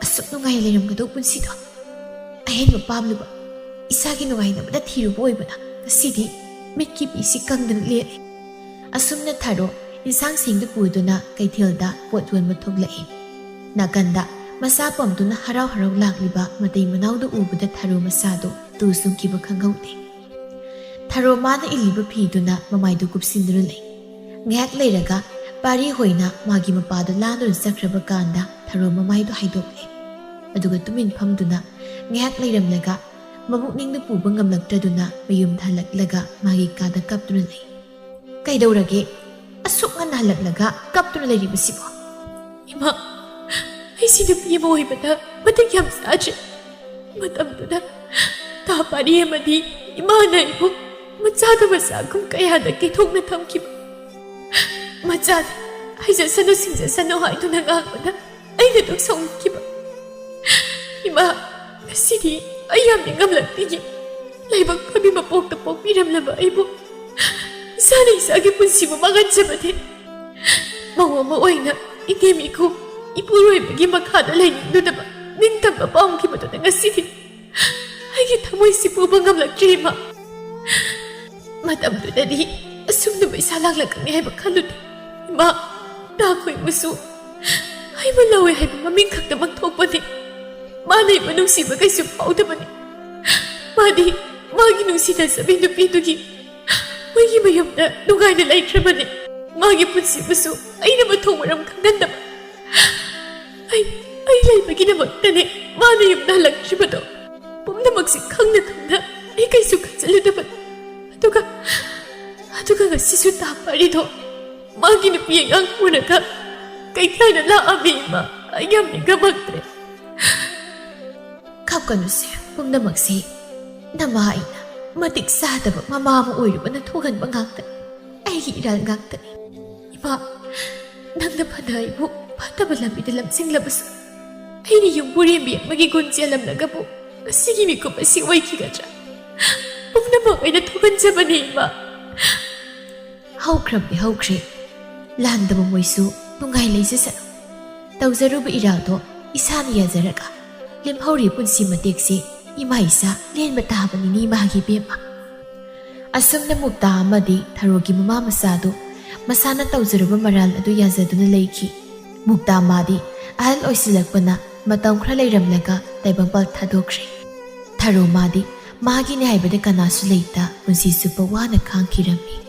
ꯑꯁꯨꯛ ꯅꯨꯡꯉꯥꯏꯅ ꯂꯩꯔꯝꯒꯗꯧ ꯄꯨꯟꯁꯤꯗꯣ ꯑꯍꯦꯟꯕ ꯄꯥꯝꯂꯨꯕ, ꯏꯁꯥꯒꯤ ꯅꯨꯡꯉꯥꯏꯅꯕꯗ ꯊꯤꯔꯨꯕ ꯑꯣꯏꯕꯅ ꯉꯁꯤꯗꯤ ꯃꯤꯠꯀꯤ ꯄꯤꯁꯤ ꯀꯪꯗꯅ ꯂꯦꯜꯂꯤ꯫" ꯑꯁꯨꯝꯅ ꯊꯥꯔꯣ ꯏꯟꯁꯥꯡ ꯁꯦꯡꯗꯨ ꯄꯨꯗꯨꯅ ꯀꯩꯊꯦꯜꯗ ꯄꯣꯠ ꯌꯣꯟꯕ ꯊꯣꯛꯂꯛꯏ꯫ ꯅꯥꯀꯟꯗ ꯃꯆꯥ ꯄꯝꯗꯨꯅ ꯍꯔꯥꯎ ꯍꯔꯥꯎ ꯂꯥꯛꯂꯤꯕ ꯃꯇꯩ ꯃꯅꯥꯎꯗꯨ ꯎꯕꯗ ꯊꯥꯔꯣ ꯃꯁꯥꯗꯨ ꯇꯨ ꯆꯨꯡꯈꯤꯕ ꯈꯪꯍꯧꯗꯦ꯫ ꯊꯥꯔꯣ ꯃꯥꯅ ꯏꯜꯂꯤꯕ ꯐꯤꯗꯨꯅ ꯃꯃꯥꯏꯗꯨ ꯀꯨꯞꯁꯤꯟꯗꯨꯅ ꯂꯩ꯫ ꯉꯥꯏꯍꯥꯛ ꯂꯩꯔꯒ ꯄꯥꯔꯤ ꯍꯣꯏꯅ ꯃꯥꯒꯤ ꯃꯄꯥꯗꯨ ꯂꯥꯟꯗꯨꯅ ꯆꯠꯈ꯭ꯔꯕ ꯀꯥꯟꯗ ꯊꯔꯣ ꯃꯃꯥꯏꯗꯨ ꯍꯥꯏꯗꯣꯛꯂꯦ꯫ ꯑꯗꯨꯒ ꯇꯨꯃꯤꯟ ꯐꯝꯗꯨꯅ ꯉꯥꯏꯍꯥꯛ ꯂꯩꯔꯝꯂꯒ ꯃꯕꯨꯛꯅꯤꯡꯗꯨ ꯄꯨꯕ ꯉꯝꯂꯛꯇ꯭ꯔꯗꯨꯅ ꯃꯌꯨꯝꯗ ꯍꯜꯂꯛꯂꯒ ꯃꯥꯒꯤ ꯀꯥꯗ ꯀꯞꯇꯨꯅ ꯂꯩ꯫ "ꯀꯩꯗꯧꯔꯒꯦ? ꯑꯁꯨꯛ ꯉꯟꯅ ꯍꯜꯂꯛꯂꯒ ꯀꯞꯇꯨꯅ ꯂꯩꯔꯤꯕꯁꯤꯕꯣ?" "ꯏꯃꯥ, ꯑꯩꯁꯤ ꯅꯨꯄꯤ ꯑꯃ ꯑꯣꯏꯕꯗ ꯃꯇꯤꯛ ꯌꯥꯝ ꯆꯥꯗ꯭ꯔꯦ꯫ ꯃꯇꯝꯗꯨꯗ ꯇꯥ ꯄꯥꯔꯤ ꯑꯃꯗꯤ ꯏꯃꯥꯅ ꯑꯩꯕꯨ ꯃꯆꯥꯗ ꯃꯆꯥꯒꯨꯝ ꯀꯌꯥꯗ ꯀꯦꯊꯣꯛꯅ ꯊꯝꯈꯤꯕ꯫ ꯃꯆꯥꯗ ꯍꯩꯖꯁꯅꯨ ꯁꯤꯡꯖꯁꯅꯨ ꯍꯥꯏꯗꯨꯅ ꯉꯥꯡꯕꯗ ꯑꯩꯅ ꯑꯗꯨꯝ ꯁꯥꯎꯅꯤꯡꯈꯤꯕ꯫ ꯏꯃꯥ, ꯉꯁꯤꯗꯤ ꯑꯩ ꯌꯥꯝ ꯅꯤꯡꯉꯝꯂꯛꯇꯤꯌꯦ꯫ ꯂꯥꯏꯕꯛ ꯐꯕꯤ ꯃꯄꯣꯛꯇ ꯄꯣꯛꯄꯤꯔꯝꯂꯕ ꯑꯩꯕꯨ ꯏꯁꯥꯅ ꯏꯁꯥꯒꯤ ꯄꯨꯟꯁꯤꯕꯨ ꯃꯥꯡꯍꯟꯖꯕꯅꯦ꯫ ꯃꯧ ꯑꯃ ꯑꯣꯏꯅ ꯏꯅꯦꯝ ꯏꯀꯨ ꯏꯄꯨꯔꯣꯏꯕꯒꯤ ꯃꯈꯥꯗ ꯂꯩꯅꯤꯡꯂꯨꯗꯕ ꯅꯤꯡꯇꯝꯕ ꯄꯥꯝꯈꯤꯕꯗꯨꯅ ꯉꯁꯤꯗꯤ ꯑꯩꯒꯤ ꯊꯃꯣꯏꯁꯤ ꯄꯨꯕ ꯉꯝꯂꯛꯇ꯭ꯔꯦ ꯏꯃꯥ꯫ ꯃꯇꯝꯗꯨꯗꯗꯤ ꯑꯁꯨꯝꯅ ꯄꯩꯁꯥ ꯂꯥꯛꯂꯛꯀꯅꯤ ꯍꯥꯏꯕ ꯈꯜꯂꯨꯗꯦ꯫ ꯏꯃꯥ, ꯇꯥ ꯈꯣꯏꯃꯨꯁꯨ ꯍꯩꯕ ꯂꯧꯋꯦ ꯍꯥꯏꯕ ꯃꯃꯤꯡ ꯈꯛꯇꯃꯛ ꯊꯣꯛꯄꯅꯤ꯫ ꯃꯥꯅ ꯑꯩꯕꯨ ꯅꯨꯡꯁꯤꯕ ꯀꯩꯁꯨ ꯐꯥꯎꯗꯕꯅꯤ꯫ ꯃꯥꯗꯤ ꯃꯥꯒꯤ ꯅꯨꯡꯁꯤ ꯅꯖꯕꯤ ꯅꯨꯄꯤꯗꯨꯒꯤ ꯃꯣꯏꯒꯤ ꯃꯌꯨꯝꯗ ꯅꯨꯡꯉꯥꯏꯅ ꯂꯩꯈ꯭ꯔꯕꯅꯤ꯫ ꯃꯥꯒꯤ ꯄꯨꯟꯁꯤꯕꯨꯁꯨ ꯑꯩꯅ ꯃꯊꯣꯡ ꯃꯔꯝ ꯈꯪꯍꯟꯗꯕ꯫ ꯑꯩ, ꯑꯩ ꯂꯩꯕꯒꯤꯗꯃꯛꯇꯅꯦ ꯃꯥꯅ ꯌꯨꯝꯗ ꯍꯜꯂꯛꯇ꯭ꯔꯤꯕꯗꯣ꯫ ꯄꯨꯝꯅꯃꯛꯁꯤ ꯈꯪꯅ ꯈꯪꯅ ꯑꯩ ꯀꯩꯁꯨ ꯈꯟꯖꯤꯜꯂꯨꯗꯕꯅꯤ꯫ ꯑꯗꯨꯒ, ꯑꯗꯨꯒ ꯉꯁꯤꯁꯨ ꯇꯥ ꯄꯥꯔꯤꯗꯣ ꯃꯥꯒꯤ ꯅꯨꯄꯤ ꯑꯉꯥꯡ ꯄꯨꯔꯒ ꯀꯩꯊꯦꯜꯗ ꯂꯥꯛꯑꯝꯃꯤ ꯏꯃꯥ꯫ ꯑꯩ ꯌꯥꯝ ꯅꯤꯡꯉꯝꯃꯛꯇ꯭ꯔꯦ꯫ ꯀꯞꯀꯅꯨꯁꯦ, ꯄꯨꯝꯅꯃꯛꯁꯤ ꯅꯃꯥ ꯑꯩꯅ ꯃꯇꯤꯛ ꯆꯥꯗꯕ ꯃꯃꯥ ꯑꯃ ꯑꯣꯏꯔꯨꯕꯅ ꯊꯣꯛꯍꯟꯕ ꯉꯥꯛꯇꯅꯤ꯫ ꯑꯩꯒꯤ ꯏꯔꯥꯜ ꯉꯥꯛꯇꯅꯤ꯫ ꯏꯃꯥ, ꯅꯪꯅ ꯐꯅ ꯑꯩꯕꯨ ꯐꯠꯇꯕ ꯂꯝꯕꯤꯗ ꯂꯝꯖꯤꯡꯂꯕꯁꯨ, ꯑꯩꯅ ꯌꯨꯝꯕꯨꯔꯦꯝꯕꯤ ꯑꯃꯒꯤ ꯒꯨꯟ ꯆꯦꯜꯂꯝꯂꯒꯕꯨ ꯉꯁꯤꯒꯤ ꯃꯤꯀꯨꯞ ꯑꯁꯤ ꯑꯣꯏꯈꯤꯒꯗ꯭ꯔꯥ? ꯄꯨꯝꯅꯃꯛ ꯑꯩꯅ ꯊꯣꯛꯍꯟꯖꯕꯅꯤ ꯏꯃꯥ꯫ ꯍꯧꯈ꯭ꯔꯕꯗꯤ ꯍꯧꯈ꯭ꯔꯦ꯫ ꯂꯥꯟꯗꯕ ꯃꯣꯏꯁꯨ ꯅꯨꯡꯉꯥꯏ ꯂꯩꯖꯁꯅꯨ꯫ ꯇꯧꯖꯔꯨꯕ ꯏꯔꯥꯜꯗꯣ ꯏꯁꯥꯅ ꯌꯥꯖꯔꯒ ꯂꯦꯝꯍꯧꯔꯤ ꯄꯨꯟꯁꯤ ꯃꯇꯦꯛꯁꯤ ꯏꯃꯥ ꯏꯆꯥ ꯂꯦꯟꯕ ꯇꯥꯕꯅꯤꯅꯦ ꯏꯃꯥꯒꯤ ꯏꯕꯦꯝꯃ꯫ ꯑꯁꯨꯝꯅ ꯃꯨꯛꯇꯥ ꯑꯃꯗꯤ ꯊꯔꯣꯒꯤ ꯃꯃꯥ ꯃꯆꯥꯗꯨ ꯃꯁꯥꯅ ꯇꯧꯖꯔꯨꯕ ꯃꯔꯥꯜ ꯑꯗꯨ ꯌꯥꯖꯗꯨꯅ ꯂꯩꯈꯤ꯫ ꯃꯨꯛꯇꯥ ꯃꯥꯗꯤ ꯑꯍꯜ ꯑꯣꯏꯁꯤꯜꯂꯛꯄꯅ ꯃꯇꯝ ꯈꯔ ꯂꯩꯔꯝꯂꯒ ꯇꯥꯏꯕꯪꯄꯥꯜ ꯊꯥꯗꯣꯛꯈ꯭ꯔꯦ꯫ ꯊꯔꯣ ꯃꯥꯗꯤ ꯃꯥꯒꯤꯅꯤ ꯍꯥꯏꯕꯗ ꯀꯅꯥꯁꯨ ꯂꯩꯇ ꯄꯨꯟꯁꯤ ꯆꯨꯞꯄ ꯋꯥꯅ ꯈꯥꯡꯈꯤꯔꯝꯃꯤ꯫